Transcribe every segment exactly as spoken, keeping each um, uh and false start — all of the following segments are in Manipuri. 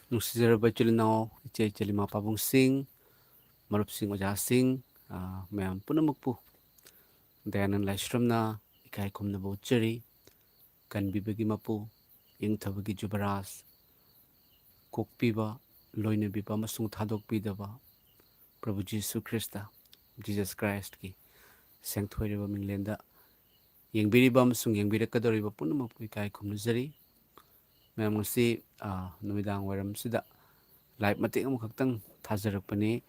ꯅꯨꯡꯁꯤꯖꯔꯕ ꯏꯆꯤꯜ ꯏꯅꯥꯎ, ꯏꯆꯦ ꯏꯆꯤꯜ ꯏꯃꯥ ꯄꯥꯕꯨꯡꯁꯤꯡ, ꯃꯔꯨꯞꯁꯤꯡ, ꯑꯣꯖꯥꯁꯤꯡ, ꯑ, ꯃꯌꯥꯝ ꯄꯨꯝꯅꯃꯛꯄꯨ ꯗꯌꯥꯅꯟ ꯂꯥꯏꯁ꯭ꯔꯝꯅ ꯏꯀꯥꯏ ꯈꯨꯝꯅꯕ ꯎꯠꯆꯔꯤ꯫ ꯀꯟꯕꯤꯕꯒꯤ ꯃꯄꯨ, ꯏꯪꯊꯕꯒꯤ ꯖꯨꯕꯔꯥꯖ, ꯀꯣꯛꯄꯤꯕ, ꯂꯣꯏꯅꯕꯤꯕ ꯑꯃꯁꯨꯡ ꯊꯥꯗꯣꯛꯄꯤꯗꯕ ꯄ꯭ꯔꯚꯨ ꯖꯤꯁꯨ ꯈ꯭ꯔꯤꯁꯇ, Jesus Christ ꯀꯤ ꯁꯦꯡꯊꯣꯏꯔꯕ ꯃꯤꯡꯂꯦꯟꯗ ꯌꯦꯡꯕꯤꯔꯤꯕ ꯑꯃꯁꯨꯡ ꯌꯦꯡꯕꯤꯔꯛꯀꯗꯧꯔꯤꯕ ꯄꯨꯝꯅꯃꯛꯄꯨ ꯏꯀꯥꯏ ꯈꯨꯝꯅꯖꯔꯤ꯫ ꯃꯌꯥꯝ, ꯉꯁꯤ, ꯑ, ꯅꯨꯃꯤꯗꯥꯡ ꯋꯥꯏꯔꯝꯁꯤꯗ live ꯃꯇꯦꯛ ꯑꯃꯈꯛꯇꯪ ꯊꯥꯖꯔꯛꯄꯅꯤ꯫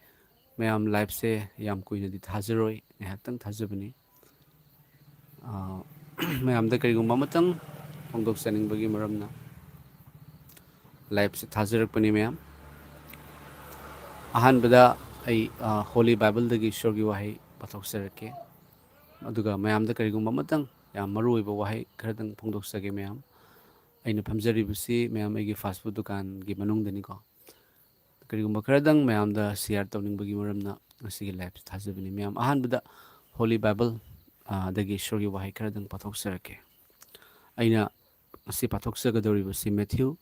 ꯃꯌꯥꯝ, live ꯁꯦ ꯌꯥꯝ ꯀꯨꯏꯅꯗꯤ ꯊꯥꯖꯔꯣꯏ, ꯉꯥꯏꯍꯥꯛꯇꯪ ꯊꯥꯖꯕꯅꯤ꯫ ꯑ, ꯃꯌꯥꯝꯗ ꯀꯔꯤꯒꯨꯝꯕ ꯑꯃꯇꯪ ꯐꯣꯡꯗꯣꯛꯆꯅꯤꯡꯕꯒꯤ ꯃꯔꯝꯅ live ꯁꯦ ꯊꯥꯖꯔꯛꯄꯅꯤ, ꯃꯌꯥꯝ꯫ ꯑꯍꯥꯟꯕꯗ ꯑꯩ, ꯑ, Holy Bible ꯗꯒꯤ ꯏꯁꯣꯔꯒꯤ ꯋꯥꯍꯩ ꯄꯥꯊꯣꯛꯆꯔꯛꯀꯦ꯫ ꯑꯗꯨꯒ ꯃꯌꯥꯝꯗ ꯀꯔꯤꯒꯨꯝꯕ ꯑꯃꯇꯪ ꯌꯥꯝ ꯃꯔꯨ ꯑꯣꯏꯕ ꯋꯥꯍꯩ ꯈꯔꯗꯪ ꯐꯣꯡꯗꯣꯛꯆꯒꯦ, ꯃꯌꯥꯝ꯫ ꯑꯩꯅ ꯐꯝꯖꯔꯤꯕꯁꯤ, ꯃꯌꯥꯝ, ꯑꯩꯒꯤ fast food ꯗꯨꯀꯥꯟꯒꯤ ꯃꯅꯨꯡꯗꯅꯤꯀꯣ꯫ ꯀꯔꯤꯒꯨꯝꯕ ꯈꯔꯗꯪ ꯃꯌꯥꯝꯗ share ꯇꯧꯅꯤꯡꯕꯒꯤ ꯃꯔꯝꯅ ꯉꯁꯤꯒꯤ live ꯁꯦ ꯊꯥꯖꯕꯅꯤ꯫ ꯃꯌꯥꯝ, ꯑꯍꯥꯟꯕꯗ Holy Bible, ꯑ, ꯗꯒꯤ ꯏꯁꯣꯔꯒꯤ ꯋꯥꯍꯩ ꯈꯔꯗꯪ ꯄꯥꯊꯣꯛꯆꯔꯛꯀꯦ꯫ ꯑꯩꯅ ꯉꯁꯤ ꯄꯥꯊꯣꯛꯆꯒꯗꯧꯔꯤꯕꯁꯤ Matthew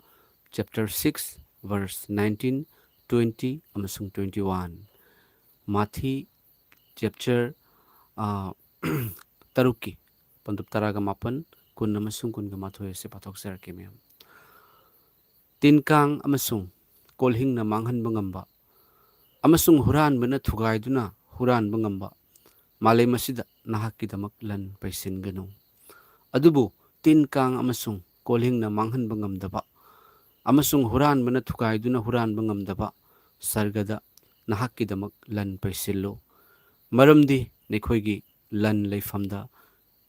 chapter six, verse nineteen, twenty ꯑꯃꯁꯨꯡ twenty-one꯫ ꯃꯥꯊꯤ chapter, ꯑ, ꯇꯔꯨꯛꯀꯤ ꯄꯟꯗꯨꯞ ꯇꯔꯥꯒ ꯃꯥꯄꯟ, ꯀꯨꯟ ꯑꯃꯁꯨꯡ ꯀꯨꯟꯒ ꯃꯥꯊꯣꯏ ꯑꯁꯤ ꯄꯥꯊꯣꯛꯆꯔꯛꯀꯦ, ꯃꯌꯥꯝ꯫ ꯇꯤꯟ ꯀꯥꯡ ꯑꯃꯁꯨꯡ ꯀꯣꯜꯍꯤꯡꯅ ꯃꯥꯡꯍꯟꯕ ꯉꯝꯕ ꯑꯃꯁꯨꯡ ꯍꯨꯔꯥꯟꯕꯅ ꯊꯨꯒꯥꯏꯗꯨꯅ ꯍꯨꯔꯥꯟꯕ ꯉꯝꯕ ꯃꯥꯂꯦꯝ ꯑꯁꯤꯗ ꯅꯍꯥꯛꯀꯤꯗꯃꯛ ꯂꯟ ꯄꯩꯁꯤꯟꯒꯅꯨ꯫ ꯑꯗꯨꯕꯨ ꯇꯤꯟ ꯀꯥꯡ ꯑꯃꯁꯨꯡ ꯀꯣꯜꯍꯤꯡꯅ ꯃꯥꯡꯍꯟꯕ ꯉꯝꯗꯕ ꯑꯃꯁꯨꯡ ꯍꯨꯔꯥꯟꯕꯅ ꯊꯨꯒꯥꯏꯗꯨꯅ ꯍꯨꯔꯥꯟꯕ ꯉꯝꯗꯕ ꯁꯔꯒꯗ ꯅꯍꯥꯛꯀꯤꯗꯃꯛ ꯂꯟ ꯄꯩꯁꯤꯜꯂꯨ, ꯃꯔꯝꯗꯤ ꯅꯈꯣꯏꯒꯤ ꯂꯟ ꯂꯩꯐꯝꯗ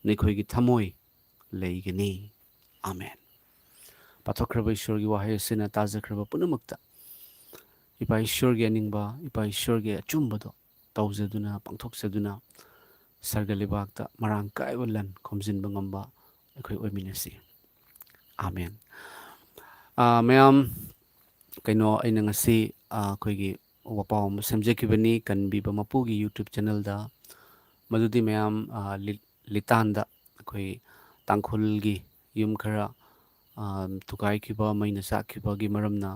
ꯅꯈꯣꯏꯒꯤ ꯊꯃꯣꯏ ꯂꯩꯒꯅꯤ꯫ ꯑꯥꯃꯦꯟ꯫ ꯄꯥꯊꯣꯛꯈ꯭ꯔꯕ ꯏꯁꯣꯔꯒꯤ ꯋꯥꯍꯩ ꯑꯁꯤꯅ ꯇꯥꯖꯈ꯭ꯔꯕ ꯄꯨꯝꯅꯃꯛꯇ ꯏꯄꯥ ꯏꯁꯣꯔꯒꯤ ꯑꯅꯤꯡꯕ, ꯏꯄꯥ ꯏꯁꯣꯔꯒꯤ ꯑꯆꯨꯝꯕꯗꯣ ꯇꯧꯖꯗꯨꯅ, ꯄꯥꯡꯊꯣꯛꯆꯗꯨꯅ, ꯁꯔꯒ ꯂꯩꯕꯥꯛꯇ ꯃꯔꯥꯡ ꯀꯥꯏꯕ ꯂꯟ ꯈꯣꯝꯖꯤꯟꯕ ꯉꯝꯕ ꯑꯩꯈꯣꯏ ꯑꯣꯏꯃꯤꯟꯅꯁꯤ꯫ ꯑꯥꯃꯦꯟ꯫ ꯑꯥ, ꯃꯌꯥꯝ, ꯀꯩꯅꯣ, ꯑꯩꯅ ꯉꯁꯤ, ꯑꯥ, ꯑꯩꯈꯣꯏꯒꯤ ꯋꯥꯄꯥꯎ ꯑꯃ ꯁꯦꯝꯖꯈꯤꯕꯅꯤ, ꯀꯟꯕꯤꯕ ꯃꯄꯨꯒꯤ YouTube channel ꯗ꯫ ꯃꯗꯨꯗꯤ ꯃꯌꯥꯝ, ꯑꯥ, ꯂꯤ-, ꯂꯤꯇꯥꯟꯗ ꯑꯩꯈꯣꯏ ꯇꯥꯡꯈꯨꯜꯒꯤ ꯌꯨꯝ ꯈꯔ, ꯑꯥ, ꯊꯨꯒꯥꯏꯈꯤꯕ, ꯃꯩꯅ ꯆꯥꯛꯈꯤꯕꯒꯤ ꯃꯔꯝꯅ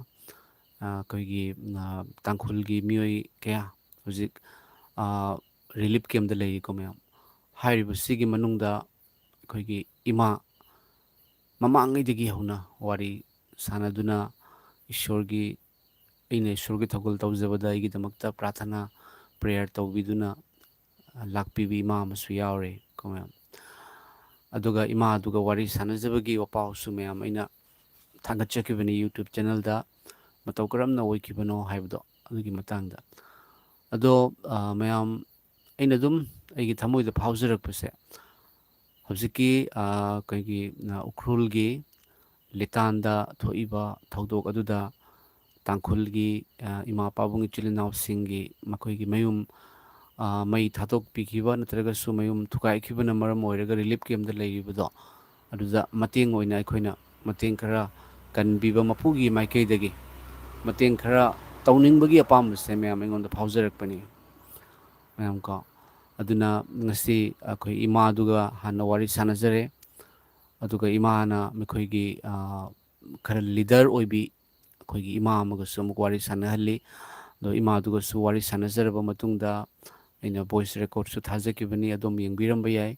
ꯑ, ꯑꯩꯈꯣꯏꯒꯤ, ꯑ, ꯇꯥꯡꯈꯨꯜꯒꯤ ꯃꯤꯑꯣꯏ ꯀꯌꯥ ꯍꯧꯖꯤꯛ, ꯑ, relief camp ꯇ ꯂꯩꯔꯤꯀꯣ ꯃꯌꯥꯝ꯫ ꯍꯥꯏꯔꯤꯕꯁꯤꯒꯤ ꯃꯅꯨꯡꯗ ꯑꯩꯈꯣꯏꯒꯤ ꯏꯃꯥ ꯃꯃꯥꯡꯉꯩꯗꯒꯤ ꯍꯧꯅ ꯋꯥꯔꯤ ꯁꯥꯟꯅꯗꯨꯅ ꯏꯁꯣꯔꯒꯤ, ꯑꯩꯅ ꯏꯁꯣꯔꯒꯤ ꯊꯧꯒꯜ ꯇꯧꯖꯕꯗ ꯑꯩꯒꯤꯗꯃꯛꯇ ꯄ꯭ꯔꯥꯊꯅꯥ, prayer ꯇꯧꯕꯤꯗꯨꯅ ꯂꯥꯛꯄꯤꯕ ꯏꯃꯥ ꯑꯃꯁꯨ ꯌꯥꯎꯔꯦ ꯀꯣ ꯃꯌꯥꯝ꯫ ꯑꯗꯨꯒ ꯏꯃꯥꯗꯨꯒ ꯋꯥꯔꯤ ꯁꯥꯟꯅꯖꯕꯒꯤ ꯋꯥꯄꯥꯎꯁꯨ ꯃꯌꯥꯝ ꯑꯩꯅ ꯊꯥꯒꯠꯆꯈꯤꯕꯅꯤ YouTube channel ꯗ, ꯃꯇꯧ ꯀꯔꯝꯅ ꯑꯣꯏꯈꯤꯕꯅꯣ ꯍꯥꯏꯕꯗꯣ, ꯑꯗꯨꯒꯤ ꯃꯇꯥꯡꯗ꯫ ꯑꯗꯣ, ꯑ, ꯃꯌꯥꯝ, ꯑꯩꯅ ꯑꯗꯨꯝ ꯑꯩꯒꯤ ꯊꯃꯣꯏꯗ ꯐꯥꯎꯖꯔꯛꯄꯁꯦ, ꯍꯧꯖꯤꯛꯀꯤ, ꯑ, ꯑꯩꯈꯣꯏꯒꯤ, ꯑ, ꯎꯈ꯭ꯔꯨꯜꯒꯤ ꯂꯤꯇꯥꯟꯗ ꯊꯣꯛꯏꯕ ꯊꯧꯗꯣꯛ ꯑꯗꯨꯗ ꯇꯥꯡꯈꯨꯜꯒꯤ, ꯑ, ꯏꯃꯥ ꯄꯥꯕꯨꯡ ꯏꯆꯤꯜ ꯏꯅꯥꯎꯁꯤꯡꯒꯤ ꯃꯈꯣꯏꯒꯤ ꯃꯌꯨꯝ, ꯑ, ꯃꯩ ꯊꯥꯗꯣꯛꯄꯤꯈꯤꯕ ꯅꯠꯇ꯭ꯔꯒꯁꯨ ꯃꯌꯨꯝ ꯊꯨꯒꯥꯏꯈꯤꯕꯅ ꯃꯔꯝ ꯑꯣꯏꯔꯒ relief camp ꯇ ꯂꯩꯔꯤꯕꯗꯣ, ꯑꯗꯨꯗ ꯃꯇꯦꯡ ꯑꯣꯏꯅ ꯑꯩꯈꯣꯏꯅ ꯃꯇꯦꯡ ꯈꯔ ꯀꯟꯕꯤꯕ ꯃꯄꯨꯒꯤ ꯃꯥꯏꯀꯩꯗꯒꯤ ꯃꯇꯦꯡ ꯈꯔ ꯇꯧꯅꯤꯡꯕꯒꯤ ꯑꯄꯥꯝꯕꯁꯦ ꯃꯌꯥꯝ ꯑꯩꯉꯣꯟꯗ ꯐꯥꯎꯖꯔꯛꯄꯅꯤ꯫ ꯃꯌꯥꯝ ꯀꯣ꯫ ꯑꯗꯨꯅ ꯉꯁꯤ ꯑꯩꯈꯣꯏ ꯏꯃꯥꯗꯨꯒ ꯍꯥꯟꯅ ꯋꯥꯔꯤ ꯁꯥꯟꯅꯖꯔꯦ꯫ ꯑꯗꯨꯒ ꯏꯃꯥꯅ ꯃꯈꯣꯏꯒꯤ, ꯑ, ꯈꯔ leader ꯑꯣꯏꯕꯤ ꯑꯩꯈꯣꯏꯒꯤ ꯏꯃꯥ ꯑꯃꯒꯁꯨ ꯑꯃꯨꯛ ꯋꯥꯔꯤ ꯁꯥꯟꯅꯍꯜꯂꯤ꯫ ꯑꯗꯣ ꯏꯃꯥꯗꯨꯒꯁꯨ ꯋꯥꯔꯤ ꯁꯥꯟꯅꯖꯔꯕ ꯃꯇꯨꯡꯗ ꯑꯩꯅ voice record ꯁꯨ ꯊꯥꯖꯈꯤꯕꯅꯤ, ꯑꯗꯣꯝ ꯌꯦꯡꯕꯤꯔꯝꯕ ꯌꯥꯏ꯫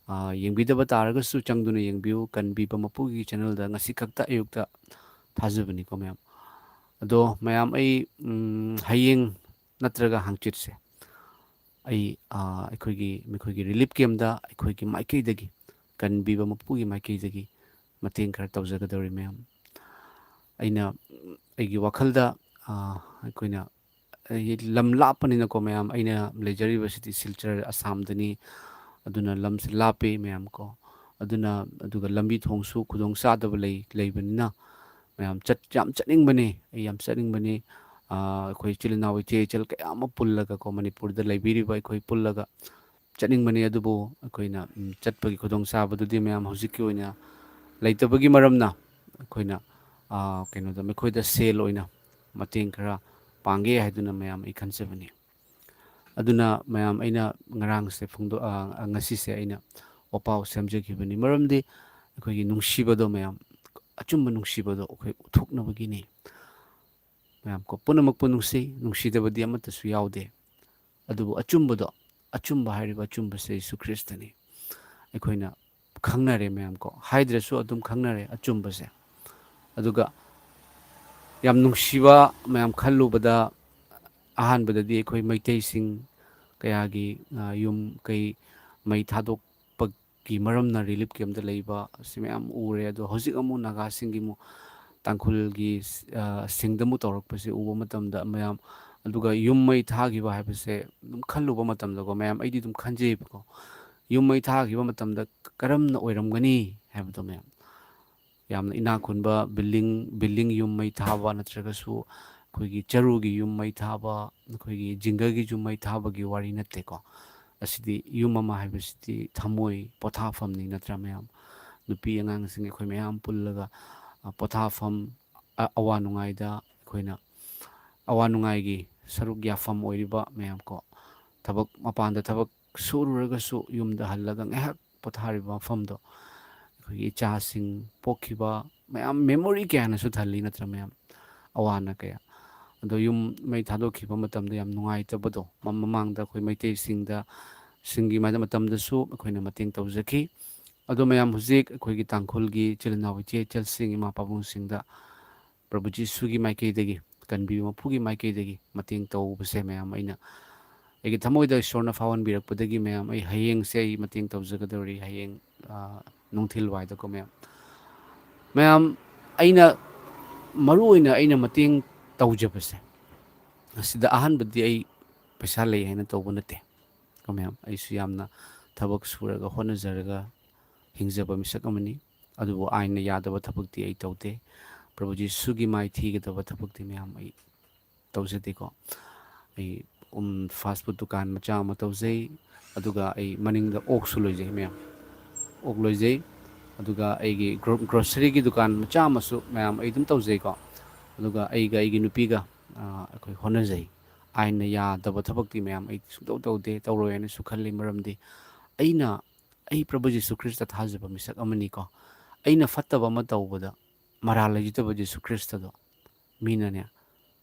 ꯑ, ꯌꯦꯡꯕꯤꯗꯕ ꯇꯥꯔꯒꯁꯨ ꯆꯪꯗꯨꯅ ꯌꯦꯡꯕꯤꯌꯨ, ꯀꯟꯕꯤꯕ ꯃꯄꯨꯒꯤ channel ꯗ ꯉꯁꯤ ꯈꯛꯇ ꯑꯌꯨꯛꯇ ꯊꯥꯖꯕꯅꯤꯀꯣ ꯃꯌꯥꯝ꯫ ꯑꯗꯣ ꯃꯌꯥꯝ ꯑꯩ, ꯎꯝ, ꯍꯌꯦꯡ ꯅꯠꯇ꯭ꯔꯒ ꯍꯪꯆꯤꯠꯁꯦ ꯑꯩ, ꯑ, ꯑꯩꯈꯣꯏꯒꯤ, ꯃꯈꯣꯏꯒꯤ relief camp ꯇ ꯑꯩꯈꯣꯏꯒꯤ ꯃꯥꯏꯀꯩꯗꯒꯤ, ꯀꯟꯕꯤꯕ ꯃꯄꯨꯒꯤ ꯃꯥꯏꯀꯩꯗꯒꯤ ꯃꯇꯦꯡ ꯈꯔ ꯇꯧꯖꯒꯗꯧꯔꯤ ꯃꯌꯥꯝ꯫ ꯑꯩꯅ, ꯎꯝ, ꯑꯩꯒꯤ ꯋꯥꯈꯜꯗ, ꯑ, ꯑꯩꯈꯣꯏꯅ, ꯑꯩ ꯂꯝ ꯂꯥꯞꯄꯅꯤꯅꯀꯣ ꯃꯌꯥꯝ, ꯑꯩꯅ ꯂꯩꯖꯔꯤꯕꯁꯤꯗꯤ ꯁꯤꯜꯆꯔ, ꯑꯁꯥꯝꯗꯅꯤ꯫ ꯑꯗꯨꯅ ꯂꯝꯁꯦ ꯂꯥꯞꯄꯤ ꯃꯌꯥꯝ ꯀꯣ꯫ ꯑꯗꯨꯅ, ꯑꯗꯨꯒ ꯂꯝꯕꯤ ꯊꯣꯡꯁꯨ ꯈꯨꯗꯣꯡ ꯆꯥꯗꯕ ꯂꯩ-, ꯂꯩꯕꯅꯤꯅ ꯃꯌꯥꯝ ꯆꯠ-, ꯌꯥꯝ ꯆꯠꯅꯤꯡꯕꯅꯤ, ꯑꯩ ꯌꯥꯝ ꯆꯠꯅꯤꯡꯕꯅꯤ꯫ ꯑ, ꯑꯩꯈꯣꯏ ꯏꯆꯤꯜ ꯏꯅꯥꯎ, ꯏꯆꯦ ꯏꯆꯜ ꯀꯌꯥ ꯑꯃ ꯄꯨꯜꯂꯒꯀꯣ, ꯃꯅꯤꯄꯨꯔꯗ ꯂꯩꯕꯤꯔꯤꯕ ꯑꯩꯈꯣꯏ ꯄꯨꯜꯂꯒ ꯆꯠꯅꯤꯡꯕꯅꯤ꯫ ꯑꯗꯨꯕꯨ ꯑꯩꯈꯣꯏꯅ, ꯎꯝ, ꯆꯠꯄꯒꯤ ꯈꯨꯗꯣꯡꯆꯥꯕꯗꯨꯗꯤ ꯃꯌꯥꯝ ꯍꯧꯖꯤꯛꯀꯤ ꯑꯣꯏꯅ ꯂꯩꯇꯕꯒꯤ ꯃꯔꯝꯅ ꯑꯩꯈꯣꯏꯅ, ꯑ, ꯀꯩꯅꯣꯗ, ꯃꯈꯣꯏꯗ ꯁꯦꯜ ꯑꯣꯏꯅ ꯃꯇꯦꯡ ꯈꯔ ꯄꯥꯡꯒꯦ ꯍꯥꯏꯗꯨꯅ ꯃꯌꯥꯝ ꯑꯩ ꯈꯟꯖꯕꯅꯤ꯫ ꯑꯗꯨꯅ ꯃꯌꯥꯝ, ꯑꯩꯅ ꯉꯔꯥꯡꯁꯦ ꯐꯣꯡꯗꯣꯛ-, ꯑ, ꯉꯁꯤꯁꯦ ꯑꯩꯅ ꯋꯥꯄꯥꯎ ꯁꯦꯝꯖꯈꯤꯕꯅꯤ꯫ ꯃꯔꯝꯗꯤ ꯑꯩꯈꯣꯏꯒꯤ ꯅꯨꯡꯁꯤꯕꯗꯣ ꯃꯌꯥꯝ, ꯑꯆꯨꯝꯕ ꯅꯨꯡꯁꯤꯕꯗꯣ ꯑꯩꯈꯣꯏ ꯎꯠꯊꯣꯛꯅꯕꯒꯤꯅꯤ꯫ ꯃꯌꯥꯝ ꯀꯣ, ꯄꯨꯝꯅꯃꯛꯄꯨ ꯅꯨꯡꯁꯤ, ꯅꯨꯡꯁꯤꯗꯕꯗꯤ ꯑꯃꯠꯇꯁꯨ ꯌꯥꯎꯗꯦ꯫ ꯑꯗꯨꯕꯨ ꯑꯆꯨꯝꯕꯗꯣ, ꯑꯆꯨꯝꯕ ꯍꯥꯏꯔꯤꯕ ꯑꯆꯨꯝꯕꯁꯦ ꯖꯤꯁꯨ ꯈ꯭ꯔꯤꯁꯇꯅꯤ꯫ ꯑꯩꯈꯣꯏꯅ ꯈꯪꯅꯔꯦ ꯃꯌꯥꯝ ꯀꯣ, ꯍꯥꯏꯗ꯭ꯔꯁꯨ ꯑꯗꯨꯝ ꯈꯪꯅꯔꯦ ꯑꯆꯨꯝꯕꯁꯦ꯫ ꯑꯗꯨꯒ ꯌꯥꯝ ꯅꯨꯡꯁꯤꯕ ꯃꯌꯥꯝ ꯈꯜꯂꯨꯕꯗ, ꯑꯍꯥꯟꯕꯗꯗꯤ ꯑꯩꯈꯣꯏ ꯃꯩꯇꯩꯁꯤꯡ ꯀꯌꯥꯒꯤ, ꯑ, ꯌꯨꯝ ꯀꯩ ꯃꯩ ꯊꯥꯗꯣꯛꯄꯒꯤ ꯃꯔꯝꯅ ꯔꯤꯂꯤꯐ ꯀꯦꯝꯞꯇ ꯂꯩꯕ ꯑꯁꯤ ꯃꯌꯥꯝ ꯎꯔꯦ꯫ ꯑꯗꯣ ꯍꯧꯖꯤꯛ ꯑꯃꯨꯛ ꯅꯥꯒꯥꯁꯤꯡꯒꯤ ꯑꯃꯨꯛ ꯇꯥꯡꯈꯨꯜꯒꯤ, ꯑ, ꯁꯤꯡꯗ ꯑꯃꯨꯛ ꯇꯧꯔꯛꯄꯁꯦ ꯎꯕ ꯃꯇꯝꯗ ꯃꯌꯥꯝ, ꯑꯗꯨꯒ ꯌꯨꯝ ꯃꯩ ꯊꯥꯈꯤꯕ ꯍꯥꯏꯕꯁꯦ ꯑꯗꯨꯝ ꯈꯜꯂꯨꯕ ꯃꯇꯝꯗꯀꯣ ꯃꯌꯥꯝ, ꯑꯩꯗꯤ ꯑꯗꯨꯝ ꯈꯟꯖꯩꯕꯀꯣ, ꯌꯨꯝ ꯃꯩ ꯊꯥꯈꯤꯕ ꯃꯇꯝꯗ ꯀꯔꯝꯅ ꯑꯣꯏꯔꯝꯒꯅꯤ ꯍꯥꯏꯕꯗꯣ ꯃꯌꯥꯝ꯫ ꯌꯥꯝꯅ ꯏꯅꯥꯛ ꯈꯨꯟꯕ building, building ꯌꯨꯝ ꯃꯩ ꯊꯥꯕ ꯅꯠꯇ꯭ꯔꯒꯁꯨ ꯑꯩꯈꯣꯏꯒꯤ ꯆꯔꯨꯒꯤ ꯌꯨꯝ ꯃꯩ ꯊꯥꯕ, ꯑꯩꯈꯣꯏꯒꯤ ꯖꯤꯡꯒꯒꯤ ꯌꯨꯝ ꯃꯩ ꯊꯥꯕꯒꯤ ꯋꯥꯔꯤ ꯅꯠꯇꯦꯀꯣ꯫ ꯑꯁꯤꯗꯤ ꯌꯨꯝ ꯑꯃ ꯍꯥꯏꯕꯁꯤꯗꯤ ꯊꯃꯣꯏ ꯄꯣꯊꯥꯐꯝꯅꯤ ꯅꯠꯇ꯭ꯔꯥ ꯃꯌꯥꯝ? ꯅꯨꯄꯤ ꯑꯉꯥꯡꯁꯤꯡ ꯑꯩꯈꯣꯏ ꯃꯌꯥꯝ ꯄꯨꯜꯂꯒ, ꯑ, ꯄꯣꯊꯥꯐꯝ, ꯑ-, ꯑꯋꯥ ꯅꯨꯡꯉꯥꯏꯗ ꯑꯩꯈꯣꯏꯅ ꯑꯋꯥ ꯅꯨꯡꯉꯥꯏꯒꯤ ꯁꯔꯨꯛ ꯌꯥꯐꯝ ꯑꯣꯏꯔꯤꯕ ꯃꯌꯥꯝ ꯀꯣ, ꯊꯕꯛ ꯃꯄꯥꯟꯗ ꯊꯕꯛ ꯁꯨꯔꯨꯔꯒꯁꯨ ꯌꯨꯝꯗ ꯍꯜꯂꯒ ꯉꯥꯏꯍꯥꯛ ꯄꯣꯊꯥꯔꯤꯕ ꯃꯐꯝꯗꯣ, ꯑꯩꯈꯣꯏꯒꯤ ꯏꯆꯥꯁꯤꯡ ꯄꯣꯛꯈꯤꯕ ꯃꯌꯥꯝ memory ꯀꯌꯥꯅꯁꯨ ꯊꯜꯂꯤ ꯅꯠꯇ꯭ꯔꯥ ꯃꯌꯥꯝ? ꯑꯋꯥ ꯑꯅꯥ ꯀꯌꯥ꯫ ꯑꯗꯣ ꯌꯨꯝ ꯃꯩ ꯊꯥꯗꯣꯛꯈꯤꯕ ꯃꯇꯝꯗ ꯌꯥꯝ ꯅꯨꯡꯉꯥꯏꯇꯕꯗꯣ, ꯃ-, ꯃꯃꯥꯡꯗ ꯑꯩꯈꯣꯏ ꯃꯩꯇꯩꯁꯤꯡꯗ, ꯁꯤꯡꯒꯤ ꯃ-, ꯃꯇꯝꯗꯁꯨ ꯑꯩꯈꯣꯏꯅ ꯃꯇꯦꯡ ꯇꯧꯖꯈꯤ꯫ ꯑꯗꯣ ꯃꯌꯥꯝ ꯍꯧꯖꯤꯛ ꯑꯩꯈꯣꯏꯒꯤ ꯇꯥꯡꯈꯨꯜꯒꯤ ꯏꯆꯤꯜ ꯏꯅꯥꯎ ꯏꯆꯦ ꯏꯆꯜꯁꯤꯡ ꯏꯃꯥ ꯄꯥꯕꯨꯡꯁꯤꯡꯗ ꯄ꯭ꯔꯚꯨ ꯖꯤꯁꯨꯒꯤ ꯃꯥꯏꯀꯩꯗꯒꯤ, ꯀꯟꯕꯤꯕ ꯃꯄꯨꯒꯤ ꯃꯥꯏꯀꯩꯗꯒꯤ ꯃꯇꯦꯡ ꯇꯧꯕꯁꯦ ꯃꯌꯥꯝ ꯑꯩꯅ ꯑꯩꯒꯤ ꯊꯃꯣꯏꯗ ꯏꯁꯣꯔꯅ ꯐꯥꯎꯍꯟꯕꯤꯔꯛꯄꯗꯒꯤ ꯃꯌꯥꯝ ꯑꯩ ꯍꯌꯦꯡꯁꯦ ꯑꯩ ꯃꯇꯦꯡ ꯇꯧꯖꯒꯗꯧꯔꯤ꯫ ꯍꯌꯦꯡ, ꯑ, ꯅꯨꯡꯊꯤꯜ ꯋꯥꯏꯗꯀꯣ ꯃꯌꯥꯝ꯫ ꯃꯌꯥꯝ, ꯑꯩꯅ, ꯃꯔꯨ ꯑꯣꯏꯅ ꯑꯩꯅ ꯃꯇꯦꯡ ꯇꯧꯖꯕꯁꯦ, ꯑꯁꯤꯗ ꯑꯍꯥꯟꯕꯗꯤ ꯑꯩ ꯄꯩꯁꯥ ꯂꯩ ꯍꯥꯏꯅ ꯇꯧꯕ ꯅꯠꯇꯦ ꯀꯣ ꯃꯌꯥꯝ꯫ ꯑꯩꯁꯨ ꯌꯥꯝꯅ ꯊꯕꯛ ꯁꯨꯔꯒ ꯍꯣꯠꯅꯖꯔꯒ ꯍꯤꯡꯖꯕ ꯃꯤꯁꯛ ꯑꯃꯅꯤ꯫ ꯑꯗꯨꯕꯨ ꯑꯥꯏꯟꯅ ꯌꯥꯗꯕ ꯊꯕꯛꯇꯤ ꯑꯩ ꯇꯧꯗꯦ꯫ ꯄ꯭ꯔꯚꯨ ꯖꯤꯁꯨꯒꯤ ꯃꯥꯏ ꯊꯤꯒꯗꯕ ꯊꯕꯛꯇꯤ ꯃꯌꯥꯝ ꯑꯩ ꯇꯧꯖꯗꯦꯀꯣ꯫ ꯑꯩ, ꯎꯝ, fast food ꯗꯨꯀꯥꯟ ꯃꯆꯥ ꯑꯃ ꯇꯧꯖꯩ꯫ ꯑꯗꯨꯒ ꯑꯩ ꯃꯅꯤꯡꯗ ꯑꯣꯛꯁꯨ ꯂꯣꯏꯖꯩ ꯃꯌꯥꯝ꯫ ꯑꯣꯛ ꯂꯣꯏꯖꯩ꯫ ꯑꯗꯨꯒ ꯑꯩꯒꯤ ꯒ꯭ꯔꯣ-, grocery ꯒꯤ ꯗꯨꯀꯥꯟ ꯃꯆꯥ ꯑꯃꯁꯨ ꯃꯌꯥꯝ ꯑꯩ ꯑꯗꯨꯝ ꯇꯧꯖꯩꯀꯣ꯫ ꯑꯗꯨꯒ ꯑꯩꯒ ꯑꯩꯒꯤ ꯅꯨꯄꯤꯒ, ꯑ, ꯑꯩꯈꯣꯏ ꯍꯣꯠꯅꯖꯩ꯫ ꯑꯥꯏꯟꯅ ꯌꯥꯗꯕ ꯊꯕꯛꯇꯤ ꯃꯌꯥꯝ ꯑꯩ ꯁꯨꯡꯇꯧ ꯇꯧꯗꯦ, ꯇꯧꯔꯣꯏ ꯍꯥꯏꯅꯁꯨ ꯈꯜꯂꯤ꯫ ꯃꯔꯝꯗꯤ ꯑꯩꯅ, ꯑꯩ ꯄ꯭ꯔꯚꯨ ꯖꯤꯁꯨ ꯈ꯭ꯔꯤꯁꯇ ꯊꯥꯖꯕ ꯃꯤꯁꯛ ꯑꯃꯅꯤꯀꯣ꯫ ꯑꯩꯅ ꯐꯠꯇꯕ ꯑꯃ ꯇꯧꯕꯗ ꯃꯔꯥꯜ ꯂꯩꯖꯗꯕ ꯖꯤꯁꯨ ꯈ꯭ꯔꯤꯁꯇꯗꯣ ꯃꯤꯅꯅꯦ,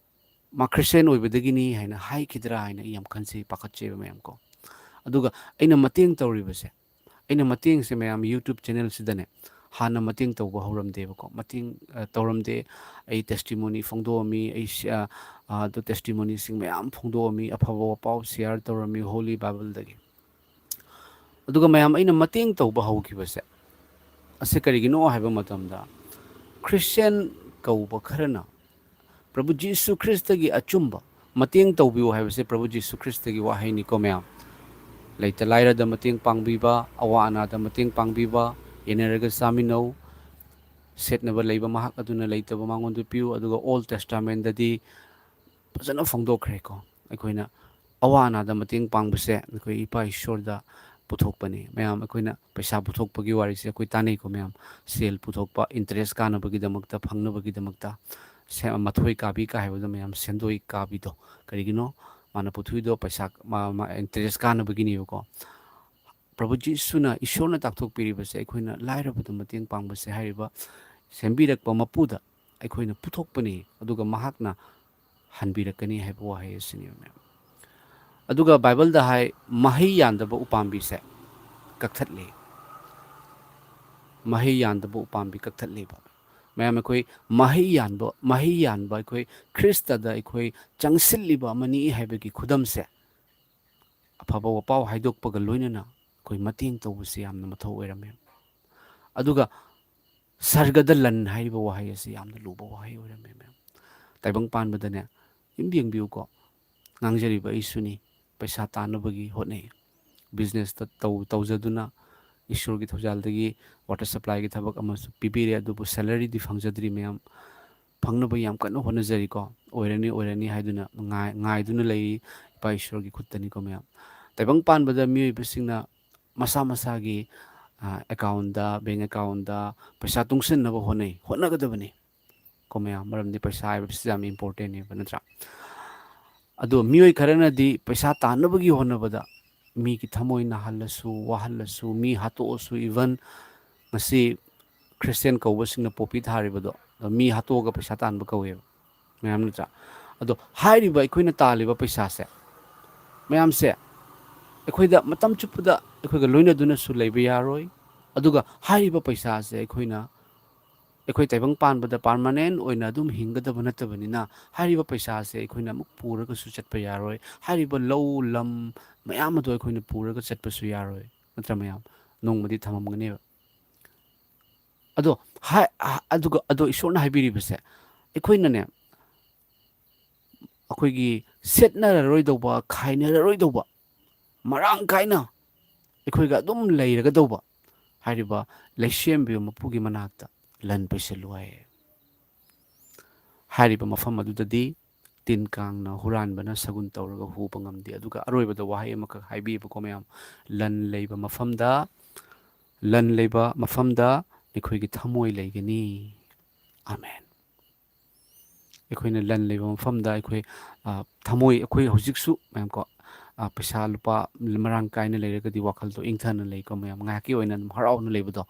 ꯃꯥ ꯈ꯭ꯔꯤꯁꯇꯤꯌꯥꯟ ꯑꯣꯏꯕꯗꯒꯤꯅꯤ ꯍꯥꯏꯅ ꯍꯥꯏꯈꯤꯗ꯭ꯔꯥ ꯍꯥꯏꯅ ꯑꯩ ꯌꯥꯝ ꯈꯟꯖꯩ, ꯄꯥꯈꯠꯆꯩꯕ ꯃꯌꯥꯝ ꯀꯣ꯫ ꯑꯗꯨꯒ ꯑꯩꯅ ꯃꯇꯦꯡ ꯇꯧꯔꯤꯕꯁꯦ, ꯑꯩꯅ ꯃꯇꯦꯡꯁꯦ ꯃꯌꯥꯝ YouTube channelꯁꯤꯗꯅꯦ, ꯍꯥꯟꯅ ꯃꯇꯦꯡ ꯇꯧꯕ ꯍꯧꯔꯝꯗꯦꯕꯀꯣ, ꯃꯇꯦꯡ ꯑ, ꯇꯧꯔꯝꯗꯦ꯫ ꯑꯩ testimony ꯐꯣꯡꯗꯣꯛꯑꯝꯃꯤ, ꯑꯩ ꯁꯤ-, ꯑ, ꯑ, ꯑꯗꯨ testimonyꯁꯤꯡ ꯃꯌꯥꯝ ꯐꯣꯡꯗꯣꯛꯑꯝꯃꯤ, ꯑꯐꯕ ꯋꯥꯄꯥꯎ share ꯇꯧꯔꯝꯃꯤ Holy Bibleꯗꯒꯤ꯫ ꯑꯗꯨꯒ ꯃꯌꯥꯝ ꯑꯩꯅ ꯃꯇꯦꯡ ꯇꯧꯕ ꯍꯧꯈꯤꯕꯁꯦ ꯑꯁꯤ ꯀꯔꯤꯒꯤꯅꯣ ꯍꯥꯏꯕ ꯃꯇꯝꯗ, ꯈ꯭ꯔꯤꯁꯇꯤꯌꯥꯟ ꯀꯧꯕ ꯈꯔꯅ ꯄ꯭ꯔꯚꯨ ꯖꯤꯁꯨ ꯈ꯭ꯔꯤꯁꯇꯒꯤ ꯑꯆꯨꯝꯕ ꯃꯇꯦꯡ ꯇꯧꯕꯤꯌꯨ ꯍꯥꯏꯕꯁꯦ ꯄ꯭ꯔꯚꯨ ꯖꯤꯁꯨ ꯈ꯭ꯔꯤꯁꯇꯒꯤ ꯋꯥꯍꯩꯅꯤꯀꯣ ꯃꯌꯥꯝ꯫ ꯂꯩꯇ ꯂꯥꯏꯔꯗ ꯃꯇꯦꯡ ꯄꯥꯡꯕꯤꯕ, ꯑꯋꯥ ꯑꯅꯥꯗ ꯃꯇꯦꯡ ꯄꯥꯡꯕꯤꯕ, ꯌꯦꯟꯅꯔꯒ ꯆꯥꯃꯤꯟꯅꯧ, ꯁꯦꯠꯅꯕ ꯂꯩꯕ ꯃꯍꯥꯛ ꯑꯗꯨꯅ ꯂꯩꯇꯕ ꯃꯉꯣꯟꯗ ꯄꯤꯌꯨ꯫ ꯑꯗꯨꯒ Old Testamentꯗꯗꯤ ꯐꯖꯅ ꯐꯣꯡꯗꯣꯛꯈ꯭ꯔꯦꯀꯣ꯫ ꯑꯩꯈꯣꯏꯅ ꯑꯋꯥ ꯑꯅꯥꯗ ꯃꯇꯦꯡ ꯄꯥꯡꯕꯁꯦ ꯑꯩꯈꯣꯏ ꯏꯄꯥ ꯏꯁꯣꯔꯗ ꯄꯨꯊꯣꯛꯄꯅꯤ꯫ ꯃꯌꯥꯝ ꯑꯩꯈꯣꯏꯅ ꯄꯩꯁꯥ ꯄꯨꯊꯣꯛꯄꯒꯤ ꯋꯥꯔꯤꯁꯦ ꯑꯩꯈꯣꯏ ꯇꯥꯟꯅꯩꯀꯣ ꯃꯌꯥꯝ꯫ ꯁꯦꯜ ꯄꯨꯊꯣꯛꯄ, interest ꯀꯥꯅꯕꯒꯤꯗꯃꯛꯇ, ꯐꯪꯅꯕꯒꯤꯗꯃꯛꯇ, ꯁꯦ-, ꯃꯊꯣꯏ ꯀꯥꯕꯤ ꯀꯥ ꯍꯥꯏꯕꯗꯣ ꯃꯌꯥꯝ, ꯁꯦꯟꯗꯣꯏ ꯀꯥꯕꯤꯗꯣ꯫ ꯀꯔꯤꯒꯤꯅꯣ? ꯃꯥꯅ ꯄꯨꯊꯣꯛꯏꯗꯣ ꯄꯩꯁꯥ, ꯃꯥ, ꯃꯥ interest ꯀꯥꯅꯕꯒꯤꯅꯦꯕꯀꯣ꯫ ꯄ꯭ꯔꯚꯨ ꯖꯤꯁꯨꯅ, ꯏꯁꯣꯔꯅ ꯇꯥꯛꯊꯣꯛꯄꯤꯔꯤꯕꯁꯦ ꯑꯩꯈꯣꯏꯅ ꯂꯥꯏꯔꯕꯗ ꯃꯇꯦꯡ ꯄꯥꯡꯕꯁꯦ ꯍꯥꯏꯔꯤꯕ ꯁꯦꯝꯕꯤꯔꯛꯄ ꯃꯄꯨꯗ ꯑꯩꯈꯣꯏꯅ ꯄꯨꯊꯣꯛꯄꯅꯤ, ꯑꯗꯨꯒ ꯃꯍꯥꯛꯅ ꯍꯟꯕꯤꯔꯛꯀꯅꯤ ꯍꯥꯏꯕ ꯋꯥꯍꯩ ꯑꯁꯤꯅꯦꯕ ꯃꯌꯥꯝ꯫ ꯑꯗꯨꯒ ꯕꯥꯏꯕꯜꯗ ꯍꯥꯏ, "ꯃꯍꯩ ꯌꯥꯟꯗꯕ ꯎꯄꯥꯝꯕꯤꯁꯦ ꯀꯛꯊꯠꯂꯤ"꯫ ꯃꯍꯩ ꯌꯥꯟꯗꯕ ꯎꯄꯥꯝꯕꯤ ꯀꯛꯊꯠꯂꯤꯕ꯫ ꯃꯌꯥꯝ, ꯑꯩꯈꯣꯏ ꯃꯍꯩ ꯌꯥꯟꯕ, ꯃꯍꯩ ꯌꯥꯟꯕ ꯑꯩꯈꯣꯏ ꯈ꯭ꯔꯤꯁꯇꯗ ꯑꯩꯈꯣꯏ ꯆꯪꯁꯤꯜꯂꯤꯕ ꯑꯃꯅꯤ ꯍꯥꯏꯕꯒꯤ ꯈꯨꯗꯝꯁꯦ ꯑꯐꯕ ꯋꯥꯄꯥꯎ ꯍꯥꯏꯗꯣꯛꯄꯒ ꯂꯣꯏꯅꯅ ꯑꯩꯈꯣꯏ ꯃꯇꯦꯡ ꯇꯧꯕꯁꯤ ꯌꯥꯝꯅ ꯃꯊꯧ ꯑꯣꯏꯔꯝꯃꯦ꯫ ꯑꯗꯨꯒ ꯁꯔꯒꯗ ꯂꯟ ꯍꯥꯏꯔꯤꯕ ꯋꯥꯍꯩ ꯑꯁꯤ ꯌꯥꯝꯅ ꯂꯨꯕ ꯋꯥꯍꯩ ꯑꯣꯏꯔꯝꯃꯦ ꯃꯌꯥꯝ꯫ ꯇꯥꯏꯕꯪ ꯄꯥꯟꯕꯗꯅꯦ, ꯌꯨꯝ ꯌꯦꯡꯕꯤꯌꯨꯀꯣ, ꯉꯥꯡꯖꯔꯤꯕ ꯑꯩꯁꯨꯅꯤ, ꯄꯩꯁꯥ ꯇꯥꯟꯅꯕꯒꯤ ꯍꯣꯠꯅꯩ, businessꯇ ꯇꯧ-, ꯇꯧꯖꯗꯨꯅ ꯏꯁꯣꯔꯒꯤ ꯊꯧꯖꯥꯜꯗꯒꯤ water supplyꯒꯤ ꯊꯕꯛ ꯑꯃꯁꯨ ꯄꯤꯕꯤꯔꯦ, ꯑꯗꯨꯕꯨ salaryꯗꯤ ꯐꯪꯖꯗ꯭ꯔꯤ ꯃꯌꯥꯝ꯫ ꯐꯪꯅꯕ ꯌꯥꯝ ꯀꯟꯅ ꯍꯣꯠꯅꯖꯔꯤꯀꯣ꯫ ꯑꯣꯏꯔꯅꯤ, ꯑꯣꯏꯔꯅꯤ ꯍꯥꯏꯗꯨꯅ ꯉꯥꯏ-, ꯉꯥꯏꯗꯨꯅ ꯂꯩꯔꯤ꯫ ꯏꯄꯥ ꯏꯁꯣꯔꯒꯤ ꯈꯨꯠꯇꯅꯤꯀꯣ ꯃꯌꯥꯝ꯫ ꯇꯥꯏꯕꯪ ꯄꯥꯟꯕꯗ ꯃꯤꯑꯣꯏꯕꯁꯤꯡꯅ ꯃꯁꯥ ꯃꯁꯥꯒꯤ, ꯑ, accountꯗ, bank accountꯗ ꯄꯩꯁꯥ ꯇꯨꯡꯁꯤꯟꯅꯕ ꯍꯣꯠꯅꯩ, ꯍꯣꯠꯅꯒꯗꯕꯅꯤ ꯀꯣ ꯃꯌꯥꯝ, ꯃꯔꯝꯗꯤ ꯄꯩꯁꯥ ꯍꯥꯏꯕꯁꯤ ꯌꯥꯝ importantꯅꯦꯕ, ꯅꯠꯇ꯭ꯔꯥ? ꯑꯗꯣ ꯃꯤꯑꯣꯏ ꯈꯔꯅꯗꯤ ꯄꯩꯁꯥ ꯇꯥꯟꯅꯕꯒꯤ ꯍꯣꯠꯅꯕꯗ ꯃꯤꯒꯤ ꯊꯃꯣꯏ ꯅꯥꯍꯜꯂꯁꯨ, ꯋꯥꯍꯜꯂꯁꯨ, ꯃꯤ ꯍꯥꯠꯇꯣꯛꯑꯁꯨ, even ꯉꯁꯤ ꯈ꯭ꯔꯤꯁꯇꯤꯌꯥꯟ ꯀꯧꯕꯁꯤꯡꯅ ꯄꯣꯄꯤ ꯊꯥꯔꯤꯕꯗꯣ, ꯃꯤ ꯍꯥꯠꯇꯣꯛꯑꯒ ꯄꯩꯁꯥ ꯇꯥꯟꯕ ꯀꯧꯋꯦꯕ ꯃꯌꯥꯝ, ꯅꯠꯇ꯭ꯔꯥ? ꯑꯗꯣ ꯍꯥꯏꯔꯤꯕ ꯑꯩꯈꯣꯏꯅ ꯇꯥꯜꯂꯤꯕ ꯄꯩꯁꯥꯁꯦ, ꯃꯌꯥꯝꯁꯦ, ꯑꯩꯈꯣꯏꯗ ꯃꯇꯝ ꯆꯨꯞꯄꯗ ꯑꯩꯈꯣꯏꯒ ꯂꯣꯏꯅꯗꯨꯅꯁꯨ ꯂꯩꯕ ꯌꯥꯔꯣꯏ꯫ ꯑꯗꯨꯒ ꯍꯥꯏꯔꯤꯕ ꯄꯩꯁꯥꯁꯦ ꯑꯩꯈꯣꯏꯅ, ꯑꯩꯈꯣꯏ ꯇꯥꯏꯕꯪ ꯄꯥꯟꯕꯗ ꯄꯥꯔꯃꯥꯅꯦꯟ ꯑꯣꯏꯅ ꯑꯗꯨꯝ ꯍꯤꯡꯒꯗꯕ ꯅꯠꯇꯕꯅꯤꯅ, ꯍꯥꯏꯔꯤꯕ ꯄꯩꯁꯥꯁꯦ ꯑꯩꯈꯣꯏꯅ ꯑꯃꯨꯛ ꯄꯨꯔꯒꯁꯨ ꯆꯠꯄ ꯌꯥꯔꯣꯏ꯫ ꯍꯥꯏꯔꯤꯕ ꯂꯧ ꯂꯝ ꯃꯌꯥꯝ ꯑꯗꯣ ꯑꯩꯈꯣꯏꯅ ꯄꯨꯔꯒ ꯆꯠꯄꯁꯨ ꯌꯥꯔꯣꯏ, ꯅꯠꯇ꯭ꯔꯥ ꯃꯌꯥꯝ? ꯅꯣꯡꯃꯗꯤ ꯊꯝꯃꯝꯒꯅꯦꯕ꯫ ꯑꯗꯣ ꯍꯥꯏ-, ꯑ-, ꯑꯗꯨꯒ ꯑꯗꯣ ꯏꯁꯣꯔꯅ ꯍꯥꯏꯕꯤꯔꯤꯕꯁꯦ, ꯑꯩꯈꯣꯏꯅꯅꯦ, ꯑꯩꯈꯣꯏꯒꯤ ꯁꯦꯠꯅꯔꯔꯣꯏꯗꯧꯕ, ꯈꯥꯏꯅꯔꯔꯣꯏꯗꯧꯕ, ꯃꯔꯥꯡ ꯀꯥꯏꯅ ꯑꯩꯈꯣꯏꯒ ꯑꯗꯨꯝ ꯂꯩꯔꯒꯗꯧꯕ ꯍꯥꯏꯔꯤꯕ ꯂꯩꯁꯦꯝꯕꯤꯕ ꯃꯄꯨꯒꯤ ꯃꯅꯥꯛꯇ ꯂꯟ ꯄꯩꯁꯤꯜꯂꯨ ꯍꯥꯏꯌꯦ꯫ ꯍꯥꯏꯔꯤꯕ ꯃꯐꯝ ꯑꯗꯨꯗꯗꯤ ꯇꯤꯟ ꯀꯥꯡꯅ, ꯍꯨꯔꯥꯟꯕꯅ ꯁꯒꯨꯟ ꯇꯧꯔꯒ ꯍꯨꯕ ꯉꯝꯗꯦ꯫ ꯑꯗꯨꯒ ꯑꯔꯣꯏꯕꯗ ꯋꯥꯍꯩ ꯑꯃꯈꯛ ꯍꯥꯏꯕꯤꯌꯦꯕꯀꯣ ꯃꯌꯥꯝ, "ꯂꯟ ꯂꯩꯕ ꯃꯐꯝꯗ, ꯂꯟ ꯂꯩꯕ ꯃꯐꯝꯗ ꯑꯩꯈꯣꯏꯒꯤ ꯊꯃꯣꯏ ꯂꯩꯒꯅꯤ"꯫ ꯑꯥꯃꯦꯟ꯫ ꯑꯩꯈꯣꯏꯅ ꯂꯟ ꯂꯩꯕ ꯃꯐꯝꯗ ꯑꯩꯈꯣꯏ, ꯑ, ꯊꯃꯣꯏ, ꯑꯩꯈꯣꯏ ꯍꯧꯖꯤꯛꯁꯨ ꯃꯌꯥꯝ ꯀꯣ, ꯑ, ꯄꯩꯁꯥ ꯂꯨꯄꯥ ꯃꯔꯥꯡ ꯀꯥꯏꯅ ꯂꯩꯔꯒꯗꯤ ꯋꯥꯈꯜꯗꯣ ꯏꯪꯊꯅ ꯂꯩꯀꯣ ꯃꯌꯥꯝ, ꯉꯥꯏꯍꯥꯛꯀꯤ ꯑꯣꯏꯅ ꯑꯗꯨꯝ ꯍꯔꯥꯎꯅ ꯂꯩꯕꯗꯣ꯫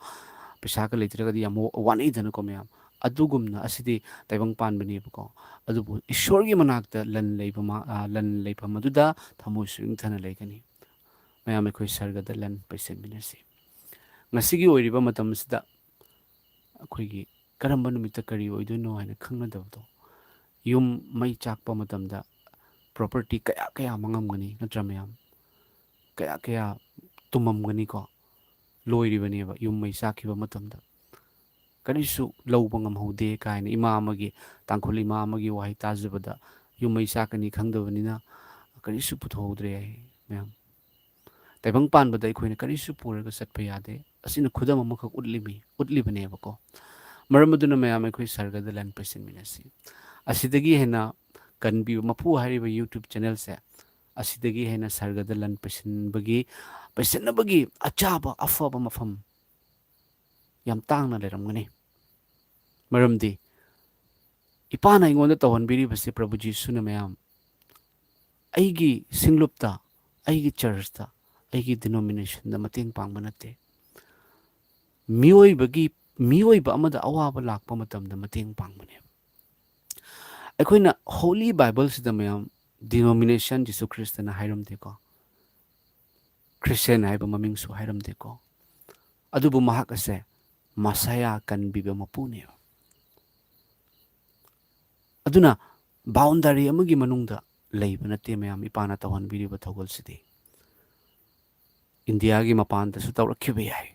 ꯄꯩꯁꯥꯒ ꯂꯩꯇ꯭ꯔꯒꯗꯤ ꯌꯥꯝ ꯋꯥ-, ꯋꯥꯅꯩꯗꯅꯀꯣ ꯃꯌꯥꯝ꯫ ꯑꯗꯨꯒꯨꯝꯅ ꯑꯁꯤꯗꯤ ꯇꯥꯏꯕꯪ ꯄꯥꯟꯕꯅꯦꯕꯀꯣ꯫ ꯑꯗꯨꯕꯨ ꯏꯁꯣꯔꯒꯤ ꯃꯅꯥꯛꯇ ꯂꯟ ꯂꯩꯕ ꯃ-, ꯑ, ꯂꯟ ꯂꯩꯐꯝ ꯑꯗꯨꯗ ꯊꯃꯣꯏꯁꯨ ꯏꯪꯊꯅ ꯂꯩꯒꯅꯤ꯫ ꯃꯌꯥꯝ ꯑꯩꯈꯣꯏ ꯁꯔꯒꯗ ꯂꯟ ꯄꯩꯁꯟꯃꯤꯟꯅꯁꯤ꯫ ꯉꯁꯤꯒꯤ ꯑꯣꯏꯔꯤꯕ ꯃꯇꯝ ꯑꯁꯤꯗ ꯑꯩꯈꯣꯏꯒꯤ ꯀꯔꯝꯕ ꯅꯨꯃꯤꯠꯇ ꯀꯔꯤ ꯑꯣꯏꯗꯣꯏꯅꯣ ꯍꯥꯏꯅ ꯈꯪꯅꯗꯕꯗꯣ, ꯌꯨꯝ ꯃꯩ ꯆꯥꯛꯄ ꯃꯇꯝꯗ property ꯀꯌꯥ ꯀꯌꯥ ꯃꯥꯡꯉꯝꯒꯅꯤ, ꯅꯠꯇ꯭ꯔꯥ ꯃꯌꯥꯝ? ꯀꯌꯥ ꯀꯌꯥ ꯇꯨꯝꯃꯝꯒꯅꯤꯀꯣ? ꯂꯣꯏꯔꯤꯕꯅꯦꯕ ꯌꯨꯝ ꯃꯩ ꯆꯥꯛꯈꯤꯕ ꯃꯇꯝꯗ꯫ ꯀꯔꯤꯁꯨ ꯂꯧꯕ ꯉꯝꯍꯧꯗꯦ ꯀꯥꯏꯅ ꯏꯃꯥ ꯑꯃꯒꯤ, ꯇꯥꯡꯈꯨꯜ ꯏꯃꯥ ꯑꯃꯒꯤ ꯋꯥꯍꯩ ꯇꯥꯖꯕꯗ, ꯌꯨꯝ ꯃꯩ ꯆꯥꯛꯀꯅꯤ ꯈꯪꯗꯕꯅꯤꯅ ꯀꯔꯤꯁꯨ ꯄꯨꯊꯣꯛꯍꯧꯗ꯭ꯔꯦ ꯍꯥꯏ ꯃꯌꯥꯝ꯫ ꯇꯥꯏꯕꯪ ꯄꯥꯟꯕꯗ ꯑꯩꯈꯣꯏꯅ ꯀꯔꯤꯁꯨ ꯄꯨꯔꯒ ꯆꯠꯄ ꯌꯥꯗꯦ꯫ ꯑꯁꯤꯅ ꯈꯨꯗꯝ ꯑꯃꯈꯛ ꯎꯠꯂꯤꯃꯤ-, ꯎꯠꯂꯤꯕꯅꯦꯕꯀꯣ꯫ ꯃꯔꯝ ꯑꯗꯨꯅ ꯃꯌꯥꯝ ꯑꯩꯈꯣꯏ ꯁꯔꯒꯗ ꯂꯟ ꯄꯩꯁꯤꯟꯃꯤꯟꯅꯁꯤ꯫ ꯑꯁꯤꯗꯒꯤ ꯍꯦꯟꯅ ꯀꯟꯕꯤꯕ ꯃꯄꯨ ꯍꯥꯏꯔꯤꯕ YouTube channelꯁꯦ, ꯑꯁꯤꯗꯒꯤ ꯍꯦꯟꯅ ꯁꯔꯒꯗ ꯂꯟ ꯄꯩꯁꯤꯟꯕꯒꯤ, ꯄꯩꯁꯤꯟꯅꯕꯒꯤ ꯑꯆꯥꯕ ꯑꯐꯕ ꯃꯐꯝ ꯌꯥꯝ ꯇꯥꯡꯅ ꯂꯩꯔꯝꯒꯅꯤ꯫ ꯃꯔꯝꯗꯤ ꯏꯄꯥꯅ ꯑꯩꯉꯣꯟꯗ ꯇꯧꯍꯟꯕꯤꯔꯤꯕꯁꯤ ꯄ꯭ꯔꯚꯨ ꯖꯤꯁꯨꯅ ꯃꯌꯥꯝ ꯑꯩꯒꯤ ꯁꯤꯡꯂꯨꯞꯇ, ꯑꯩꯒꯤ churchꯇ, ꯑꯩꯒꯤ denominationꯗ ꯃꯇꯦꯡ ꯄꯥꯡꯕ ꯅꯠꯇꯦ꯫ ꯃꯤꯑꯣꯏꯕꯒꯤ, ꯃꯤꯑꯣꯏꯕ ꯑꯃꯗ ꯑꯋꯥꯕ ꯂꯥꯛꯄ ꯃꯇꯝꯗ ꯃꯇꯦꯡ ꯄꯥꯡꯕꯅꯦꯕ꯫ ꯑꯩꯈꯣꯏꯅ Holy Bibleꯁꯤꯗ, ꯃꯌꯥꯝ, denomination ꯖꯤꯁꯨ ꯈ꯭ꯔꯤꯁꯇꯅ ꯍꯥꯏꯔꯝꯗꯦꯀꯣ, ꯈ꯭ꯔꯤꯁꯇꯤꯌꯥꯟ ꯍꯥꯏꯕ ꯃꯃꯤꯡꯁꯨ ꯍꯥꯏꯔꯝꯗꯦꯀꯣ꯫ ꯑꯗꯨꯕꯨ ꯃꯍꯥꯛ ꯑꯁꯦ ꯃꯁꯥꯌꯥ ꯀꯟꯕꯤꯕ ꯃꯄꯨꯅꯦꯕ꯫ ꯑꯗꯨꯅ boundary ꯑꯃꯒꯤ ꯃꯅꯨꯡꯗ ꯂꯩꯕ ꯅꯠꯇꯦ, ꯃꯌꯥꯝ, ꯏꯄꯥꯅ ꯇꯧꯍꯟꯕꯤꯔꯤꯕ ꯊꯧꯒꯜꯁꯤꯗꯤ꯫ ꯏꯟꯗꯤꯌꯥꯒꯤ ꯃꯄꯥꯟꯗꯁꯨ ꯇꯧꯔꯛꯈꯤꯕ ꯌꯥꯏ꯫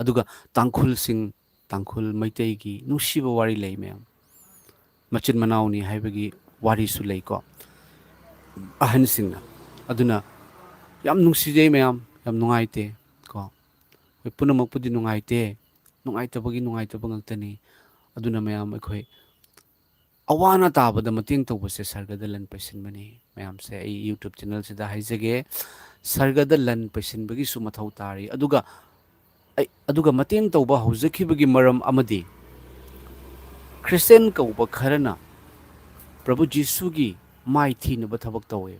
ꯑꯗꯨꯒ ꯇꯥꯡꯈꯨꯜꯁꯤꯡ, ꯇꯥꯡꯈꯨꯜ ꯃꯩꯇꯩꯒꯤ ꯅꯨꯡꯁꯤꯕ ꯋꯥꯔꯤ ꯂꯩ, ꯃꯌꯥꯝ꯫ ꯃꯆꯤꯟ ꯃꯅꯥꯎꯅꯤ ꯍꯥꯏꯕꯒꯤ ꯋꯥꯔꯤꯁꯨ ꯂꯩꯀꯣ, ꯑꯍꯟꯁꯤꯡꯅ꯫ ꯑꯗꯨꯅ ꯌꯥꯝ ꯅꯨꯡꯁꯤꯖꯩ, ꯃꯌꯥꯝ, ꯌꯥꯝ ꯅꯨꯡꯉꯥꯏꯇꯦ ꯀꯣ꯫ ꯑꯩꯈꯣꯏ ꯄꯨꯝꯅꯃꯛꯄꯨꯗꯤ ꯅꯨꯡꯉꯥꯏꯇꯦ, ꯅꯨꯡꯉꯥꯏꯇꯕꯒꯤ ꯅꯨꯡꯉꯥꯏꯇꯕ ꯉꯥꯛꯇꯅꯤ꯫ ꯑꯗꯨꯅ, ꯃꯌꯥꯝ, ꯑꯩꯈꯣꯏ ꯑꯋꯥ ꯑꯅꯥ ꯇꯥꯕꯗ ꯃꯇꯦꯡ ꯇꯧꯕꯁꯦ ꯁꯔꯒꯗ ꯂꯟ ꯄꯩꯁꯤꯟꯕꯅꯤ꯫ ꯃꯌꯥꯝꯁꯦ, ꯑꯩ YouTube channelꯁꯤꯗ ꯍꯥꯏꯖꯒꯦ, ꯁꯔꯒꯗ ꯂꯟ ꯄꯩꯁꯤꯟꯕꯒꯤꯁꯨ ꯃꯊꯧ ꯇꯥꯔꯤ꯫ ꯑꯗꯨꯒ ꯑꯩ, ꯑꯗꯨꯒ ꯃꯇꯦꯡ ꯇꯧꯕ ꯍꯧꯖꯈꯤꯕꯒꯤ ꯃꯔꯝ ꯑꯃꯗꯤ ꯈ꯭ꯔꯤꯁꯇꯤꯌꯥꯟ ꯀꯧꯕ ꯈꯔꯅ ꯄ꯭ꯔꯚꯨ ꯖꯤꯁꯨꯒꯤ ꯃꯥꯏ ꯊꯤꯅꯕ ꯊꯕꯛ ꯇꯧꯋꯦ꯫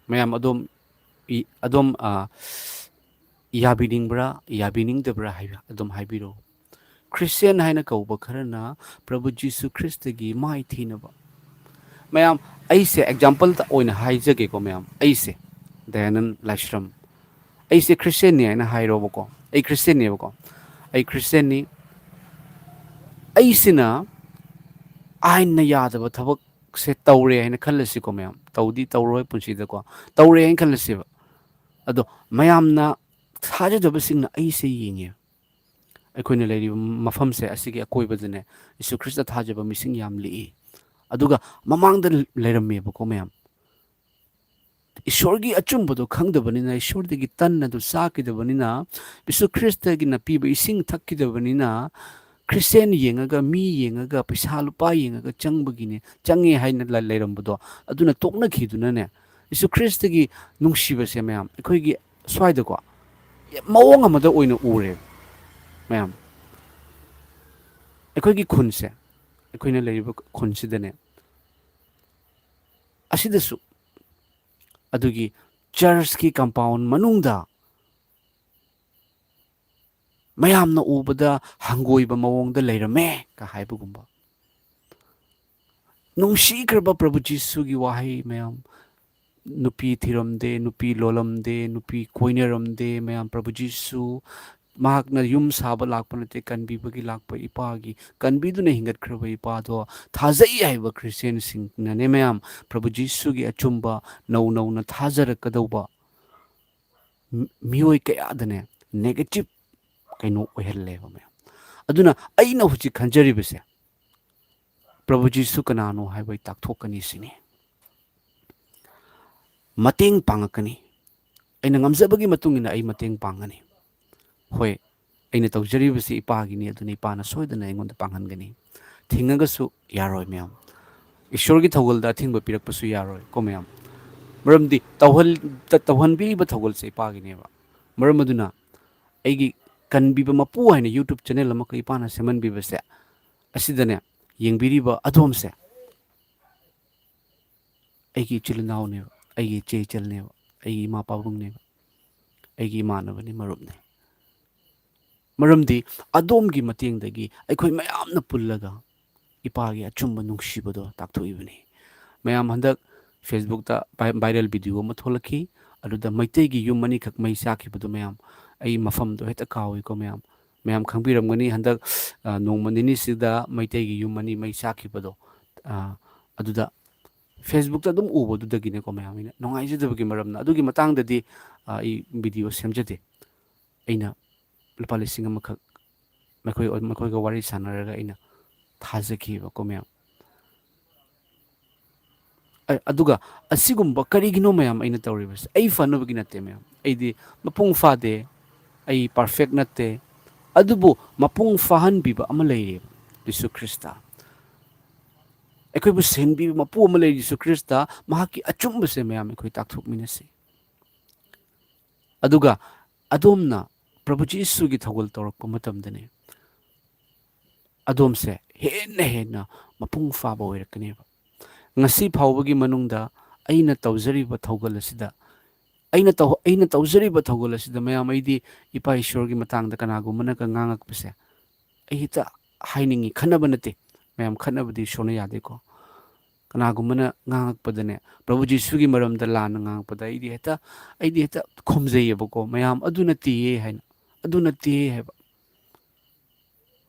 ꯃꯌꯥꯝ ꯑꯗꯣꯝ, ꯏ-, ꯑꯗꯣꯝ, ꯑ, ꯌꯥꯕꯤꯅꯤꯡꯕ꯭ꯔꯥ, ꯌꯥꯕꯤꯅꯤꯡꯗꯕ꯭ꯔꯥ ꯍꯥꯏꯕ ꯑꯗꯨꯝ ꯍꯥꯏꯕꯤꯔꯛꯎ꯫ ꯈ꯭ꯔꯤꯁꯇꯤꯌꯥꯟ ꯍꯥꯏꯅ ꯀꯧꯕ ꯈꯔꯅ ꯄ꯭ꯔꯚꯨ ꯖꯤꯁꯨ ꯈ꯭ꯔꯤꯁꯇꯒꯤ ꯃꯥꯏ ꯊꯤꯅꯕ꯫ ꯃꯌꯥꯝ, ꯑꯩꯁꯦ exampleꯇ ꯑꯣꯏꯅ ꯍꯥꯏꯖꯒꯦꯀꯣ, ꯃꯌꯥꯝ꯫ ꯑꯩꯁꯦ, ꯗꯌꯥꯅꯟ ꯂꯥꯏꯁ꯭ꯔꯝ, ꯑꯩꯁꯦ ꯈ꯭ꯔꯤꯁꯇꯤꯌꯥꯟꯅꯤ ꯍꯥꯏꯅ ꯍꯥꯏꯔꯣꯕꯀꯣ꯫ ꯑꯩ ꯈ꯭ꯔꯤꯁꯇꯤꯌꯥꯟꯅꯦꯕꯀꯣ꯫ ꯑꯩ ꯈ꯭ꯔꯤꯁꯇꯤꯌꯥꯟꯅꯤ꯫ ꯑꯩꯁꯤꯅ ꯑꯥꯏꯟꯅ ꯌꯥꯗꯕ ꯊꯕꯛꯁꯦ ꯇꯧꯔꯦ ꯍꯥꯏꯅ ꯈꯜꯂꯁꯤꯀꯣ, ꯃꯌꯥꯝ꯫ ꯇꯧꯗꯤ ꯇꯧꯔꯣꯏ ꯄꯨꯟꯁꯤꯗꯀꯣ꯫ ꯇꯧꯔꯦ ꯍꯥꯏꯅ ꯈꯜꯂꯁꯦꯕ꯫ ꯑꯗꯣ ꯃꯌꯥꯝꯅ ꯊꯥꯖꯗꯕꯁꯤꯡꯅ ꯑꯩꯁꯦ ꯌꯦꯡꯉꯦ꯫ ꯑꯩꯈꯣꯏꯅ ꯂꯩꯔꯤꯕ ꯃꯐꯝꯁꯦ ꯑꯁꯤꯒꯤ ꯑꯀꯣꯏꯕꯗꯅꯦ ꯖꯤꯁꯨ ꯈ꯭ꯔꯤꯁꯇ ꯊꯥꯖꯕ ꯃꯤꯁꯤꯡ ꯌꯥꯝ ꯂꯤꯛꯏ꯫ ꯑꯗꯨꯒ ꯃꯃꯥꯡꯗ ꯂꯩꯔꯝꯃꯦꯕꯀꯣ, ꯃꯌꯥꯝ꯫ ꯏꯁꯣꯔꯒꯤ ꯑꯆꯨꯝꯕꯗꯣ ꯈꯪꯗꯕꯅꯤꯅ, ꯏꯁꯣꯔꯗꯒꯤ ꯇꯟ ꯑꯗꯨ ꯆꯥꯈꯤꯗꯕꯅꯤꯅ, ꯖꯤꯁꯨ ꯈ꯭ꯔꯤꯁꯇꯒꯤꯅ ꯄꯤꯕ ꯏꯁꯤꯡ ꯊꯛꯈꯤꯗꯕꯅꯤꯅ, ꯈ꯭ꯔꯤꯁꯇꯤꯌꯥꯟ ꯌꯦꯡꯉꯒ, ꯃꯤ ꯌꯦꯡꯉꯒ, ꯄꯩꯁꯥ ꯂꯨꯄꯥ ꯌꯦꯡꯉꯒ ꯆꯪꯕꯒꯤꯅꯦ, ꯆꯪꯉꯦ ꯍꯥꯏꯅ ꯂ-, ꯂꯩꯔꯝꯕꯗꯣ, ꯑꯗꯨꯅ ꯇꯣꯛꯅꯈꯤꯗꯨꯅꯅꯦ, ꯖꯤꯁꯨ ꯈ꯭ꯔꯤꯁꯇꯒꯤ ꯅꯨꯡꯁꯤꯕꯁꯦ, ꯃꯌꯥꯝ, ꯑꯩꯈꯣꯏꯒꯤ ꯁ꯭ꯋꯥꯏꯗꯀꯣ, ꯃꯑꯣꯡ ꯑꯃꯗ ꯑꯣꯏꯅ ꯎꯔꯦ, ꯃꯌꯥꯝ꯫ ꯑꯩꯈꯣꯏꯒꯤ ꯈꯨꯟꯁꯦ, ꯑꯩꯈꯣꯏꯅ ꯂꯩꯔꯤꯕ ꯈꯨꯟꯁꯤꯗꯅꯦ, ꯑꯁꯤꯗꯁꯨ ꯑꯗꯨꯒꯤ churchꯀꯤ compound ꯃꯅꯨꯡꯗ ꯃꯌꯥꯝꯅ ꯎꯕꯗ ꯍꯪꯒꯣꯏꯕ ꯃꯑꯣꯡꯗ ꯂꯩꯔꯝꯃꯦ ꯀ ꯍꯥꯏꯕꯒꯨꯝꯕ꯫ ꯅꯨꯡꯁꯤꯈ꯭ꯔꯕ ꯄ꯭ꯔꯚꯨ ꯖꯤꯁꯨꯒꯤ ꯋꯥꯍꯩ ꯃꯌꯥꯝ, ꯅꯨꯄꯤ ꯊꯤꯔꯝꯗꯦ, ꯅꯨꯄꯤ ꯂꯣꯜꯂꯝꯗꯦ, ꯅꯨꯄꯤ ꯀꯣꯏꯅꯔꯝꯗꯦ ꯃꯌꯥꯝ, ꯄ꯭ꯔꯚꯨ ꯖꯤꯁꯨ ꯃꯍꯥꯛꯅ ꯌꯨꯝ ꯁꯥꯕ ꯂꯥꯛꯄ ꯅꯠꯇꯦ, ꯀꯟꯕꯤꯕꯒꯤ ꯂꯥꯛꯄ ꯏꯄꯥꯒꯤ, ꯀꯟꯕꯤꯗꯨꯅ ꯍꯤꯡꯒꯠꯈ꯭ꯔꯕ ꯏꯄꯥꯗꯣ ꯊꯥꯖꯩ ꯍꯥꯏꯕ ꯈ꯭ꯔꯤꯁꯇꯤꯌꯥꯟꯁꯤꯡꯅꯅꯦ ꯃꯌꯥꯝ, ꯄ꯭ꯔꯚꯨ ꯖꯤꯁꯨꯒꯤ ꯑꯆꯨꯝꯕ ꯅꯧ ꯅꯧꯅ ꯊꯥꯖꯔꯛꯀꯗꯧꯕ ꯃꯤ-, ꯃꯤꯑꯣꯏ ꯀꯌꯥꯗꯅꯦ negative ꯀꯩꯅꯣ ꯑꯣꯏꯍꯜꯂꯦꯕ ꯃꯌꯥꯝ꯫ ꯑꯗꯨꯅ ꯑꯩꯅ ꯍꯧꯖꯤꯛ ꯈꯟꯖꯔꯤꯕꯁꯦ, ꯄ꯭ꯔꯚꯨ ꯖꯤꯁꯨ ꯀꯅꯥꯅꯣ ꯍꯥꯏꯕ ꯑꯩ ꯇꯥꯛꯊꯣꯛꯀꯅꯤ ꯁꯤꯅꯤ꯫ ꯃꯇꯦꯡ ꯄꯥꯡꯉꯛꯀꯅꯤ꯫ ꯑꯩꯅ ꯉꯝꯖꯕꯒꯤ ꯃꯇꯨꯡ ꯏꯟꯅ ꯑꯩ ꯃꯇꯦꯡ ꯄꯥꯡꯒꯅꯤ꯫ ꯍꯣꯏ, ꯑꯩꯅ ꯇꯧꯖꯔꯤꯕꯁꯤ ꯏꯄꯥꯒꯤꯅꯤ, ꯑꯗꯨꯅ ꯏꯄꯥꯅ ꯁꯣꯏꯗꯅ ꯑꯩꯉꯣꯟꯗ ꯄꯥꯡꯍꯟꯒꯅꯤ꯫ ꯊꯤꯡꯉꯒꯁꯨ ꯌꯥꯔꯣꯏ ꯃꯌꯥꯝ꯫ ꯏꯁꯣꯔꯒꯤ ꯊꯧꯒꯜꯗ ꯑꯊꯤꯡꯕ ꯄꯤꯔꯛꯄꯁꯨ ꯌꯥꯔꯣꯏ ꯀꯣ ꯃꯌꯥꯝ꯫ ꯃꯔꯝꯗꯤ ꯇꯧꯍꯜ-, ꯇ-, ꯇꯧꯍꯟꯕꯤꯔꯤꯕ ꯊꯧꯒꯜꯁꯦ ꯏꯄꯥꯒꯤꯅꯦꯕ꯫ ꯃꯔꯝ ꯑꯗꯨꯅ ꯑꯩꯒꯤ ꯀꯟꯕꯤꯕ ꯃꯄꯨ ꯍꯥꯏꯅ YouTube channel ꯑꯃꯈꯛ ꯏꯄꯥꯅ ꯁꯦꯝꯍꯟꯕꯤꯕꯁꯦ, ꯑꯁꯤꯗꯅꯦ ꯌꯦꯡꯕꯤꯔꯤꯕ ꯑꯗꯣꯝꯁꯦ ꯑꯩꯒꯤ ꯏꯆꯤꯜ ꯏꯅꯥꯎꯅꯦꯕ, ꯑꯩꯒꯤ ꯏꯆꯦ ꯏꯆꯜꯅꯦꯕ, ꯑꯩꯒꯤ ꯏꯃꯥ ꯄꯥꯕꯨꯡꯅꯦꯕ, ꯑꯩꯒꯤ ꯏꯃꯥꯟꯅꯕꯅꯤ, ꯃꯔꯨꯞꯅꯤ꯫ ꯃꯔꯝꯗꯤ ꯑꯗꯣꯝꯒꯤ ꯃꯇꯦꯡꯗꯒꯤ ꯑꯩꯈꯣꯏ ꯃꯌꯥꯝꯅ ꯄꯨꯜꯂꯒ ꯏꯄꯥꯒꯤ ꯑꯆꯨꯝꯕ ꯅꯨꯡꯁꯤꯕꯗꯣ ꯇꯥꯛꯊꯣꯛꯏꯕꯅꯤ꯫ ꯃꯌꯥꯝ, ꯍꯟꯗꯛ Facebookꯇ ꯚꯥꯏ-, viral video ꯑꯃ ꯊꯣꯛꯂꯛꯈꯤ꯫ ꯑꯗꯨꯗ ꯃꯩꯇꯩꯒꯤ ꯌꯨꯝ ꯑꯅꯤꯈꯛ ꯃꯩ ꯆꯥꯛꯈꯤꯕꯗꯣ ꯃꯌꯥꯝ, ꯑꯩ ꯃꯐꯝꯗꯣ ꯍꯦꯛꯇ ꯀꯥꯎꯏꯀꯣ ꯃꯌꯥꯝ꯫ ꯃꯌꯥꯝ ꯈꯪꯕꯤꯔꯝꯒꯅꯤ, ꯍꯟꯗꯛ, ꯑ, ꯅꯣꯡꯃ ꯅꯤꯅꯤꯁꯤꯗ ꯃꯩꯇꯩꯒꯤ ꯌꯨꯝ ꯑꯅꯤ ꯃꯩ ꯆꯥꯛꯈꯤꯕꯗꯣ꯫ ꯑ, ꯑꯗꯨꯗ Facebookꯇ ꯑꯗꯨꯝ ꯎꯕꯗꯨꯗꯒꯤꯅꯦꯀꯣ ꯃꯌꯥꯝ, ꯑꯩꯅ ꯅꯨꯡꯉꯥꯏꯖꯗꯕꯒꯤ ꯃꯔꯝꯅ꯫ ꯑꯗꯨꯒꯤ ꯃꯇꯥꯡꯗꯗꯤ, ꯑ, ꯑꯩ video ꯁꯦꯝꯖꯗꯦ꯫ ꯑꯩꯅ ꯂꯨꯄꯥ ꯂꯤꯁꯤꯡ ꯑꯃꯈꯛ ꯃꯈꯣꯏ, ꯃꯈꯣꯏꯒ ꯋꯥꯔꯤ ꯁꯥꯟꯅꯔꯒ ꯑꯩꯅ ꯊꯥꯖꯈꯤꯕꯀꯣ ꯃꯌꯥꯝ꯫ ꯑ-, ꯑꯗꯨꯒ ꯑꯁꯤꯒꯨꯝꯕ ꯀꯔꯤꯒꯤꯅꯣ ꯃꯌꯥꯝ ꯑꯩꯅ ꯇꯧꯔꯤꯕꯁꯦ? ꯑꯩ ꯐꯅꯕꯒꯤ ꯅꯠꯇꯦ ꯃꯌꯥꯝ꯫ ꯑꯩꯗꯤ ꯃꯄꯨꯡ ꯐꯥꯗꯦ, ꯑꯩ perfect ꯅꯠꯇꯦ꯫ ꯑꯗꯨꯕꯨ ꯃꯄꯨꯡ ꯐꯥꯍꯟꯕꯤꯕ ꯑꯃ ꯂꯩꯔꯦꯕ, ꯖꯤꯁꯨ ꯈ꯭ꯔꯤꯁꯇ꯫ ꯑꯩꯈꯣꯏꯕꯨ ꯁꯦꯟꯕꯤꯕ ꯃꯄꯨ ꯑꯃ ꯂꯩꯔꯦ, ꯖꯤꯁꯨ ꯈ꯭ꯔꯤꯁꯇ꯫ ꯃꯍꯥꯛꯀꯤ ꯑꯆꯨꯝꯕꯁꯦ ꯃꯌꯥꯝ ꯑꯩꯈꯣꯏ ꯇꯥꯛꯊꯣꯛꯃꯤꯟꯅꯁꯤ꯫ ꯑꯗꯨꯒ ꯑꯗꯣꯝꯅ ꯄ꯭ꯔꯚꯨ ꯖꯤꯁꯨꯒꯤ ꯊꯧꯒꯜ ꯇꯧꯔꯛꯄ ꯃꯇꯝꯗꯅꯦ, ꯑꯗꯣꯝꯁꯦ ꯍꯦꯟꯅ ꯍꯦꯟꯅ ꯃꯄꯨꯡ ꯐꯥꯕ ꯑꯣꯏꯔꯛꯀꯅꯦꯕ꯫ ꯉꯁꯤ ꯐꯥꯎꯕꯒꯤ ꯃꯅꯨꯡꯗ ꯑꯩꯅ ꯇꯧꯖꯔꯤꯕ ꯊꯧꯒꯜ ꯑꯁꯤꯗ, ꯑꯩꯅ ꯇꯧ-, ꯑꯩꯅ ꯇꯧꯖꯔꯤꯕ ꯊꯧꯒꯜ ꯑꯁꯤꯗ ꯃꯌꯥꯝ, ꯑꯩꯗꯤ ꯏꯄꯥ ꯏꯁꯣꯔꯒꯤ ꯃꯇꯥꯡꯗ ꯀꯅꯥꯒꯨꯝꯕꯅꯒ ꯉꯥꯡꯉꯛꯄꯁꯦ ꯑꯩ ꯍꯦꯛꯇ ꯍꯥꯏꯅꯤꯡꯉꯤ꯫ ꯈꯟꯅꯕ ꯅꯠꯇꯦ ꯃꯌꯥꯝ, ꯈꯟꯅꯕꯗꯤ ꯏꯁꯣꯔꯅ ꯌꯥꯗꯦꯀꯣ꯫ ꯀꯅꯥꯒꯨꯝꯕꯅ ꯉꯥꯡꯉꯛꯄꯗꯅꯦ, ꯄ꯭ꯔꯚꯨ ꯖꯤꯁꯨꯒꯤ ꯃꯔꯝꯗ ꯂꯥꯟꯅ ꯉꯥꯡꯉꯛꯄꯗ ꯑꯩꯗꯤ ꯍꯦꯛꯇ, ꯑꯩꯗꯤ ꯍꯦꯛꯇ ꯈꯨꯝꯖꯩꯌꯦꯕꯀꯣ, "ꯃꯌꯥꯝ, ꯑꯗꯨ ꯅꯠꯇꯦꯌꯦ" ꯍꯥꯏꯅ, "ꯑꯗꯨ ꯅꯠꯇꯦ" ꯍꯥꯏꯕ꯫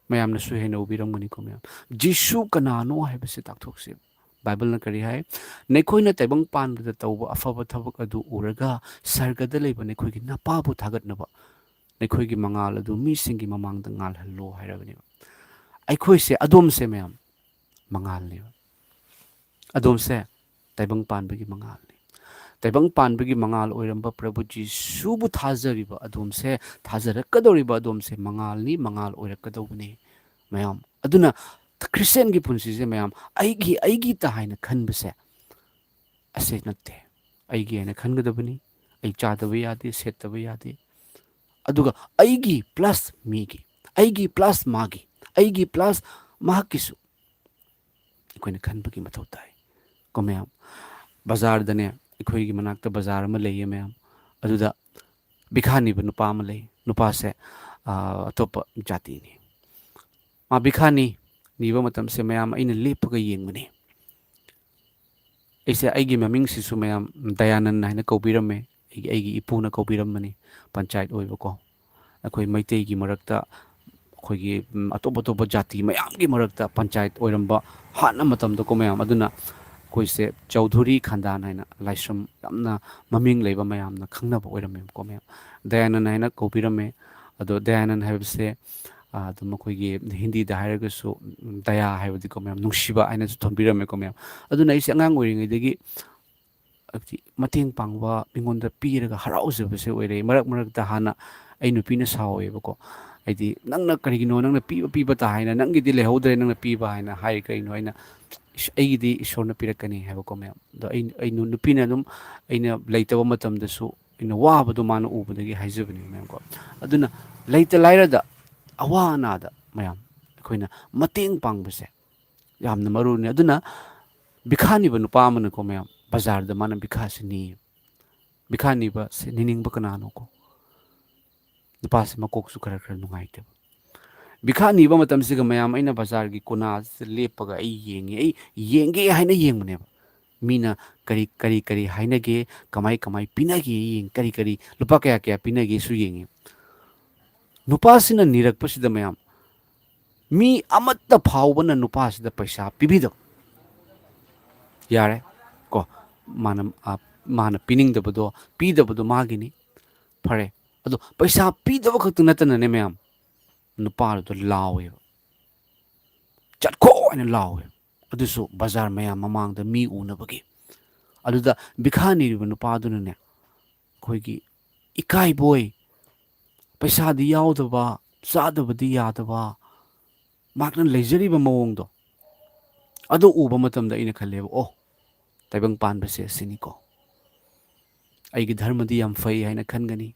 ꯃꯌꯥꯝꯅꯁꯨ ꯍꯦꯟꯅ ꯎꯕꯤꯔꯝꯒꯅꯤꯀꯣ, ꯃꯌꯥꯝ꯫ ꯖꯤꯁꯨ ꯀꯅꯥꯅꯣ ꯍꯥꯏꯕꯁꯦ ꯇꯥꯛꯊꯣꯛꯁꯦ꯫ ꯕꯥꯏꯕꯜꯅ ꯀꯔꯤ ꯍꯥꯏ? "ꯅꯈꯣꯏꯅ ꯇꯥꯏꯕꯪ ꯄꯥꯟꯕꯗ ꯇꯧꯕ ꯑꯐꯕ ꯊꯕꯛ ꯑꯗꯨ ꯎꯔꯒ, ꯁꯔꯒꯗ ꯂꯩꯕ ꯅꯈꯣꯏꯒꯤ ꯅꯄꯥꯕꯨ ꯊꯥꯒꯠꯅꯕ ꯅꯈꯣꯏꯒꯤ ꯃꯉꯥꯜ ꯑꯗꯨ ꯃꯤꯁꯤꯡꯒꯤ ꯃꯃꯥꯡꯗ ꯉꯥꯜꯍꯜꯂꯣ" ꯍꯥꯏꯔꯕꯅꯦꯕ꯫ ꯑꯩꯈꯣꯏꯁꯦ, ꯑꯗꯣꯝꯁꯦ ꯃꯌꯥꯝ, ꯃꯉꯥꯜꯅꯦꯕ꯫ ꯑꯗꯣꯝꯁꯦ ꯇꯥꯏꯕꯪ ꯄꯥꯟꯕꯒꯤ ꯃꯉꯥꯜꯅꯤ꯫ ꯇꯥꯏꯕꯪ ꯄꯥꯟꯕꯒꯤ ꯃꯉꯥꯜ ꯑꯣꯏꯔꯝꯕ ꯄ꯭ꯔꯚꯨ ꯖꯤꯁꯨꯕꯨ ꯊꯥꯖꯔꯤꯕ ꯑꯗꯣꯝꯁꯦ, ꯊꯥꯖꯔꯛꯀꯗꯧꯔꯤꯕ ꯑꯗꯣꯝꯁꯦ ꯃꯉꯥꯜꯅꯤ, ꯃꯉꯥꯜ ꯑꯣꯏꯔꯛꯀꯗꯧꯕꯅꯤ, ꯃꯌꯥꯝ꯫ ꯑꯗꯨꯅ ꯈ꯭ꯔꯤꯁꯇꯤꯌꯥꯟꯒꯤ ꯄꯨꯟꯁꯤꯁꯦ, ꯃꯌꯥꯝ, ꯑꯩꯒꯤ, ꯑꯩꯒꯤ ꯇ ꯍꯥꯏꯅ ꯈꯟꯕꯁꯦ, ꯑꯁꯤ ꯅꯠꯇꯦ꯫ ꯑꯩꯒꯤ ꯍꯥꯏꯅ ꯈꯟꯒꯗꯕꯅꯤ, ꯑꯩ ꯆꯥꯗꯕ ꯌꯥꯗꯦ, ꯁꯦꯠꯇꯕ ꯌꯥꯗꯦ꯫ ꯑꯗꯨꯒ ꯑꯩꯒꯤ plus ꯃꯤꯒꯤ, ꯑꯩꯒꯤ plus ꯃꯥꯒꯤ, ꯑꯩꯒꯤ plus ꯃꯍꯥꯛꯀꯤꯁꯨ ꯑꯩꯈꯣꯏꯅ ꯈꯟꯕꯒꯤ ꯃꯊꯧ ꯇꯥꯏ꯫ ꯀꯣ ꯃꯌꯥꯝ, ꯕꯖꯥꯔꯗꯅꯦ, ꯑꯩꯈꯣꯏꯒꯤ ꯃꯅꯥꯛꯇ ꯕꯖꯥꯔ ꯑꯃ ꯂꯩꯌꯦ ꯃꯌꯥꯝ, ꯑꯗꯨꯗ ꯚꯤꯈꯥ ꯅꯤꯕ ꯅꯨꯄꯥ ꯑꯃ ꯂꯩ꯫ ꯅꯨꯄꯥꯁꯦ, ꯑ, ꯑꯇꯣꯞꯄ ꯖꯥꯇꯤꯅꯤ꯫ ꯃꯥ ꯚꯤꯈꯥ ꯅꯤ, ꯅꯤꯕ ꯃꯇꯝꯁꯦ ꯃꯌꯥꯝ ꯑꯩꯅ ꯂꯦꯞꯄꯒ ꯌꯦꯡꯕꯅꯤ꯫ ꯑꯩꯁꯦ, ꯑꯩꯒꯤ ꯃꯃꯤꯡꯁꯤꯁꯨ ꯃꯌꯥꯝ ꯗꯌꯥꯅꯟ ꯍꯥꯏꯅ ꯀꯧꯕꯤꯔꯝꯃꯦ꯫ ꯑꯩꯒꯤ, ꯑꯩꯒꯤ ꯏꯄꯨꯅ ꯀꯧꯕꯤꯔꯝꯕꯅꯤ, ꯄꯟꯆꯥꯌꯠ ꯑꯣꯏꯕꯀꯣ꯫ ꯑꯩꯈꯣꯏ ꯃꯩꯇꯩꯒꯤ ꯃꯔꯛꯇ, ꯑꯩꯈꯣꯏꯒꯤ, ꯎꯝ, ꯑꯇꯣꯞ ꯑꯇꯣꯞꯄ ꯖꯥꯇꯤ ꯃꯌꯥꯝꯒꯤ ꯃꯔꯛꯇ ꯄꯟꯆꯥꯌꯠ ꯑꯣꯏꯔꯝꯕ ꯍꯥꯟꯅ ꯃꯇꯝꯗꯀꯣ ꯃꯌꯥꯝ꯫ ꯑꯗꯨꯅ ꯑꯩꯈꯣꯏꯁꯦ ꯆꯧꯙꯨꯔꯤ ꯈꯥꯟꯗꯥꯟ ꯍꯥꯏꯅ, ꯂꯥꯏꯁ꯭ꯔꯝ ꯌꯥꯝꯅ ꯃꯃꯤꯡ ꯂꯩꯕ, ꯃꯌꯥꯝꯅ ꯈꯪꯅꯕ ꯑꯣꯏꯔꯝꯃꯦꯕꯀꯣ ꯃꯌꯥꯝ꯫ ꯗꯌꯥꯅꯟ ꯍꯥꯏꯅ ꯀꯧꯕꯤꯔꯝꯃꯦ꯫ ꯑꯗꯣ ꯗꯌꯥꯅꯟ ꯍꯥꯏꯕꯁꯦ, ꯑ, ꯑꯗꯨꯝ ꯑꯩꯈꯣꯏꯒꯤ ꯍꯤꯟꯗꯤꯗ ꯍꯥꯏꯔꯒꯁꯨ, ꯎꯝ, ꯗꯌꯥ ꯍꯥꯏꯕꯗꯤꯀꯣ ꯃꯌꯥꯝ, ꯅꯨꯡꯁꯤꯕ ꯍꯥꯏꯅꯁꯨ ꯊꯣꯟꯕꯤꯔꯝꯃꯦꯀꯣ ꯃꯌꯥꯝ꯫ ꯑꯗꯨꯅ ꯑꯩꯁꯦ ꯑꯉꯥꯡ ꯑꯣꯏꯔꯤꯉꯩꯗꯒꯤ ꯍꯥꯏꯕꯗꯤ ꯃꯇꯦꯡ ꯄꯥꯡꯕ, ꯃꯤꯉꯣꯟꯗ ꯄꯤꯔꯒ ꯍꯔꯥꯎꯖꯕꯁꯦ ꯑꯣꯏꯔꯛꯏ꯫ ꯃꯔꯛ ꯃꯔꯛꯇ ꯍꯥꯟꯅ ꯑꯩ ꯅꯨꯄꯤꯅ ꯁꯥꯎꯋꯦꯕꯀꯣ, ꯍꯥꯏꯗꯤ, "ꯅꯪꯅ ꯀꯔꯤꯒꯤꯅꯣ ꯅꯪꯅ ꯄꯤꯕ, ꯄꯤꯕ ꯇ ꯍꯥꯏꯅ, ꯅꯪꯒꯤꯗꯤ ꯂꯩꯍꯧꯗ꯭ꯔꯦ, ꯅꯪꯅ ꯄꯤꯕ" ꯍꯥꯏꯅ ꯍꯥꯏ꯫ ꯀꯔꯤꯅꯣ? ꯑꯩꯅ, "ꯏꯁ, ꯑꯩꯒꯤꯗꯤ ꯏꯁꯣꯔꯅ ꯄꯤꯔꯛꯀꯅꯤ" ꯍꯥꯏꯕꯀꯣ ꯃꯌꯥꯝ꯫ ꯑꯗꯣ ꯑꯩ, ꯑꯩ ꯅꯨ-, ꯅꯨꯄꯤꯅ ꯑꯗꯨꯝ ꯑꯩꯅ ꯂꯩꯇꯕ ꯃꯇꯝꯗꯁꯨ ꯑꯩꯅ ꯋꯥꯕꯗꯣ ꯃꯥꯅ ꯎꯕꯗꯒꯤ ꯍꯥꯏꯖꯕꯅꯦ ꯃꯌꯥꯝꯀꯣ꯫ ꯑꯗꯨꯅ ꯂꯩꯇ ꯂꯥꯏꯔꯗ, ꯑꯋꯥ ꯑꯅꯥꯗ ꯃꯌꯥꯝ ꯑꯩꯈꯣꯏꯅ ꯃꯇꯦꯡ ꯄꯥꯡꯕꯁꯦ ꯌꯥꯝꯅ ꯃꯔꯨꯅꯤ꯫ ꯑꯗꯨꯅ ꯚꯤꯈꯥ ꯅꯤꯕ ꯅꯨꯄꯥ ꯑꯃꯅꯀꯣ ꯃꯌꯥꯝ, ꯕꯖꯥꯔꯗ ꯃꯥꯅ ꯚꯤꯈꯥꯁꯤ ꯅꯤ, ꯚꯤꯈꯥ ꯅꯤꯕꯁꯦ ꯅꯤꯅꯤꯡꯕ ꯀꯅꯥꯅꯣꯀꯣ? ꯅꯨꯄꯥꯁꯦ ꯃꯀꯣꯛꯁꯨ ꯈꯔ ꯈꯔ ꯅꯨꯡꯉꯥꯏꯇꯦꯕ꯫ ꯚꯤꯈꯥ ꯅꯤꯕ ꯃꯇꯝꯁꯤꯒ ꯃꯌꯥꯝ ꯑꯩꯅ ꯕꯖꯥꯔꯒꯤ ꯀꯣꯅꯥꯁꯤꯗ ꯂꯦꯞꯄꯒ ꯑꯩ ꯌꯦꯡꯉꯤ, ꯑꯩ ꯌꯦꯡꯒꯦ ꯍꯥꯏꯅ ꯌꯦꯡꯕꯅꯦꯕ꯫ ꯃꯤꯅ ꯀꯔꯤ ꯀꯔꯤ ꯀꯔꯤ ꯍꯥꯏꯅꯒꯦ, ꯀꯃꯥꯏ ꯀꯃꯥꯏ ꯄꯤꯅꯒꯦ ꯌꯦꯡ, ꯀꯔꯤ ꯀꯔꯤ ꯂꯨꯄꯥ ꯀꯌꯥ ꯀꯌꯥ ꯄꯤꯅꯒꯦꯁꯨ ꯌꯦꯡꯉꯤ꯫ ꯅꯨꯄꯥꯁꯤꯅ ꯅꯤꯔꯛꯄꯁꯤꯗ ꯃꯌꯥꯝ, ꯃꯤ ꯑꯃꯠꯇ ꯐꯥꯎꯕꯅ ꯅꯨꯄꯥꯁꯤꯗ ꯄꯩꯁꯥ ꯄꯤꯕꯤꯗꯕ꯫ ꯌꯥꯔꯦ ꯀꯣ, ꯃꯥꯅ, ꯑ, ꯃꯥꯅ ꯄꯤꯅꯤꯡꯗꯕꯗꯣ, ꯄꯤꯗꯕꯗꯣ ꯃꯥꯒꯤꯅꯤ꯫ ꯐꯔꯦ꯫ ꯑꯗꯣ ꯄꯩꯁꯥ ꯄꯤꯗꯕ ꯈꯛꯇ ꯅꯠꯇꯅꯅꯦ ꯃꯌꯥꯝ, ꯅꯨꯄꯥꯗꯨꯗ ꯂꯥꯎꯋꯦꯕ꯫ "ꯆꯠꯈꯣ!" ꯍꯥꯏꯅ ꯂꯥꯎꯋꯦ꯫ ꯑꯗꯨꯁꯨ ꯕꯖꯥꯔ ꯃꯌꯥꯝ ꯃꯃꯥꯡꯗ ꯃꯤ ꯎꯅꯕꯒꯤ꯫ ꯑꯗꯨꯗ ꯚꯤꯈꯥ ꯅꯤꯔꯤꯕ ꯅꯨꯄꯥꯗꯨꯅꯅꯦ, ꯑꯩꯈꯣꯏꯒꯤ ꯏꯀꯥꯏꯕꯣꯏ, ꯄꯩꯁꯥꯗꯤ ꯌꯥꯎꯗꯕ, ꯆꯥꯗꯕꯗꯤ ꯌꯥꯗꯕ, ꯃꯍꯥꯛꯅ ꯂꯩꯖꯔꯤꯕ ꯃꯑꯣꯡꯗꯣ, ꯑꯗꯨ ꯎꯕ ꯃꯇꯝꯗ ꯑꯩꯅ ꯈꯜꯂꯦꯕ, "ꯑꯣ, ꯇꯥꯏꯕꯪ ꯄꯥꯟꯕꯁꯦ ꯑꯁꯤꯅꯤꯀꯣ꯫ ꯑꯩꯒꯤ ꯙꯔꯃꯗꯤ ꯌꯥꯝ ꯐꯩ ꯍꯥꯏꯅ ꯈꯟꯒꯅꯤ꯫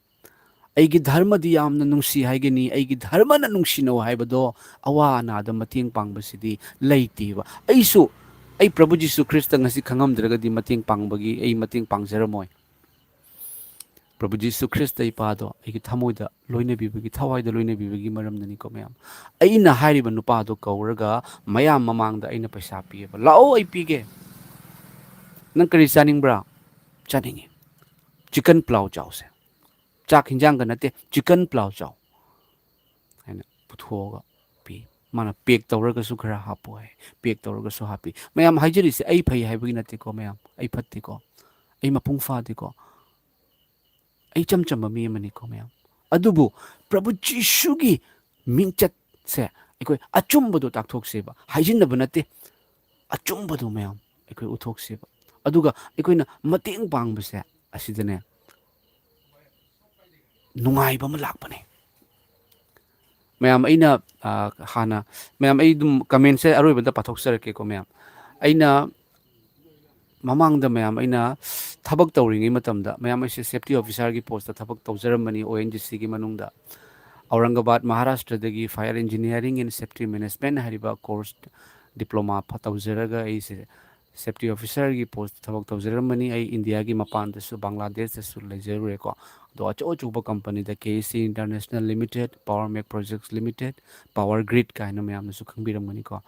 ꯑꯩꯒꯤ ꯙꯔꯃꯗꯤ ꯌꯥꯝꯅ ꯅꯨꯡꯁꯤ ꯍꯥꯏꯒꯅꯤ꯫ ꯑꯩꯒꯤ ꯙꯔꯃꯅ ꯅꯨꯡꯁꯤꯅꯧ ꯍꯥꯏꯕꯗꯣ, ꯑꯋꯥ ꯑꯅꯥꯗ ꯃꯇꯦꯡ ꯄꯥꯡꯕꯁꯤꯗꯤ ꯂꯩꯇꯦꯕ"꯫ ꯑꯩꯁꯨ, ꯑꯩ ꯄ꯭ꯔꯚꯨ ꯖꯤꯁꯨ ꯈ꯭ꯔꯤꯁꯇ ꯉꯁꯤ ꯈꯪꯉꯝꯗ꯭ꯔꯒꯗꯤ ꯃꯇꯦꯡ ꯄꯥꯡꯕꯒꯤ, ꯑꯩ ꯃꯇꯦꯡ ꯄꯥꯡꯖꯔꯝꯃꯣꯏ꯫ ꯄ꯭ꯔꯚꯨ ꯖꯤꯁꯨ ꯈ꯭ꯔꯤꯁꯇ ꯏꯄꯥꯗꯣ ꯑꯩꯒꯤ ꯊꯃꯣꯏꯗ ꯂꯣꯏꯅꯕꯤꯕꯒꯤ, ꯊꯋꯥꯏꯗ ꯂꯣꯏꯅꯕꯤꯕꯒꯤ ꯃꯔꯝꯅꯅꯤꯀꯣ ꯃꯌꯥꯝ꯫ ꯑꯩꯅ ꯍꯥꯏꯔꯤꯕ ꯅꯨꯄꯥꯗꯣ ꯀꯧꯔꯒ ꯃꯌꯥꯝ ꯃꯃꯥꯡꯗ ꯑꯩꯅ ꯄꯩꯁꯥ ꯄꯤꯌꯦꯕ꯫ "ꯂꯥꯛꯑꯣ, ꯑꯩ ꯄꯤꯒꯦ꯫ ꯅꯪ ꯀꯔꯤ ꯆꯥꯅꯤꯡꯕ꯭ꯔꯥ?" "ꯆꯥꯅꯤꯡꯉꯤ꯫ ꯆꯤꯛꯀꯟ ꯄ꯭ꯂꯥꯎ ꯆꯥꯎꯁꯦ꯫ ꯆꯥꯛ ꯍꯤꯟꯖꯥꯡꯒ ꯅꯠꯇꯦ, ꯆꯤꯛꯀꯟ ꯄ꯭ꯂꯥꯎ ꯆꯥꯎ" ꯍꯥꯏꯅ ꯄꯨꯊꯣꯛꯑꯒ ꯄꯤ꯫ ꯃꯥꯅ ꯄꯦꯛ ꯇꯧꯔꯒꯁꯨ ꯈꯔ ꯍꯥꯞꯄꯣ ꯍꯥꯏ, ꯄꯦꯛ ꯇꯧꯔꯒꯁꯨ ꯍꯥꯞꯄꯤ꯫ ꯃꯌꯥꯝ, ꯍꯥꯏꯖꯔꯤꯁꯦ ꯑꯩ ꯐꯩ ꯍꯥꯏꯕꯒꯤ ꯅꯠꯇꯦꯀꯣ ꯃꯌꯥꯝ, ꯑꯩ ꯐꯠꯇꯦꯀꯣ, ꯑꯩ ꯃꯄꯨꯡ ꯐꯥꯗꯦꯀꯣ, ꯑꯩ ꯏꯆꯝ ꯆꯝꯕ ꯃꯤ ꯑꯃꯅꯤꯀꯣ ꯃꯌꯥꯝ꯫ ꯑꯗꯨꯕꯨ ꯄ꯭ꯔꯚꯨ ꯖꯤꯁꯨꯒꯤ ꯃꯤꯡꯆꯠꯁꯦ ꯑꯩꯈꯣꯏ ꯑꯆꯨꯝꯕꯗꯣ ꯇꯥꯛꯊꯣꯛꯁꯦꯕ, ꯍꯥꯏꯖꯤꯟꯅꯕ ꯅꯠꯇꯦ, ꯑꯆꯨꯝꯕꯗꯣ ꯃꯌꯥꯝ ꯑꯩꯈꯣꯏ ꯎꯠꯊꯣꯛꯁꯦꯕ꯫ ꯑꯗꯨꯒ ꯑꯩꯈꯣꯏꯅ ꯃꯇꯦꯡ ꯄꯥꯡꯕꯁꯦ ꯑꯁꯤꯗꯅꯦ ꯅꯨꯡꯉꯥꯏꯕ ꯑꯃ ꯂꯥꯛꯄꯅꯦ꯫ ꯃꯌꯥꯝ, ꯑꯩꯅ, ꯑ, ꯍꯥꯟꯅ, ꯃꯌꯥꯝ, ꯑꯩ ꯑꯗꯨꯝ comment ꯁꯦ ꯑꯔꯣꯏꯕꯗ ꯄꯥꯊꯣꯛꯆꯔꯛꯀꯦꯀꯣ ꯃꯌꯥꯝ꯫ ꯑꯩꯅ ꯃꯃꯥꯡꯗ ꯃꯌꯥꯝ, ꯑꯩꯅ ꯊꯕꯛ ꯇꯧꯔꯤꯉꯩ ꯃꯇꯝꯗ ꯃꯌꯥꯝ, ꯑꯩꯁꯦ safety officer ꯒꯤ post ꯇ ꯊꯕꯛ ꯇꯧꯖꯔꯝꯕꯅꯤ ꯑꯣ ꯑꯦꯟ ꯖꯤ ꯁꯤ ꯒꯤ ꯃꯅꯨꯡꯗ꯫ Aurangabad, ꯃꯍꯥꯔꯥꯁꯇ꯭ꯔꯗꯒꯤ Fire Engineering and Safety Management ꯍꯥꯏꯔꯤꯕ course diploma ꯐ-, ꯇꯧꯖꯔꯒ ꯑꯩꯁꯦ ꯁꯦꯐꯇꯤ ꯑꯣꯐꯤꯁꯥꯔꯒꯤ ꯄꯣꯁꯇ ꯊꯕꯛ ꯇꯧꯖꯔꯝꯕꯅꯤ꯫ ꯑꯩ ꯏꯟꯗꯤꯌꯥꯒꯤ ꯃꯄꯥꯟꯗꯁꯨ, ꯕꯪꯒ꯭ꯂꯥꯗꯦꯁꯇꯁꯨ ꯂꯩꯖꯔꯨꯔꯦꯀꯣ꯫ ꯑꯗꯣ ꯑꯆꯧ ꯑꯆꯧꯕ ꯀꯝꯄꯅꯤꯗ, K S C international limited, power make projects limited, power grid ꯀꯥꯏꯅ ꯃꯌꯥꯝꯅꯁꯨ ꯈꯪꯕꯤꯔꯝꯒꯅꯤꯀꯣ꯫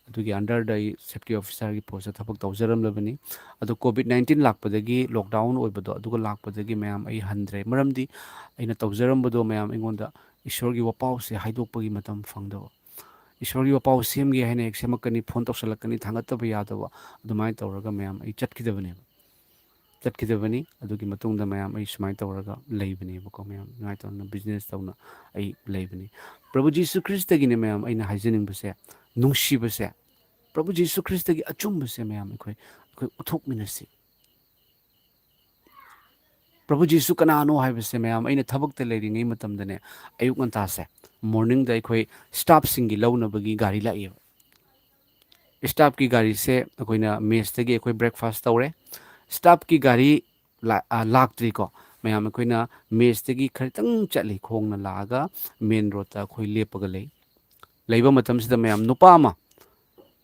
ꯑꯗꯨꯒꯤ ꯑꯟꯗꯔꯗ ꯑꯩ ꯁꯦꯐꯇꯤ ꯑꯣꯐꯤꯁꯥꯔꯒꯤ ꯄꯣꯁꯇ ꯊꯕꯛ ꯇꯧꯖꯔꯝꯂꯕꯅꯤ꯫ ꯑꯗꯣ ꯀꯣꯚꯤꯗ ꯅꯥꯏꯟꯇꯤꯟ ꯂꯥꯛꯄꯗꯒꯤ, ꯂꯣꯛꯗꯥꯎꯟ ꯑꯣꯏꯕꯗꯣ, ꯑꯗꯨꯒ ꯂꯥꯛꯄꯗꯒꯤ ꯃꯌꯥꯝ ꯑꯩ ꯍꯟꯗ꯭ꯔꯦ꯫ ꯃꯔꯝꯗꯤ ꯑꯩꯅ ꯇꯧꯖꯔꯝꯕꯗꯣ ꯃꯌꯥꯝ ꯑꯩꯉꯣꯟꯗ ꯏꯁꯣꯔꯒꯤ ꯋꯥꯄꯥꯎꯁꯦ ꯍꯥꯏꯗꯣꯛꯄꯒꯤ ꯃꯇꯝ ꯐꯪꯗꯕ꯫ ꯏꯁꯣꯔꯒꯤ ꯋꯥꯄꯥꯎ ꯁꯦꯝꯒꯦ ꯍꯥꯏꯅ ꯍꯦꯛ ꯁꯦꯝꯃꯛꯀꯅꯤ, ꯐꯣꯟ ꯇꯧꯁꯜꯂꯛꯀꯅꯤ, ꯊꯥꯡꯒꯠꯇꯕ ꯌꯥꯗꯕ, ꯑꯗꯨꯃꯥꯏꯅ ꯇꯧꯔꯒ ꯃꯌꯥꯝ ꯑꯩ ꯆꯠꯈꯤꯗꯕꯅꯦꯕ꯫ ꯆꯠꯈꯤꯗꯕꯅꯤ꯫ ꯑꯗꯨꯒꯤ ꯃꯇꯨꯡꯗ ꯃꯌꯥꯝ ꯑꯩ ꯁꯨꯃꯥꯏꯅ ꯇꯧꯔꯒ ꯂꯩꯕꯅꯦꯕꯀꯣ꯫ ꯃꯌꯥꯝ ꯅꯨꯡꯉꯥꯏ ꯇꯧꯅ ꯕꯤꯖꯤꯅꯦꯁ ꯇꯧꯅ ꯑꯩ ꯂꯩꯕꯅꯤ꯫ ꯄ꯭ꯔꯚꯨ ꯖꯤꯁꯨ ꯈ꯭ꯔꯤꯁꯇꯒꯤꯅꯦ ꯃꯌꯥꯝ ꯑꯩꯅ ꯍꯥꯏꯖꯅꯤꯡꯕꯁꯦ, ꯅꯨꯡꯁꯤꯕꯁꯦ, ꯄ꯭ꯔꯚꯨ ꯖꯤꯁꯨ ꯈ꯭ꯔꯤꯁꯇꯒꯤ ꯑꯆꯨꯝꯕꯁꯦ ꯃꯌꯥꯝ ꯑꯩꯈꯣꯏ, ꯑꯩꯈꯣꯏ ꯎꯠꯊꯣꯛꯃꯤꯟꯅꯁꯤ꯫ ꯄ꯭ꯔꯚꯨ ꯖꯤꯁꯨ ꯀꯅꯥꯅꯣ ꯍꯥꯏꯕꯁꯦ ꯃꯌꯥꯝ, ꯑꯩꯅ ꯊꯕꯛꯇ ꯂꯩꯔꯤꯉꯩ ꯃꯇꯝꯗꯅꯦ, ꯑꯌꯨꯛ ꯉꯟꯇꯥꯁꯦ, ꯃꯣꯔꯅꯤꯡꯗ ꯑꯩꯈꯣꯏ ꯁ꯭ꯇꯥꯐꯁꯤꯡꯒꯤ ꯂꯧꯅꯕꯒꯤ ꯒꯥꯔꯤ ꯂꯥꯛꯑꯦꯕ꯫ ꯁ꯭ꯇꯥꯐꯀꯤ ꯒꯥꯔꯤꯁꯦ ꯑꯩꯈꯣꯏꯅ ꯃꯦꯁꯇꯒꯤ ꯑꯩꯈꯣꯏ ꯕ꯭ꯔꯦꯛꯐꯥꯁ ꯇꯧꯔꯦ꯫ ꯁ꯭ꯇꯥꯐꯀꯤ ꯒꯥꯔꯤ ꯂꯥ-, ꯑ, ꯂꯥꯛꯇ꯭ꯔꯤꯀꯣ꯫ ꯃꯌꯥꯝ, ꯑꯩꯈꯣꯏꯅ ꯃꯦꯁꯇꯒꯤ ꯈꯔꯇꯪ ꯆꯠꯂꯤ, ꯈꯣꯡꯅ ꯂꯥꯛꯑꯒ ꯃꯦꯟ ꯔꯣꯗꯇ ꯑꯩꯈꯣꯏ ꯂꯦꯞꯄꯒ ꯂꯩ꯫ ꯂꯩꯕ ꯃꯇꯝꯁꯤꯗ ꯃꯌꯥꯝ, ꯅꯨꯄꯥ ꯑꯃ,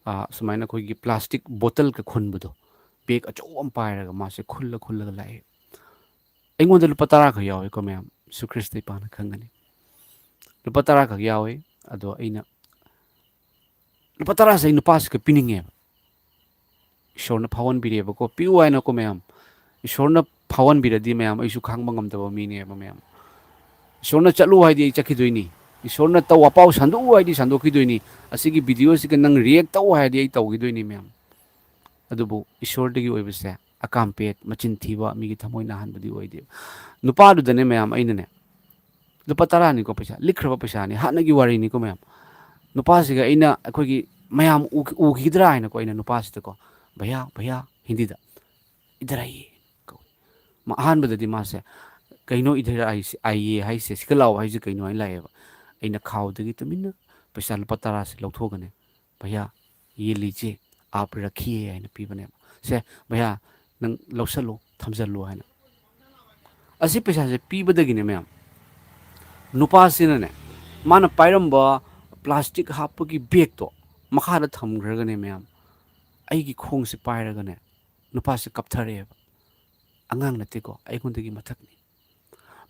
ꯑ, ꯁꯨꯃꯥꯏꯅ ꯑꯩꯈꯣꯏꯒꯤ ꯄ꯭ꯂꯥꯁꯇꯤꯛ ꯕꯣꯇꯜꯒ ꯈꯨꯟꯕꯗꯣ, ꯕꯦꯒ ꯑꯆꯧꯕ ꯑꯃ ꯄꯥꯏꯔꯒ ꯃꯥꯁꯦ ꯈꯨꯜꯂ ꯈꯨꯜꯂꯒ ꯂꯥꯛꯑꯦ꯫ ꯑꯩꯉꯣꯟꯗ ꯂꯨꯄꯥ ꯇꯔꯥ ꯈꯛ ꯌꯥꯎꯋꯦꯀꯣ ꯃꯌꯥꯝ, ꯖꯤꯁꯨ ꯈ꯭ꯔꯤꯁꯇ ꯏꯄꯥꯅ ꯈꯪꯒꯅꯤ꯫ ꯂꯨꯄꯥ ꯇꯔꯥ ꯈꯛ ꯌꯥꯎꯋꯦ꯫ ꯑꯗꯣ ꯑꯩꯅ ꯂꯨꯄꯥ ꯇꯔꯥꯁꯦ ꯑꯩ ꯅꯨꯄꯥꯁꯤꯒ ꯄꯤꯅꯤꯡꯉꯦꯕ꯫ ꯏꯁꯣꯔꯅ ꯐꯥꯎꯍꯟꯕꯤꯔꯦꯕꯀꯣ, ꯄꯤꯌꯨ ꯍꯥꯏꯅꯀꯣ ꯃꯌꯥꯝ꯫ ꯏꯁꯣꯔꯅ ꯐꯥꯎꯍꯟꯕꯤꯔꯗꯤ ꯃꯌꯥꯝ, ꯑꯩꯁꯨ ꯈꯥꯡꯕ ꯉꯝꯗꯕ ꯃꯤꯅꯦꯕ ꯃꯌꯥꯝ꯫ ꯏꯁꯣꯔꯅ ꯆꯠꯂꯨ ꯍꯥꯏꯗꯤ ꯑꯩ ꯆꯠꯈꯤꯗꯣꯏꯅꯤ꯫ ꯏꯁꯣꯔꯅ ꯇꯧ, ꯑꯄꯥꯎ ꯁꯟꯗꯣꯛꯎ ꯍꯥꯏꯗꯤ ꯁꯟꯗꯣꯛꯈꯤꯗꯣꯏꯅꯤ꯫ ꯑꯁꯤꯒꯤ ꯚꯤꯗꯤꯑꯣꯁꯤꯒ ꯅꯪ ꯔꯤꯌꯦꯛ ꯇꯧ ꯍꯥꯏꯔꯗꯤ ꯑꯩ ꯇꯧꯈꯤꯗꯣꯏꯅꯤ ꯃꯌꯥꯝ꯫ ꯑꯗꯨꯕꯨ ꯏꯁꯣꯔꯗꯒꯤ ꯑꯣꯏꯕꯁꯦ ꯑꯀꯥꯝꯄꯦꯠ, ꯃꯆꯤꯟ ꯊꯤꯕ, ꯃꯤꯒꯤ ꯊꯃꯣꯏ ꯅꯥꯍꯟꯕꯗꯤ ꯑꯣꯏꯗꯦꯕ꯫ ꯅꯨꯄꯥꯗꯨꯗꯅꯦ ꯃꯌꯥꯝ, ꯑꯩꯅꯅꯦ, ꯂꯨꯄꯥ ꯇꯔꯥꯅꯤꯀꯣ ꯄꯩꯁꯥ, ꯂꯤꯛꯈ꯭ꯔꯕ ꯄꯩꯁꯥꯅꯤ, ꯍꯥꯟꯅꯒꯤ ꯋꯥꯔꯤꯅꯤꯀꯣ ꯃꯌꯥꯝ꯫ ꯅꯨꯄꯥꯁꯤꯒ ꯑꯩꯅ, ꯑꯩꯈꯣꯏꯒꯤ ꯃꯌꯥꯝ ꯎ-, ꯎꯈꯤꯗ꯭ꯔꯥ ꯍꯥꯏꯅꯀꯣ, ꯑꯩꯅ ꯅꯨꯄꯥꯁꯤꯗꯀꯣ, "ꯚꯩꯌꯥ, ꯚꯩꯌꯥ", ꯍꯤꯟꯗꯤꯗ, "ꯏꯙꯔ ꯑꯥꯏꯌꯦ" ꯀꯧꯏ꯫ ꯃꯥ ꯑꯍꯥꯟꯕꯗꯗꯤ ꯃꯥꯁꯦ, "ꯀꯩꯅꯣ ꯏꯙꯔ ꯑꯥꯏꯁꯦ, ꯑꯥꯏꯌꯦ ꯍꯥꯏꯁꯦ, ꯁꯤꯗ ꯂꯥꯛꯑꯣ ꯍꯥꯏꯁꯦ ꯀꯩꯅꯣ?" ꯍꯥꯏꯅ ꯂꯥꯛꯑꯦꯕ꯫ ꯑꯩꯅ ꯈꯥꯎꯗꯒꯤ ꯇꯨꯃꯤꯟꯅ ꯄꯩꯁꯥ ꯂꯨꯄꯥ ꯇꯔꯥꯁꯦ ꯂꯧꯊꯣꯛꯑꯒꯅꯦ, "ꯚꯩꯌꯥ, ꯌꯦ ꯂꯤꯖꯤꯌꯦ, ꯑꯥꯞ ꯔꯈꯤꯌꯦ" ꯍꯥꯏꯅ ꯄꯤꯕꯅꯦꯕ꯫ "ꯁꯦ ꯚꯩꯌꯥ, ꯅꯪ ꯂꯧꯁꯜꯂꯨ, ꯊꯝꯖꯜꯂꯨ" ꯍꯥꯏꯅ꯫ ꯑꯁꯤ ꯄꯩꯁꯥꯁꯦ ꯄꯤꯕꯗꯒꯤꯅꯦ ꯃꯌꯥꯝ, ꯅꯨꯄꯥꯁꯤꯅꯅꯦ, ꯃꯥꯅ ꯄꯥꯏꯔꯝꯕ ꯄ꯭ꯂꯥꯁꯇꯤꯛ ꯍꯥꯞꯄꯒꯤ ꯕꯦꯒꯇꯣ ꯃꯈꯥꯗ ꯊꯝꯈ꯭ꯔꯒꯅꯦ ꯃꯌꯥꯝ, ꯑꯩꯒꯤ ꯈꯣꯡꯁꯦ ꯄꯥꯏꯔꯒꯅꯦ, ꯅꯨꯄꯥꯁꯦ ꯀꯞꯊꯔꯛꯑꯦꯕ꯫ ꯑꯉꯥꯡ ꯅꯠꯇꯦꯀꯣ, ꯑꯩꯉꯣꯟꯗꯒꯤ ꯃꯊꯛꯅꯤ꯫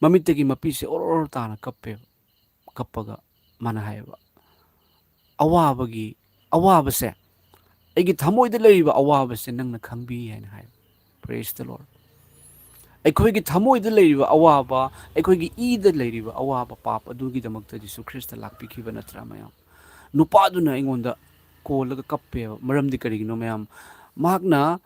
ꯃꯃꯤꯠꯇꯒꯤ ꯃꯄꯤꯁꯦ ꯑꯣꯔꯣ ꯑꯣꯔꯣ ꯇꯥꯅ ꯀꯞꯄꯦꯕ꯫ ꯀꯞꯄꯒ ꯃꯥꯅ ꯍꯥꯏꯌꯦꯕ, "ꯑꯋꯥꯕꯒꯤ, ꯑꯋꯥꯕꯁꯦ, ꯑꯩꯒꯤ ꯊꯃꯣꯏꯗ ꯂꯩꯔꯤꯕ ꯑꯋꯥꯕꯁꯦ ꯅꯪꯅ ꯈꯪꯕꯤ" ꯍꯥꯏꯅ ꯍꯥꯏ꯫ Praise the Lord꯫ ꯑꯩꯈꯣꯏꯒꯤ ꯊꯃꯣꯏꯗ ꯂꯩꯔꯤꯕ ꯑꯋꯥꯕ, ꯑꯩꯈꯣꯏꯒꯤ ꯏꯗ ꯂꯩꯔꯤꯕ ꯑꯋꯥꯕ, ꯄꯥꯞ ꯑꯗꯨꯒꯤꯗꯃꯛꯇ ꯖꯤꯁꯨ ꯈ꯭ꯔꯤꯁꯇ ꯂꯥꯛꯄꯤꯈꯤꯕ ꯅꯠꯇ꯭ꯔꯥ, ꯃꯌꯥꯝ? ꯅꯨꯄꯥꯗꯨꯅ ꯑꯩꯉꯣꯟꯗ ꯀꯣꯜꯂꯒ ꯀꯞꯄꯦꯕ꯫ ꯃꯔꯝꯗꯤ ꯀꯔꯤꯒꯤꯅꯣ, ꯃꯌꯥꯝ? ꯃꯍꯥꯛꯅ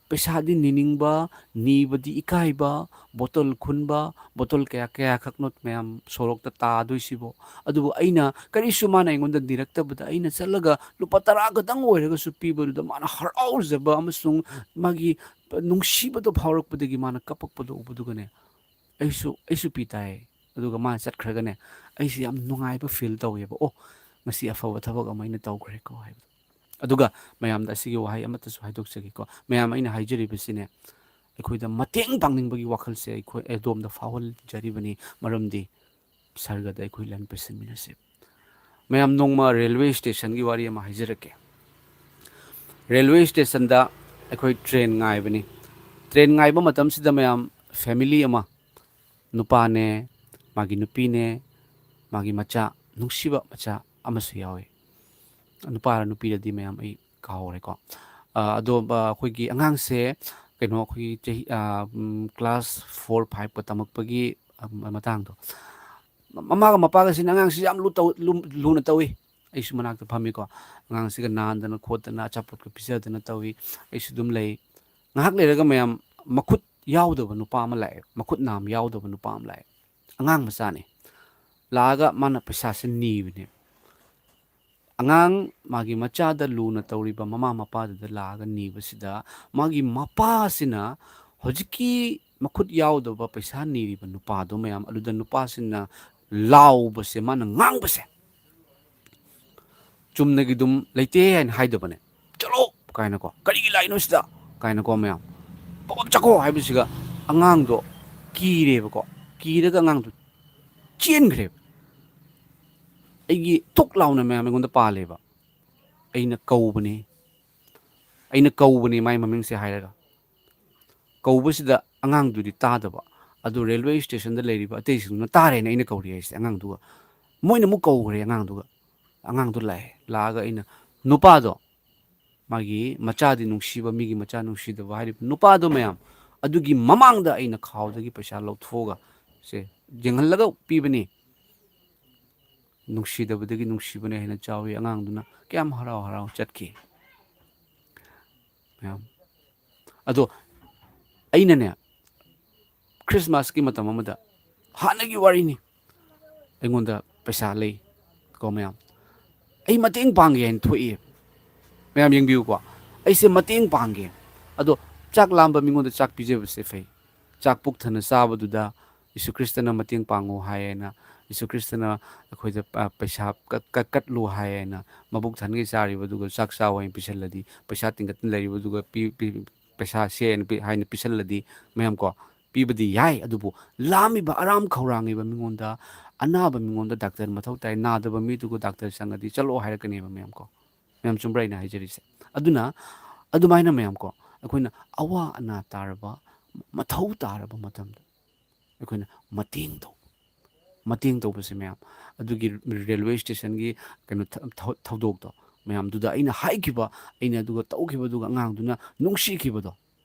ꯄꯩꯁꯥꯗꯤ ꯅꯤꯅꯤꯡꯕ, ꯅꯤꯕꯗꯤ ꯏꯀꯥꯏꯕ, ꯕꯣꯇꯜ ꯈꯨꯟꯕ, ꯕꯣꯇꯜ ꯀꯌꯥ ꯀꯌꯥꯈꯛꯅꯣ, ꯃꯌꯥꯝ, ꯁꯣꯔꯣꯛꯇ ꯇꯥꯗꯣꯏꯁꯤꯕꯣ? ꯑꯗꯨꯕꯨ ꯑꯩꯅ ꯀꯔꯤꯁꯨ ꯃꯥꯅ ꯑꯩꯉꯣꯟꯗ ꯅꯤꯔꯛꯇꯕꯗ, ꯑꯩꯅ ꯆꯠꯂꯒ ꯂꯨꯄꯥ ꯇꯔꯥ ꯈꯛꯇꯪ ꯑꯣꯏꯔꯒꯁꯨ ꯄꯤꯕꯗꯨꯗ ꯃꯥꯅ ꯍꯔꯥꯎꯖꯕ ꯑꯃꯁꯨꯡ ꯃꯥꯒꯤ ꯅꯨꯡꯁꯤꯕꯗꯣ ꯐꯥꯎꯔꯛꯄꯗꯒꯤ ꯃꯥꯅ ꯀꯞꯄꯛꯄꯗꯣ ꯎꯕꯗꯨꯒꯅꯦ, ꯑꯩꯁꯨ, ꯑꯩꯁꯨ ꯄꯤ ꯇꯥꯏ꯫ ꯑꯗꯨꯒ ꯃꯥ ꯆꯠꯈ꯭ꯔꯒꯅꯦ, ꯑꯩꯁꯦ ꯌꯥꯝ ꯅꯨꯡꯉꯥꯏꯕ ꯐꯤꯜ ꯇꯧꯋꯦꯕ꯫ "ꯑꯣ, ꯉꯁꯤ ꯑꯐꯕ ꯊꯕꯛ ꯑꯃ ꯑꯩꯅ ꯇꯧꯈ꯭ꯔꯦꯀꯣ" ꯍꯥꯏꯕꯗꯣ꯫ ꯑꯗꯨꯒ ꯃꯌꯥꯝꯗ ꯑꯁꯤꯒꯤ ꯋꯥꯍꯩ ꯑꯃꯠꯇꯁꯨ ꯍꯥꯏꯗꯣꯛꯆꯒꯦꯀꯣ꯫ ꯃꯌꯥꯝ, ꯑꯩꯅ ꯍꯥꯏꯖꯔꯤꯕꯁꯤꯅꯦ, ꯑꯩꯈꯣꯏꯗ ꯃꯇꯦꯡ ꯄꯥꯡꯅꯤꯡꯕꯒꯤ ꯋꯥꯈꯜꯁꯦ ꯑꯩꯈꯣꯏ ꯑꯗꯣꯝꯗ ꯐꯥꯎꯍꯟꯖꯔꯤꯕꯅꯤ꯫ ꯃꯔꯝꯗꯤ ꯁꯔꯒꯗ ꯑꯩꯈꯣꯏ ꯂꯟ ꯄꯦꯟꯁꯤꯟꯃꯤꯟꯅꯁꯦ꯫ ꯃꯌꯥꯝ, ꯅꯣꯡꯃ ꯔꯦꯜꯋꯦ ꯁ꯭ꯇꯦꯁꯟꯒꯤ ꯋꯥꯔꯤ ꯑꯃ ꯍꯥꯏꯖꯔꯛꯀꯦ꯫ ꯔꯦꯜꯋꯦ ꯁ꯭ꯇꯦꯁꯟꯗ ꯑꯩꯈꯣꯏ ꯇ꯭ꯔꯦꯟ ꯉꯥꯏꯕꯅꯤ꯫ ꯇ꯭ꯔꯦꯟ ꯉꯥꯏꯕ ꯃꯇꯝꯁꯤꯗ ꯃꯌꯥꯝ, ꯐꯦꯃꯤꯂꯤ ꯑꯃ, ꯅꯨꯄꯥꯅꯦ, ꯃꯥꯒꯤ ꯅꯨꯄꯤꯅꯦ, ꯃꯥꯒꯤ ꯃꯆꯥ, ꯅꯨꯡꯁꯤꯕ ꯃꯆꯥ ꯑꯃꯁꯨ ꯌꯥꯎꯏ꯫ ꯅꯨꯄꯥꯔ ꯅꯨꯄꯤꯔꯗꯤ ꯃꯌꯥꯝ ꯑꯩ ꯀꯥꯎꯔꯦꯀꯣ꯫ ꯑ, ꯑꯗꯣ, ꯑ, ꯑꯩꯈꯣꯏꯒꯤ ꯑꯉꯥꯡꯁꯦ ꯀꯩꯅꯣ, ꯑꯩꯈꯣꯏꯒꯤ ꯆꯍꯤ, ꯑ, ꯎꯝ, ꯀ꯭ꯂꯥꯁ ꯐꯣꯔ ꯐꯥꯏꯚꯀ ꯇꯝꯃꯛꯄꯒꯤ, ꯑ, ꯃꯇꯥꯡꯗꯣ꯫ ꯃꯃꯥꯒ ꯃꯄꯥꯒꯁꯤꯅ ꯑꯉꯥꯡꯁꯤ ꯌꯥꯝ ꯂꯨ ꯇꯧ-, ꯂꯨ-, ꯂꯨꯅ ꯇꯧꯏ꯫ ꯑꯩꯁꯨ ꯃꯅꯥꯛꯇ ꯐꯝꯃꯤꯀꯣ꯫ ꯑꯉꯥꯡꯁꯤꯒ ꯅꯥꯟꯗꯅ ꯈꯣꯠꯇꯅ ꯑꯆꯥꯄꯣꯠꯀ ꯄꯤꯖꯗꯅ ꯇꯧꯏ꯫ ꯑꯩꯁꯨ ꯑꯗꯨꯝ ꯂꯩ꯫ ꯉꯥꯏꯍꯥꯛ ꯂꯩꯔꯒ ꯃꯌꯥꯝ, ꯃꯈꯨꯠ ꯌꯥꯎꯗꯕ ꯅꯨꯄꯥ ꯑꯃ ꯂꯥꯛꯑꯦ꯫ ꯃꯈꯨꯠ ꯅꯥꯝ ꯌꯥꯎꯗꯕ ꯅꯨꯄꯥ ꯑꯃ ꯂꯥꯛꯑꯦ꯫ ꯑꯉꯥꯡ ꯃꯆꯥꯅꯤ꯫ ꯂꯥꯛꯑꯒ ꯃꯥꯅ ꯄꯩꯁꯥꯁꯦ ꯅꯤꯕꯅꯦ꯫ ꯑꯉꯥꯡ, ꯃꯥꯒꯤ ꯃꯆꯥꯗ ꯂꯨꯅ ꯇꯧꯔꯤꯕ ꯃꯃꯥ ꯃꯄꯥꯗꯨꯗ ꯂꯥꯛꯑꯒ ꯅꯤꯕꯁꯤꯗ, ꯃꯥꯒꯤ ꯃꯄꯥꯁꯤꯅ ꯍꯧꯖꯤꯛꯀꯤ ꯃꯈꯨꯠ ꯌꯥꯎꯗꯕ ꯄꯩꯁꯥ ꯅꯤꯔꯤꯕ ꯅꯨꯄꯥꯗꯣ, ꯃꯌꯥꯝ, ꯑꯗꯨꯗ ꯅꯨꯄꯥꯁꯤꯅ ꯂꯥꯎꯕꯁꯦ, ꯃꯥꯅ ꯉꯥꯡꯕꯁꯦ, ꯆꯨꯝꯅꯒꯤ ꯑꯗꯨꯝ "ꯂꯩꯇꯦ" ꯍꯥꯏꯅ ꯍꯥꯏꯗꯕꯅꯦ꯫ "ꯆꯠꯂꯣ!" ꯀꯥꯏꯅꯀꯣ, "ꯀꯔꯤꯒꯤ ꯂꯥꯛꯏꯅꯣ ꯁꯤꯗ?" ꯀꯥꯏꯅꯀꯣ, ꯃꯌꯥꯝ, "ꯄꯞ ꯄꯞ ꯆꯠꯈꯣ" ꯍꯥꯏꯕꯁꯤꯒ ꯑꯉꯥꯡꯗꯣ ꯀꯤꯔꯦꯕꯀꯣ꯫ ꯀꯤꯔꯒ ꯑꯉꯥꯡꯗꯣ ꯆꯦꯟꯈ꯭ꯔꯦꯕ꯫ ꯑꯩꯒꯤ ꯊꯨꯛ ꯂꯥꯎꯅ ꯃꯌꯥꯝ ꯑꯩꯉꯣꯟꯗ ꯄꯥꯜꯂꯦꯕ꯫ ꯑꯩꯅ ꯀꯧꯕꯅꯦ꯫ ꯑꯩꯅ ꯀꯧꯕꯅꯤ ꯃꯥꯏ ꯃꯃꯤꯡꯁꯦ ꯍꯥꯏꯔꯒ꯫ ꯀꯧꯕꯁꯤꯗ ꯑꯉꯥꯡꯗꯨꯗꯤ ꯇꯥꯗꯕ꯫ ꯑꯗꯨ ꯔꯦꯜꯋꯦ ꯁ꯭ꯇꯦꯁꯟꯗ ꯂꯩꯔꯤꯕ ꯑꯇꯩꯁꯤꯡꯗꯨꯅ ꯇꯥꯔꯦꯅ ꯑꯩꯅ ꯀꯧꯔꯤ ꯍꯥꯏꯁꯦ ꯑꯉꯥꯡꯗꯨꯒ꯫ ꯃꯣꯏꯅ ꯑꯃꯨꯛ ꯀꯧꯈ꯭ꯔꯦ ꯑꯉꯥꯡꯗꯨꯒ꯫ ꯑꯉꯥꯡꯗꯨ ꯂꯥꯛꯑꯦ꯫ ꯂꯥꯛꯑꯒ ꯑꯩꯅ, ꯅꯨꯄꯥꯗꯣ, ꯃꯥꯒꯤ ꯃꯆꯥꯗꯤ ꯅꯨꯡꯁꯤꯕ, ꯃꯤꯒꯤ ꯃꯆꯥ ꯅꯨꯡꯁꯤꯗꯕ ꯍꯥꯏꯔꯤꯕ ꯅꯨꯄꯥꯗꯣ ꯃꯌꯥꯝ, ꯑꯗꯨꯒꯤ ꯃꯃꯥꯡꯗ ꯑꯩꯅ ꯈꯥꯎꯗꯒꯤ ꯄꯩꯁꯥ ꯂꯧꯊꯣꯛꯑꯒ ꯁꯦ ꯌꯦꯡꯍꯜꯂꯒ ꯄꯤꯕꯅꯤ꯫ ꯅꯨꯡꯁꯤꯗꯕꯗꯒꯤ ꯅꯨꯡꯁꯤꯕꯅ ꯍꯦꯟꯅ ꯆꯥꯎꯏ꯫ ꯑꯉꯥꯡꯗꯨꯅ ꯀꯌꯥꯝ ꯍꯔꯥꯎ ꯍꯔꯥꯎ ꯆꯠꯈꯤ ꯃꯌꯥꯝ꯫ ꯑꯗꯣ ꯑꯩꯅꯅꯦ, ꯈ꯭ꯔꯤꯁꯃꯥꯁꯀꯤ ꯃꯇꯝ ꯑꯃꯗ, ꯍꯥꯟꯅꯒꯤ ꯋꯥꯔꯤꯅꯤ, ꯑꯩꯉꯣꯟꯗ ꯄꯩꯁꯥ ꯂꯩ ꯀꯣ ꯃꯌꯥꯝ, ꯑꯩ ꯃꯇꯦꯡ ꯄꯥꯡꯒꯦ ꯍꯥꯏꯅ ꯊꯣꯛꯏ꯫ ꯃꯌꯥꯝ ꯌꯦꯡꯕꯤꯌꯨꯀꯣ, ꯑꯩꯁꯦ ꯃꯇꯦꯡ ꯄꯥꯡꯒꯦ꯫ ꯑꯗꯣ ꯆꯥꯛ ꯂꯥꯝꯕ ꯃꯤꯉꯣꯟꯗ ꯆꯥꯛ ꯄꯤꯖꯕꯁꯦ ꯐꯩ꯫ ꯆꯥꯛ ꯄꯨꯛ ꯊꯟꯅ ꯆꯥꯕꯗꯨꯗ ꯌꯤꯁꯨ ꯈ꯭ꯔꯤꯁꯇꯅ ꯃꯇꯦꯡ ꯄꯥꯡꯉꯨ ꯍꯥꯏꯌꯦꯅ, ꯌꯤꯁꯨ ꯈ꯭ꯔꯤꯁꯇꯅ ꯑꯩꯈꯣꯏꯗ, ꯑ, ꯄꯩꯁꯥ ꯀꯠ-, ꯀꯠ-, ꯀꯠꯂꯨ ꯍꯥꯏꯌꯦꯅ, ꯃꯕꯨꯛ ꯊꯟꯒꯩ ꯆꯥꯔꯤꯕꯗꯨꯒ ꯆꯥꯛ ꯆꯥꯎ ꯍꯥꯏꯅ ꯄꯤꯁꯜꯂꯗꯤ, ꯄꯩꯁꯥ ꯇꯤꯡꯒꯠꯇꯅ ꯂꯩꯔꯤꯕꯗꯨꯒ ꯄꯤ-, ꯄꯤ-, ꯄꯩꯁꯥ ꯁꯦ ꯍꯥꯏꯅ ꯄꯤ-, ꯍꯥꯏꯅ ꯄꯤꯁꯜꯂꯗꯤ, ꯃꯌꯥꯝ ꯀꯣ, ꯄꯤꯕꯗꯤ ꯌꯥꯏ, ꯑꯗꯨꯕꯨ ꯂꯥꯝꯃꯤꯕ, ꯑꯔꯥꯝ ꯈꯧꯔꯥꯡꯉꯤꯕ ꯃꯤꯉꯣꯟꯗ, ꯑꯅꯥꯕ ꯃꯤꯉꯣꯟꯗ ꯗꯥꯛꯇꯔ ꯃꯊꯧ ꯇꯥꯏ, ꯅꯥꯗꯕ ꯃꯤꯗꯨꯒ ꯗꯥꯛꯇꯔ ꯆꯪꯉꯗꯤ ꯆꯠꯂꯣ ꯍꯥꯏꯔꯛꯀꯅꯦꯕ, ꯃꯌꯥꯝ ꯀꯣ꯫ ꯃꯌꯥꯝ ꯆꯨꯝꯕ꯭ꯔꯥ ꯑꯩꯅ ꯍꯥꯏꯖꯔꯤꯁꯦ? ꯑꯗꯨꯅ ꯑꯗꯨꯃꯥꯏꯅ, ꯃꯌꯥꯝ ꯀꯣ, ꯑꯩꯈꯣꯏꯅ ꯑꯋꯥ ꯑꯅꯥ ꯇꯥꯔꯕ, ꯃꯊꯧ ꯇꯥꯔꯕ ꯃꯇꯝꯗ ꯑꯩꯈꯣꯏꯅ ꯃꯇꯦꯡ ꯇꯧ-, ꯃꯇꯦꯡ ꯇꯧꯕꯁꯦ, ꯃꯌꯥꯝ, ꯑꯗꯨꯒꯤ ꯔꯦꯜꯋꯦ ꯁ꯭ꯇꯦꯁꯟꯒꯤ ꯀꯩꯅꯣ ꯊ-, ꯊꯧ-, ꯊꯧꯗꯣꯛꯇꯣ, ꯃꯌꯥꯝꯗꯨꯗ ꯑꯩꯅ ꯍꯥꯏꯈꯤꯕ, ꯑꯩꯅ ꯑꯗꯨꯒ ꯇꯧꯈꯤꯕꯗꯨꯒ ꯑꯉꯥꯡꯗꯨꯅ ꯅꯨꯡꯁꯤꯈꯤꯕꯗꯣ,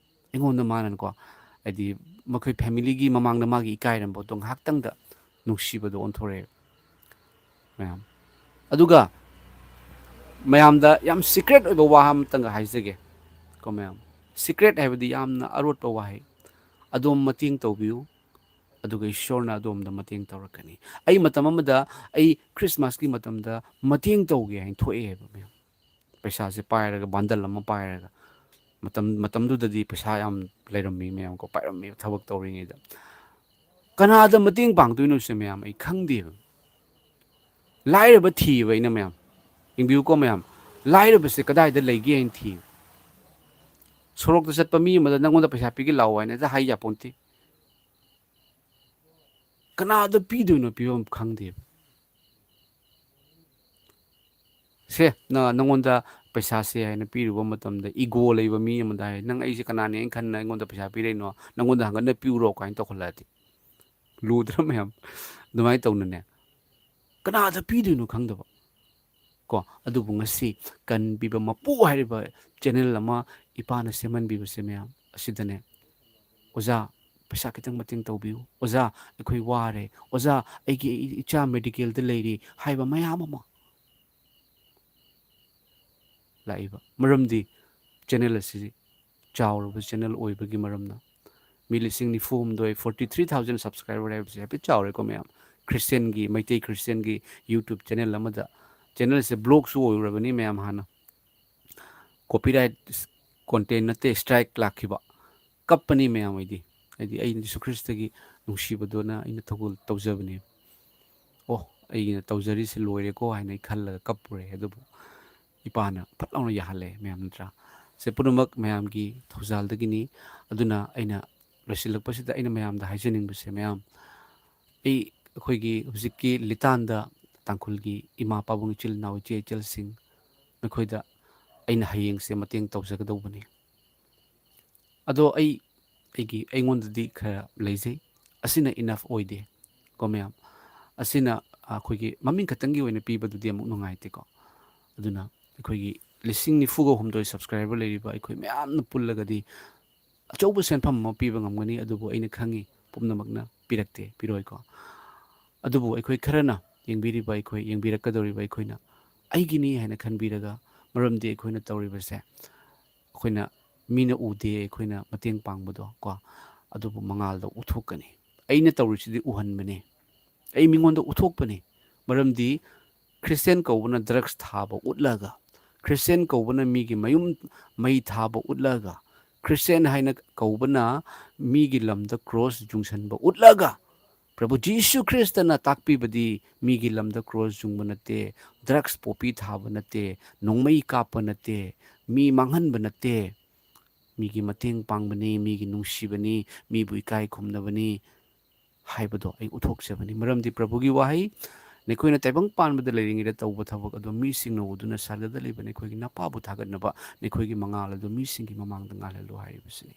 ꯑꯩꯉꯣꯟꯗ ꯃꯥꯅꯀꯣ, ꯍꯥꯏꯗꯤ, ꯃꯈꯣꯏ ꯐꯦꯃꯤꯂꯤꯒꯤ ꯃꯃꯥꯡꯗ ꯃꯥꯒꯤ ꯏꯀꯥꯏꯔꯝꯕꯗꯣ ꯉꯥꯏꯍꯥꯛꯇꯪꯗ ꯅꯨꯡꯁꯤꯕꯗꯣ ꯑꯣꯟꯊꯣꯔꯛꯑꯦ ꯃꯌꯥꯝ꯫ ꯑꯗꯨꯒ ꯃꯌꯥꯝꯗ ꯌꯥꯝ ꯁꯤꯀ꯭ꯔꯦꯠ ꯑꯣꯏꯕ ꯋꯥ ꯑꯃꯇꯪꯒ ꯍꯥꯏꯖꯒꯦ ꯀꯣ ꯃꯌꯥꯝ꯫ ꯁꯤꯀ꯭ꯔꯦꯠ ꯍꯥꯏꯕꯗꯤ ꯌꯥꯝꯅ ꯑꯔꯣꯠꯄ ꯋꯥꯍꯩ꯫ ꯑꯗꯣꯝ ꯃꯇꯦꯡ ꯇꯧꯕꯤꯌꯨ, ꯑꯗꯨꯒ ꯏꯁꯣꯔꯅ ꯑꯗꯣꯝꯗ ꯃꯇꯦꯡ ꯇꯧꯔꯛꯀꯅꯤ꯫ ꯑꯩ ꯃꯇꯝ ꯑꯃꯗ, ꯑꯩ ꯈ꯭ꯔꯤꯁꯃꯥꯁꯀꯤ ꯃꯇꯝꯗ ꯃꯇꯦꯡ ꯇꯧꯒꯦ ꯍꯥꯏꯅ ꯊꯣꯛꯑꯦ ꯍꯥꯏꯕ ꯃꯌꯥꯝ꯫ ꯄꯩꯁꯥꯁꯦ ꯄꯥꯏꯔꯒ, ꯕꯟꯗꯜ ꯑꯃ ꯄꯥꯏꯔꯒ, ꯃꯇꯝ, ꯃꯇꯝꯗꯨꯗꯗꯤ ꯄꯩꯁꯥ ꯌꯥꯝ ꯂꯩꯔꯝꯃꯤ ꯃꯌꯥꯝ ꯀꯣ, ꯄꯥꯏꯔꯝꯃꯤ ꯊꯕꯛ ꯇꯧꯔꯤꯉꯩꯗ꯫ ꯀꯅꯥꯗ ꯃꯇꯦꯡ ꯄꯥꯡꯗꯣꯏꯅꯣꯁꯦ ꯃꯌꯥꯝ ꯑꯩ ꯈꯪꯗꯦꯕ꯫ ꯂꯥꯏꯔꯕ ꯊꯤꯌꯦꯕ ꯑꯩꯅ ꯃꯌꯥꯝ꯫ ꯌꯦꯡꯕꯤꯌꯨꯀꯣ ꯃꯌꯥꯝ, ꯂꯥꯏꯔꯕꯁꯦ ꯀꯗꯥꯏꯗ ꯂꯩꯒꯦ ꯍꯥꯏꯅ ꯊꯤꯌꯦꯕ꯫ ꯁꯣꯔꯣꯛꯇ ꯆꯠꯄ ꯃꯤ ꯑꯃꯗ ꯅꯪꯉꯣꯟꯗ ꯄꯩꯁꯥ ꯄꯤꯒꯦ ꯂꯥꯛꯑꯣ ꯍꯥꯏꯅ ꯍꯦꯛꯇ ꯍꯥꯏ ꯌꯥꯄꯣꯟꯇꯦ꯫ ꯀꯅꯥꯗ ꯄꯤꯗꯣꯏꯅꯣ ꯄꯤꯐꯝ ꯈꯪꯗꯦꯕ꯫ ꯁꯦ, ꯅ-, ꯅꯪꯉꯣꯟꯗ ꯄꯩꯁꯥꯁꯦ ꯍꯥꯏꯅ ꯄꯤꯔꯨꯕ ꯃꯇꯝꯗ ꯏꯒꯣ ꯂꯩꯕ ꯃꯤ ꯑꯃꯗ ꯍꯥꯏ, "ꯅꯪ ꯑꯩꯁꯦ ꯀꯅꯥꯅꯦ ꯍꯥꯏꯅ ꯈꯟꯅ ꯑꯩꯉꯣꯟꯗ ꯄꯩꯁꯥ ꯄꯤꯔꯛꯏꯅꯣ? ꯅꯪꯉꯣꯟꯗ ꯍꯪꯒꯠꯅ ꯄꯤꯎꯔꯣ" ꯀꯥꯏꯅ ꯇꯧꯈꯠꯂꯛꯑꯗꯤ꯫ ꯂꯨꯗ꯭ꯔꯥ ꯃꯌꯥꯝ? ꯑꯗꯨꯃꯥꯏꯅ ꯇꯧꯅꯅꯦ, ꯀꯅꯥꯗ ꯄꯤꯗꯣꯏꯅꯣ ꯈꯪꯗꯕ꯫ ꯀꯣ, ꯑꯗꯨꯕꯨ ꯉꯁꯤ ꯀꯟ ꯄꯤꯕ ꯃꯄꯨ ꯍꯥꯏꯔꯤꯕ ꯆꯦꯅꯦꯜ ꯑꯃ ꯏꯄꯥꯅ ꯁꯦꯝꯍꯟꯕꯤꯕꯁꯦ ꯃꯌꯥꯝ ꯑꯁꯤꯗꯅꯦ, "ꯑꯣꯖꯥ, ꯄꯩꯁꯥ ꯈꯤꯇꯪ ꯃꯇꯦꯡ ꯇꯧꯕꯤꯌꯨ꯫ ꯑꯣꯖꯥ, ꯑꯩꯈꯣꯏ ꯋꯥꯔꯦ꯫ ꯑꯣꯖꯥ, ꯑꯩꯒꯤ ꯏꯆꯥ ꯃꯦꯗꯤꯀꯦꯜꯗ ꯂꯩꯔꯤ" ꯍꯥꯏꯕ ꯃꯌꯥꯝ ꯑꯃ ꯂꯥꯛꯏꯕ꯫ ꯃꯔꯝꯗꯤ ꯆꯦꯅꯦꯜ ꯑꯁꯤ ꯆꯥꯎꯔꯕ ꯆꯦꯅꯦꯜ ꯑꯣꯏꯕꯒꯤ ꯃꯔꯝꯅ꯫ ꯃꯤ ꯂꯤꯁꯤꯡ ꯅꯤꯐꯨ ꯍꯨꯝꯗꯣꯏ, forty three thousand subscriber ꯍꯥꯏꯕꯁꯦ ꯍꯥꯏꯐꯦꯠ ꯆꯥꯎꯔꯦꯀꯣ ꯃꯌꯥꯝ꯫ ꯈ꯭ꯔꯤꯁꯇꯤꯌꯟꯒꯤ, ꯃꯩꯇꯩ ꯈ꯭ꯔꯤꯁꯇꯤꯌꯟꯒꯤ YouTube ꯆꯦꯅꯦꯜ ꯑꯃꯗ, ꯆꯦꯅꯦꯜꯁꯦ ꯕ꯭ꯂꯣꯛꯁꯨ ꯑꯣꯏꯔꯨꯔꯕꯅꯤ ꯃꯌꯥꯝ ꯍꯥꯟꯅ꯫ ꯀꯣꯄꯤꯔꯥꯏꯠ ꯀꯣꯟꯇꯦꯟ ꯅꯠꯇꯦ, ꯁ꯭ꯇ꯭ꯔꯥꯏꯛ ꯂꯥꯛꯈꯤꯕ꯫ ꯀꯞꯄꯅꯤ ꯃꯌꯥꯝ ꯑꯩꯗꯤ꯫ ꯍꯥꯏꯗꯤ ꯑꯩ ꯖꯤꯁꯨ ꯈ꯭ꯔꯤꯁꯇꯒꯤ ꯅꯨꯡꯁꯤꯕꯗꯨꯅ ꯑꯩꯅ ꯊꯧꯒꯜ ꯇꯧꯖꯕꯅꯦ꯫ "ꯑꯣ, ꯑꯩꯒꯤꯅ ꯇꯧꯖꯔꯤꯁꯦ ꯂꯣꯏꯔꯦꯀꯣ" ꯍꯥꯏꯅ ꯑꯩ ꯈꯜꯂꯒ ꯀꯞꯄꯨꯔꯦ꯫ ꯑꯗꯨꯕꯨ ꯏꯄꯥꯅ ꯐꯠ ꯂꯥꯎꯅ ꯌꯥꯍꯜꯂꯦ ꯃꯌꯥꯝ, ꯅꯠꯇ꯭ꯔꯥ? ꯁꯦ ꯄꯨꯝꯅꯃꯛ ꯃꯌꯥꯝꯒꯤ ꯊꯧꯖꯥꯜꯗꯒꯤꯅꯤ꯫ ꯑꯗꯨꯅ ꯑꯩꯅ ꯂꯣꯏꯁꯤꯜꯂꯛꯄꯁꯤꯗ ꯑꯩꯅ ꯃꯌꯥꯝꯗ ꯍꯥꯏꯖꯅꯤꯡꯕꯁꯦ, ꯃꯌꯥꯝ, ꯑꯩ, ꯑꯩꯈꯣꯏꯒꯤ ꯍꯧꯖꯤꯛꯀꯤ ꯂꯤꯇꯥꯟꯗ ꯇꯥꯡꯈꯨꯜꯒꯤ ꯏꯃꯥ ꯄꯥꯕꯨꯡ, ꯏꯆꯤꯜ ꯏꯅꯥꯎ, ꯏꯆꯦ ꯏꯆꯜꯁꯤꯡ, ꯅꯈꯣꯏꯗ ꯑꯩꯅ ꯍꯌꯦꯡꯁꯦ ꯃꯇꯦꯡ ꯇꯧꯖꯒꯗꯧꯕꯅꯤ꯫ ꯑꯗꯣ ꯑꯩ, ꯑꯩꯒꯤ, ꯑꯩꯉꯣꯟꯗꯗꯤ ꯈꯔ ꯂꯩꯖꯩ꯫ ꯑꯁꯤꯅ enough ꯑꯣꯏꯗꯦ ꯀꯣ ꯃꯌꯥꯝ꯫ ꯑꯁꯤꯅ ꯑꯩꯈꯣꯏꯒꯤ ꯃꯃꯤꯡ ꯈꯛꯇꯪꯒꯤ ꯑꯣꯏꯅ ꯄꯤꯕꯗꯨꯗꯤ ꯑꯃꯨꯛ ꯅꯨꯡꯉꯥꯏꯇꯦꯀꯣ꯫ ꯑꯗꯨꯅ ꯑꯩꯈꯣꯏꯒꯤ ꯂꯤꯁꯤꯡ ꯅꯤꯐꯨꯒ ꯍꯨꯝꯗꯣꯏ subscriber ꯂꯩꯔꯤꯕ ꯑꯩꯈꯣꯏ ꯃꯌꯥꯝꯅ ꯄꯨꯜꯂꯒꯗꯤ ꯑꯆꯧꯕ ꯁꯦꯟꯐꯝ ꯑꯃ ꯄꯤꯕ ꯉꯝꯒꯅꯤ꯫ ꯑꯗꯨꯕꯨ ꯑꯩꯅ ꯈꯪꯉꯤ ꯄꯨꯝꯅꯃꯛꯅ ꯄꯤꯔꯛꯇꯦ, ꯄꯤꯔꯣꯏꯀꯣ꯫ ꯑꯗꯨꯕꯨ ꯑꯩꯈꯣꯏ ꯈꯔꯅ ꯌꯦꯡꯕꯤꯔꯤꯕ ꯑꯩꯈꯣꯏ, ꯌꯦꯡꯕꯤꯔꯛꯀꯗꯧꯔꯤꯕ ꯑꯩꯈꯣꯏꯅ ꯑꯩꯒꯤꯅꯤ ꯍꯥꯏꯅ ꯈꯟꯕꯤꯔꯒ, ꯃꯔꯝꯗꯤ ꯑꯩꯈꯣꯏꯅ ꯇꯧꯔꯤꯕꯁꯦ ꯑꯩꯈꯣꯏꯅ ꯃꯤꯅ ꯎꯗꯦ, ꯑꯩꯈꯣꯏꯅ ꯃꯇꯦꯡ ꯄꯥꯡꯕꯗꯣ ꯀꯣ, ꯑꯗꯨꯕꯨ ꯃꯉꯥꯜꯗ ꯎꯠꯊꯣꯛꯀꯅꯤ꯫ ꯑꯩꯅ ꯇꯧꯔꯤꯁꯤꯗꯤ ꯎꯍꯟꯕꯅꯤ, ꯑꯩ ꯃꯤꯉꯣꯟꯗ ꯎꯠꯊꯣꯛꯄꯅꯤ꯫ ꯃꯔꯝꯗꯤ ꯈ꯭ꯔꯤꯁꯇꯤꯌꯟ ꯀꯧꯕꯅ ꯗ꯭ꯔꯒꯁ ꯊꯥꯕ ꯎꯠꯂꯒ, ꯈ꯭ꯔꯤꯁꯇꯤꯌꯟ ꯀꯧꯕꯅ ꯃꯤꯒꯤ ꯃꯌꯨꯝ ꯃꯩ ꯊꯥꯕ ꯎꯠꯂꯒ, ꯈ꯭ꯔꯤꯁꯇꯤꯌꯟ ꯍꯥꯏꯅ ꯀꯧꯕꯅ ꯃꯤꯒꯤ ꯂꯝꯗ ꯀ꯭ꯔꯣꯁ ꯌꯨꯡꯁꯟꯕ ꯎꯠꯂꯒ, ꯄ꯭ꯔꯚꯨ ꯖꯤꯁꯨ ꯈ꯭ꯔꯤꯁꯇꯅ ꯇꯥꯛꯄꯤꯕꯗꯤ ꯃꯤꯒꯤ ꯂꯝꯗ ꯀ꯭ꯔꯣꯁ ꯌꯨꯡꯕ ꯅꯠꯇꯦ, ꯗ꯭ꯔꯒꯁ ꯄꯣꯄꯤ ꯊꯥꯕ ꯅꯠꯇꯦ, ꯅꯣꯡꯃꯩ ꯀꯥꯞꯄ ꯅꯠꯇꯦ, ꯃꯤ ꯃꯥꯡꯍꯟꯕ ꯅꯠꯇꯦ, ꯃꯤꯒꯤ ꯃꯇꯦꯡ ꯄꯥꯡꯕꯅꯤ, ꯃꯤꯒꯤ ꯅꯨꯡꯁꯤꯕꯅꯤ, ꯃꯤꯕꯨ ꯏꯀꯥꯏ ꯈꯨꯝꯅꯕꯅꯤ ꯍꯥꯏꯕꯗꯣ ꯑꯩ ꯎꯠꯊꯣꯛꯆꯕꯅꯤ꯫ ꯃꯔꯝꯗꯤ ꯄ꯭ꯔꯚꯨꯒꯤ ꯋꯥꯍꯩ, ꯅꯈꯣꯏꯅ ꯇꯥꯏꯕꯪ ꯄꯥꯟꯕꯗ ꯂꯩꯔꯤꯉꯩꯗ ꯇꯧꯕ ꯊꯕꯛ ꯑꯗꯨ ꯃꯤꯁꯤꯡꯅ ꯎꯗꯨꯅ ꯁꯔꯒꯗ ꯂꯩꯕ ꯅꯈꯣꯏꯒꯤ ꯅꯄꯥꯕꯨ ꯊꯥꯒꯠꯅꯕ ꯅꯈꯣꯏꯒꯤ ꯃꯉꯥꯜ ꯑꯗꯨ ꯃꯤꯁꯤꯡꯒꯤ ꯃꯃꯥꯡꯗ ꯉꯥꯜꯍꯜꯂꯨ ꯍꯥꯏꯔꯤꯕꯁꯤꯅꯤ꯫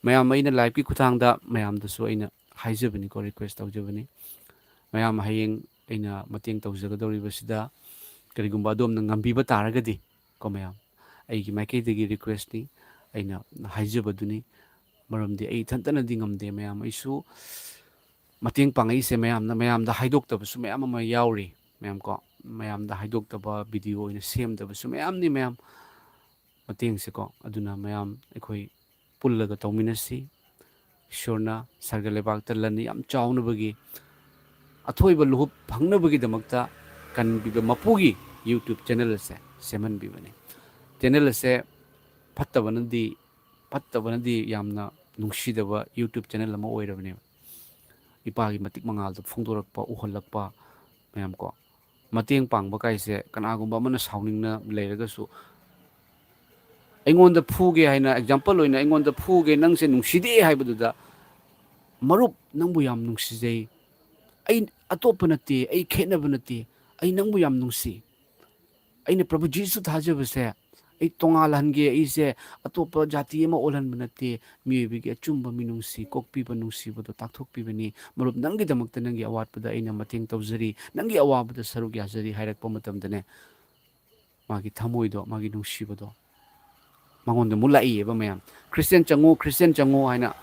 ꯃꯌꯥꯝ, ꯑꯩꯅ ꯂꯥꯏꯐꯀꯤ ꯈꯨꯠꯊꯥꯡꯗ ꯃꯌꯥꯝꯗꯁꯨ ꯑꯩꯅ ꯍꯥꯏꯖꯕꯅꯤꯀꯣ, ꯔꯤꯀ꯭ꯋꯦꯁ ꯇꯧꯖꯕꯅꯤ꯫ ꯃꯌꯥꯝ, ꯍꯌꯦꯡ ꯑꯩꯅ ꯃꯇꯦꯡ ꯇꯧꯖꯒꯗꯧꯔꯤꯕꯁꯤꯗ ꯀꯔꯤꯒꯨꯝꯕ ꯑꯗꯣꯝꯅ ꯉꯝꯕꯤꯕ ꯇꯥꯔꯒꯗꯤ ꯀꯣ ꯃꯌꯥꯝ, ꯑꯩꯒꯤ ꯃꯥꯏꯀꯩꯗꯒꯤ ꯔꯤꯀ꯭ꯋꯦꯁꯅꯤ, ꯑꯩꯅ ꯍꯥꯏꯖꯕꯗꯨꯅꯤ꯫ ꯃꯔꯝꯗꯤ ꯑꯩ ꯏꯊꯟꯇꯅꯗꯤ ꯉꯝꯗꯦ ꯃꯌꯥꯝ, ꯑꯩꯁꯨ ꯃꯇꯦꯡ ꯄꯥꯡꯉꯛꯏꯁꯦ ꯃꯌꯥꯝꯅ, ꯃꯌꯥꯝꯗ ꯍꯥꯏꯗꯣꯛꯇꯕꯁꯨ ꯃꯌꯥꯝ ꯑꯃ ꯌꯥꯎꯔꯤ ꯃꯌꯥꯝ ꯀꯣ꯫ ꯃꯌꯥꯝꯗ ꯍꯥꯏꯗꯣꯛꯇꯕ, ꯚꯤꯗꯤꯑꯣ ꯑꯣꯏꯅ ꯁꯦꯝꯗꯕꯁꯨ ꯃꯌꯥꯝꯅꯤ ꯃꯌꯥꯝ, ꯃꯇꯦꯡꯁꯦꯀꯣ꯫ ꯑꯗꯨꯅ ꯃꯌꯥꯝ ꯑꯩꯈꯣꯏ ꯄꯨꯜꯂꯒ ꯇꯧꯃꯤꯟꯅꯁꯤ꯫ ꯏꯁꯣꯔꯅ ꯁꯔꯒ ꯂꯩꯕꯥꯛꯇ ꯂꯟ ꯌꯥꯝ ꯆꯥꯎꯅꯕꯒꯤ, ꯑꯊꯣꯏꯕ ꯂꯨꯍꯨꯞ ꯐꯪꯅꯕꯒꯤꯗꯃꯛꯇ ꯀꯟꯕꯤꯕ ꯃꯄꯨꯒꯤ ꯌꯨꯇ꯭ꯌꯨꯕ ꯆꯦꯅꯦꯜ ꯑꯁꯦ ꯁꯦꯝꯍꯟꯕꯤꯕꯅꯤ꯫ ꯆꯦꯅꯦꯜ ꯑꯁꯦ ꯐꯠꯇꯕꯅꯗꯤ, ꯐꯠꯇꯕꯅꯗꯤ ꯌꯥꯝꯅ ꯅꯨꯡꯁꯤꯗꯕ ꯌꯨꯇ꯭ꯌꯨꯕ ꯆꯦꯅꯦꯜ ꯑꯃ ꯑꯣꯏꯔꯕꯅꯦꯕ꯫ ꯏꯄꯥꯒꯤ ꯃꯇꯤꯛ ꯃꯉꯥꯜꯗꯣ ꯐꯣꯡꯗꯣꯔꯛꯄ, ꯎꯍꯜꯂꯛꯄ ꯃꯌꯥꯝ ꯀꯣ꯫ ꯃꯇꯦꯡ ꯄꯥꯡꯕ ꯀꯥꯏꯁꯦ ꯀꯅꯥꯒꯨꯝꯕ ꯑꯃꯅ ꯁꯥꯎꯅꯤꯡꯅ ꯂꯩꯔꯒꯁꯨ, ꯑꯩꯉꯣꯟꯗ ꯐꯨꯒꯦ ꯍꯥꯏꯅ, ꯑꯦꯛꯖꯥꯝꯄꯜ ꯑꯣꯏꯅ ꯑꯩꯉꯣꯟꯗ ꯐꯨꯒꯦ, ꯅꯪꯁꯦ ꯅꯨꯡꯁꯤꯗꯦ ꯍꯥꯏꯕꯗꯨꯗ, "ꯃꯔꯨꯞ, ꯅꯪꯕꯨ ꯌꯥꯝ ꯅꯨꯡꯁꯤꯖꯩ, ꯑꯩ ꯑꯇꯣꯞꯄ ꯅꯠꯇꯦ, ꯑꯩ ꯈꯦꯠꯅꯕ ꯅꯠꯇꯦ, ꯑꯩ ꯅꯪꯕꯨ ꯌꯥꯝ ꯅꯨꯡꯁꯤ, ꯑꯩꯅ ꯄ꯭ꯔꯚꯨ ꯖꯤꯁꯨ ꯊꯥꯖꯕꯁꯦ ꯑꯩ ꯇꯣꯉꯥꯜꯍꯟꯒꯦ, ꯑꯩꯁꯦ ꯑꯇꯣꯞꯄ ꯖꯥꯇꯤ ꯑꯃ ꯑꯣꯜꯍꯟꯕ ꯅꯠꯇꯦ, ꯃꯤꯑꯣꯏꯕꯒꯤ ꯑꯆꯨꯝꯕ ꯃꯤꯅꯨꯡꯁꯤ, ꯀꯣꯛꯄꯤꯕ, ꯅꯨꯡꯁꯤꯕꯗꯣ ꯇꯥꯛꯊꯣꯛꯄꯤꯕꯅꯤ꯫ ꯃꯔꯨꯞ, ꯅꯪꯒꯤꯗꯃꯛꯇ ꯅꯪꯒꯤ ꯑꯋꯥꯠꯄꯗ ꯑꯩꯅ ꯃꯇꯦꯡ ꯇꯧꯖꯔꯤ, ꯅꯪꯒꯤ ꯑꯋꯥꯕꯗ ꯁꯔꯨꯛ ꯌꯥꯖꯔꯤ" ꯍꯥꯏꯔꯛꯄ ꯃꯇꯝꯗꯅꯦ, ꯃꯥꯒꯤ ꯊꯃꯣꯏꯗꯣ, ꯃꯥꯒꯤ ꯅꯨꯡꯁꯤꯕꯗꯣ ꯃꯉꯣꯟꯗ ꯑꯃꯨꯛ ꯂꯥꯛꯏꯌꯦꯕ ꯃꯌꯥꯝ꯫ "ꯈ꯭ꯔꯤꯁꯇꯤꯌꯥꯟ ꯆꯪꯉꯣ, ꯈ꯭ꯔꯤꯁꯇꯤꯌꯥꯟ ꯆꯪꯉꯣ" ꯍꯥꯏꯅ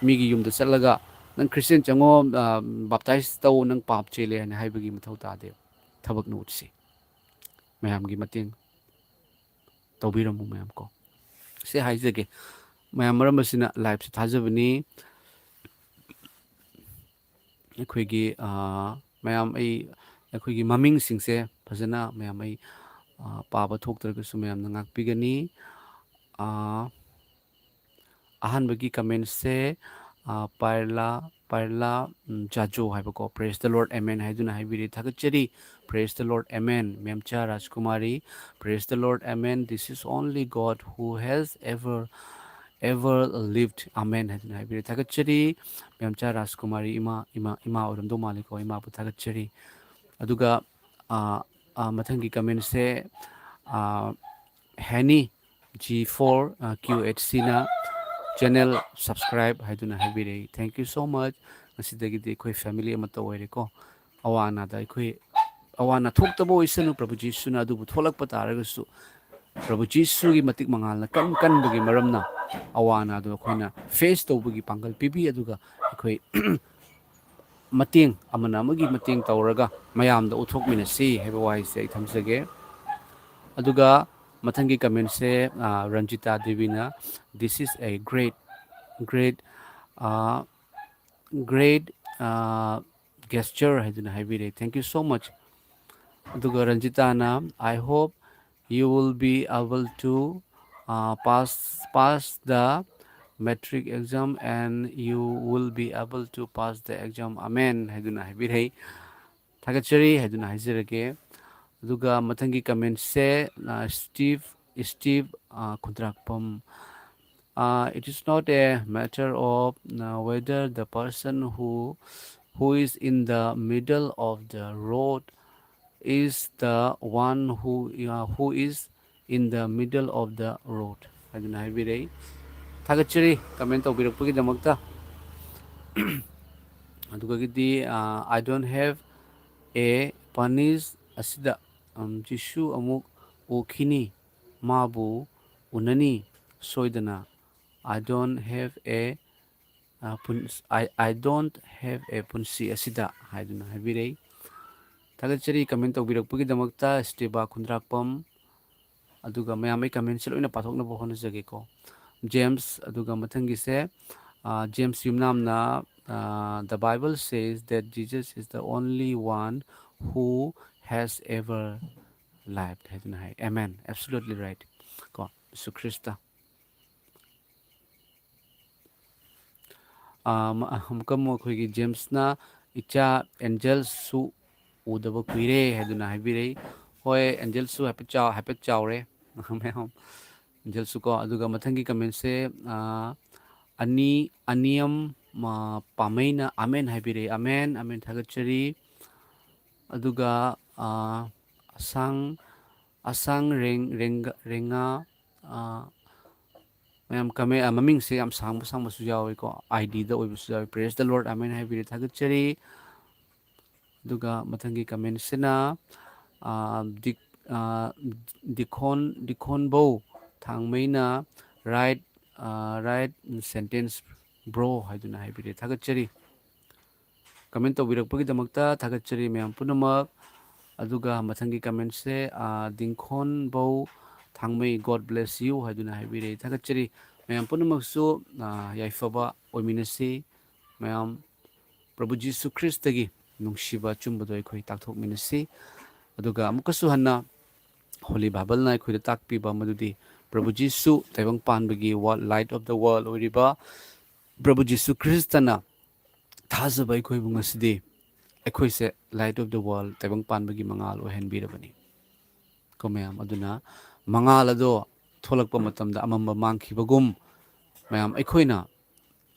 ꯃꯤꯒꯤ ꯌꯨꯝꯗ ꯆꯠꯂꯒ, "ꯅꯪ ꯈ꯭ꯔꯤꯁꯇꯤꯌꯥꯟ ꯆꯪꯉꯣ, ꯑ, ꯕꯥꯞꯇꯥꯏꯁ ꯇꯧ, ꯅꯪ ꯄꯥꯞ ꯆꯦꯜꯂꯦ" ꯍꯥꯏꯅ ꯍꯥꯏꯕꯒꯤ ꯃꯊꯧ ꯇꯥꯗꯦ꯫ ꯊꯕꯛ ꯅꯣꯠꯁꯤ ꯃꯌꯥꯝꯒꯤ ꯃꯇꯦꯡ ꯇꯧꯕꯤꯔꯝꯃꯨ ꯃꯌꯥꯝ ꯀꯣ꯫ ꯁꯤ ꯍꯥꯏꯖꯒꯦ꯫ ꯃꯌꯥꯝ, ꯃꯔꯝ ꯑꯁꯤꯅ ꯂꯥꯏꯐꯁꯦ ꯊꯥꯖꯕꯅꯤ꯫ ꯑꯩꯈꯣꯏꯒꯤ, ꯑ, ꯃꯌꯥꯝ, ꯑꯩ, ꯑꯩꯈꯣꯏꯒꯤ ꯃꯃꯤꯡꯁꯤꯡꯁꯦ ꯐꯖꯅ ꯃꯌꯥꯝ, ꯑꯩ, ꯑ, ꯄꯥꯕ ꯊꯣꯛꯇ꯭ꯔꯒꯁꯨ ꯃꯌꯥꯝꯅ ꯉꯥꯛꯄꯤꯒꯅꯤ꯫ ꯑ, ꯑꯍꯥꯟꯕꯒꯤ ꯀꯃꯦꯟꯁꯦ, ꯑ, ꯄꯥꯏꯔꯂꯥ, ꯄꯥꯏꯔꯂꯥ, ꯎꯝ, ꯖꯥꯖꯣ ꯍꯥꯏꯕꯀꯣ, "Praise the Lord, Amen" ꯍꯥꯏꯗꯨꯅ ꯍꯥꯏꯕꯤꯔꯦ, ꯊꯥꯒꯠꯆꯔꯤ꯫ "Praise the Lord, Amen", ꯃꯦꯝꯆꯥ ꯔꯥꯖꯀꯨꯃꯥꯔꯤ꯫ "Praise the Lord, Amen, this is only God who has ever, ever lived, Amen" ꯍꯥꯏꯗꯨꯅ ꯍꯥꯏꯕꯤꯔꯦ, ꯊꯥꯒꯠꯆꯔꯤ꯫ ꯃꯦꯝꯆꯥ ꯔꯥꯖꯀꯨꯃꯥꯔꯤ, ꯏꯃꯥ, ꯏꯃꯥ, ꯏꯃꯥ ꯑꯣꯏꯔꯝꯗꯧ ꯃꯥꯜꯂꯤꯀꯣ, ꯏꯃꯥꯕꯨ ꯊꯥꯒꯠꯆꯔꯤ꯫ ꯑꯗꯨꯒ, ꯑ, ꯑ, ꯃꯊꯪꯒꯤ comment ꯁꯦ, ꯑ, Henny G four, ꯑ, Q H C ꯅ channel subscribe ꯍꯥꯏꯗꯨꯅ ꯍꯥꯏꯕꯤꯔꯛꯏ꯫ Thank you so much꯫ ꯉꯁꯤꯗꯒꯤꯗꯤ ꯑꯩꯈꯣꯏ family ꯑꯃꯠꯇ ꯑꯣꯏꯔꯦꯀꯣ꯫ ꯑꯋꯥ ꯑꯅꯥꯗ ꯑꯩꯈꯣꯏ, ꯑꯋꯥ ꯑꯅꯥ ꯊꯣꯛꯇꯕ ꯑꯣꯏꯁꯅꯨ, ꯄ꯭ꯔꯚꯨ ꯖꯤꯁꯨꯅ ꯑꯗꯨꯕꯨ ꯊꯣꯛꯂꯛꯄ ꯇꯥꯔꯒꯁꯨ, ꯄ꯭ꯔꯚꯨ ꯖꯤꯁꯨꯒꯤ ꯃꯇꯤꯛ ꯃꯉꯥꯜꯅ ꯀꯟ ꯀꯟꯕꯒꯤ ꯃꯔꯝꯅ ꯑꯋꯥ ꯑꯅꯥꯗꯣ ꯑꯩꯈꯣꯏꯅ face ꯇꯧꯕꯒꯤ ꯄꯥꯡꯒꯜ ꯄꯤꯕꯤ, ꯑꯗꯨꯒ ꯑꯩꯈꯣꯏ ꯃꯇꯦꯡ, ꯑꯃꯅ ꯑꯃꯒꯤ ꯃꯇꯦꯡ ꯇꯧꯔꯒ ꯃꯌꯥꯝꯗ ꯎꯠꯊꯣꯛꯃꯤꯟꯅꯁꯤ ꯍꯥꯏꯕ ꯋꯥꯍꯩꯁꯦ ꯑꯩ ꯊꯝꯖꯒꯦ꯫ ꯑꯗꯨꯒ ꯃꯊꯪꯒꯤ comment ꯁꯦ, ꯑ, Ranjita ꯗꯦꯕꯤꯅ, "This is a great, great, ꯑ, great, ꯑ, gesture" ꯍꯥꯏꯗꯨꯅ ꯍꯥꯏꯕꯤꯔꯦ꯫ Thank you so much꯫ ꯑꯗꯨꯒ ꯔꯟꯖꯤꯇꯥꯅ, "I hope you will be able to, uh, pass, pass the matric exam and you will be able to pass the exam, amen" ꯍꯥꯏꯗꯨꯅ ꯍꯥꯏꯕꯤꯔꯩ꯫ ꯊꯥꯒꯠꯆꯔꯤ ꯍꯥꯏꯗꯨꯅ ꯍꯥꯏꯖꯔꯒꯦ꯫ ꯑꯗꯨꯒ ꯃꯊꯪꯒꯤ comment ꯁꯦ, ꯑ, ꯁ꯭ꯇꯤꯚ, ꯁ꯭ꯇꯤꯚ, ꯑ, ꯈꯨꯟꯗ꯭ꯔꯥꯛꯄꯝ, ꯑ, "It is not a matter of, uh, whether the person who, who is in the middle of the road is the one who, uh, who is in the middle of the road" ꯍꯥꯏꯗꯨꯅ ꯍꯥꯏꯕꯤꯔꯛꯏ꯫ ꯊꯥꯒꯠꯆꯔꯤ comment ꯇꯧꯕꯤꯔꯛꯄꯒꯤꯗꯃꯛꯇ꯫ ꯑꯗꯨꯒꯒꯤꯗꯤ, ꯑ, "I don't have a punish" ꯑꯁꯤꯗ, ꯎꯝ, ꯖꯤꯁꯨ ꯑꯃꯨꯛ ꯎꯈꯤꯅꯤ, ꯃꯥꯕꯨ ꯎꯅꯅꯤ ꯁꯣꯏꯗꯅ꯫ "I don't have a, ꯑ, ꯄꯨꯟ-, I, I don't have a ꯄꯨꯟꯁꯤ ꯑꯁꯤꯗ" ꯍꯥꯏꯗꯨꯅ ꯍꯥꯏꯕꯤꯔꯛꯏ꯫ ꯊꯥꯒꯠꯆꯔꯤ comment ꯇꯧꯕꯤꯔꯛꯄꯒꯤꯗꯃꯛꯇ ꯁ꯭ꯇꯦꯕꯥ ꯈꯨꯟꯗ꯭ꯔꯥꯛꯄꯝ꯫ ꯑꯗꯨꯒ ꯃꯌꯥꯝ ꯑꯩ comment ꯁꯦ ꯂꯣꯏꯅ ꯄꯥꯊꯣꯛꯅꯕ ꯍꯣꯠꯅꯖꯒꯦꯀꯣ꯫ ꯖꯦꯝꯁ, ꯑꯗꯨꯒ ꯃꯊꯪꯒꯤꯁꯦ, ꯑ, ꯖꯦꯝꯁ ꯌꯨꯝꯅꯥꯝꯅ, ꯑ, "The Bible says that Jesus is the only one who has ever lived" ꯍꯥꯏꯗꯨꯅ ꯍꯥꯏ꯫ Amen. Absolutely right. ꯀꯣ, ꯖꯤꯁꯨ ꯈ꯭ꯔꯤꯁꯇ꯫ ꯑ, ꯃ-, ꯑꯃꯨꯛꯀ ꯑꯃꯨꯛ ꯑꯩꯈꯣꯏꯒꯤ ꯖꯦꯝꯁꯅ, "ꯏꯆꯥ ꯑꯦꯟꯖꯦꯜꯁꯨ ꯎꯗꯕ ꯀꯨꯏꯔꯦ" ꯍꯥꯏꯗꯨꯅ ꯍꯥꯏꯕꯤꯔꯛꯏ꯫ ꯍꯣꯏ, ꯑꯦꯟꯖꯦꯜꯁꯨ ꯍꯥꯏꯐꯦꯠ ꯆꯥꯎ-, ꯍꯥꯏꯐꯦꯠ ꯆꯥꯎꯔꯦ꯫ ꯃꯌꯥꯝ ꯑꯦꯟꯖꯦꯜꯁꯨ ꯀꯣ꯫ ꯑꯗꯨꯒ ꯃꯊꯪꯒꯤ comment ꯁꯦ, ꯑ, ꯑꯅꯤ, ꯑꯅꯤꯌꯝ, ꯑ, ꯄꯥꯝꯃꯩꯅ "ꯑꯃꯦꯟ" ꯍꯥꯏꯕꯤꯔꯛꯏ꯫ "ꯑꯃꯦꯟ, ꯑꯃꯦꯟ, ꯊꯥꯒꯠꯆꯔꯤ"꯫ ꯑꯗꯨꯒ ꯑꯁꯥꯡ ꯑꯁꯥꯡ ꯔꯦꯡ ꯔꯦꯡꯒ ꯔꯦꯡꯉꯥ꯫ ꯃꯌꯥꯝ ꯀꯃꯦꯟ ꯃꯃꯤꯡꯁꯦ ꯌꯥꯝ ꯁꯥꯡꯕ ꯁꯥꯡꯕꯁꯨ ꯌꯥꯎꯏꯀꯣ, ꯑꯥꯏ ꯗꯤꯗ ꯑꯣꯏꯕꯁꯨ ꯌꯥꯎꯏ꯫ Praise the Lord, ꯑꯃꯦꯟ ꯍꯥꯏꯕꯤꯔꯦ, ꯊꯥꯒꯠꯆꯔꯤ꯫ ꯑꯗꯨꯒ ꯃꯊꯪꯒꯤ ꯀꯃꯦꯟꯁꯤꯅ DIG ꯗꯤꯈꯣꯟ ꯗꯤꯈꯣꯟꯕꯧ ꯊꯥꯡꯃꯩꯅ right right sentence bro ꯍꯥꯏꯗꯨꯅ ꯍꯥꯏꯕꯤꯔꯦ, ꯊꯥꯒꯠꯆꯔꯤ꯫ ꯀꯃꯦꯟ ꯇꯧꯕꯤꯔꯛꯄꯒꯤꯗꯃꯛꯇ ꯊꯥꯒꯠꯆꯔꯤ ꯃꯌꯥꯝ ꯄꯨꯝꯅꯃꯛ꯫ ꯑꯗꯨꯒ ꯃꯊꯪꯒꯤ ꯀꯃꯦꯟꯁꯦ ꯗꯤꯡꯈꯣꯟꯕꯧ ꯊꯥꯡꯃꯩ God bless you ꯍꯥꯏꯗꯨꯅ ꯍꯥꯏꯕꯤꯔꯦ, ꯊꯥꯒꯠꯆꯔꯤ꯫ ꯃꯌꯥꯝ ꯄꯨꯝꯅꯃꯛꯁꯨ ꯌꯥꯏꯐꯕ ꯑꯣꯏꯃꯤꯟꯅꯁꯤ꯫ ꯃꯌꯥꯝ ꯄ꯭ꯔꯚꯨ ꯖꯤꯁꯨ ꯈ꯭ꯔꯤꯁꯇꯒꯤ ꯅꯨꯡꯁꯤꯕ ꯑꯆꯨꯝꯕꯗꯣ ꯑꯩꯈꯣꯏ ꯇꯥꯛꯊꯣꯛꯃꯤꯟꯅꯁꯤ꯫ ꯑꯗꯨꯒ ꯑꯃꯨꯛꯀꯁꯨ ꯍꯟꯅ ꯍꯣꯂꯤ ꯕꯥꯏꯕꯜꯅ ꯑꯩꯈꯣꯏꯗ ꯇꯥꯛꯄꯤꯕ ꯃꯗꯨꯗꯤ ꯄ꯭ꯔꯚꯨ ꯖꯤꯁꯨ ꯇꯥꯏꯕꯪ ꯄꯥꯟꯕꯒꯤ light of the world ꯑꯣꯏꯔꯤꯕ ꯄ꯭ꯔꯚꯨ ꯖꯤꯁꯨ ꯈ꯭ꯔꯤꯁꯇꯅ ꯊꯥꯖꯕ ꯑꯩꯈꯣꯏꯕꯨ ꯉꯁꯤꯗꯤ ꯑꯩꯈꯣꯏꯁꯦ light of the world, ꯇꯥꯏꯕꯪ ꯄꯥꯟꯕꯒꯤ ꯃꯉꯥꯜ ꯑꯣꯏꯍꯟꯕꯤꯔꯕꯅꯤ꯫ ꯀꯣ ꯃꯌꯥꯝ, ꯑꯗꯨꯅ ꯃꯉꯥꯜ ꯑꯗꯣ ꯊꯣꯛꯂꯛꯄ ꯃꯇꯝꯗ ꯑꯃꯝꯕ ꯃꯥꯡꯈꯤꯕꯒꯨꯝ, ꯃꯌꯥꯝ, ꯑꯩꯈꯣꯏꯅ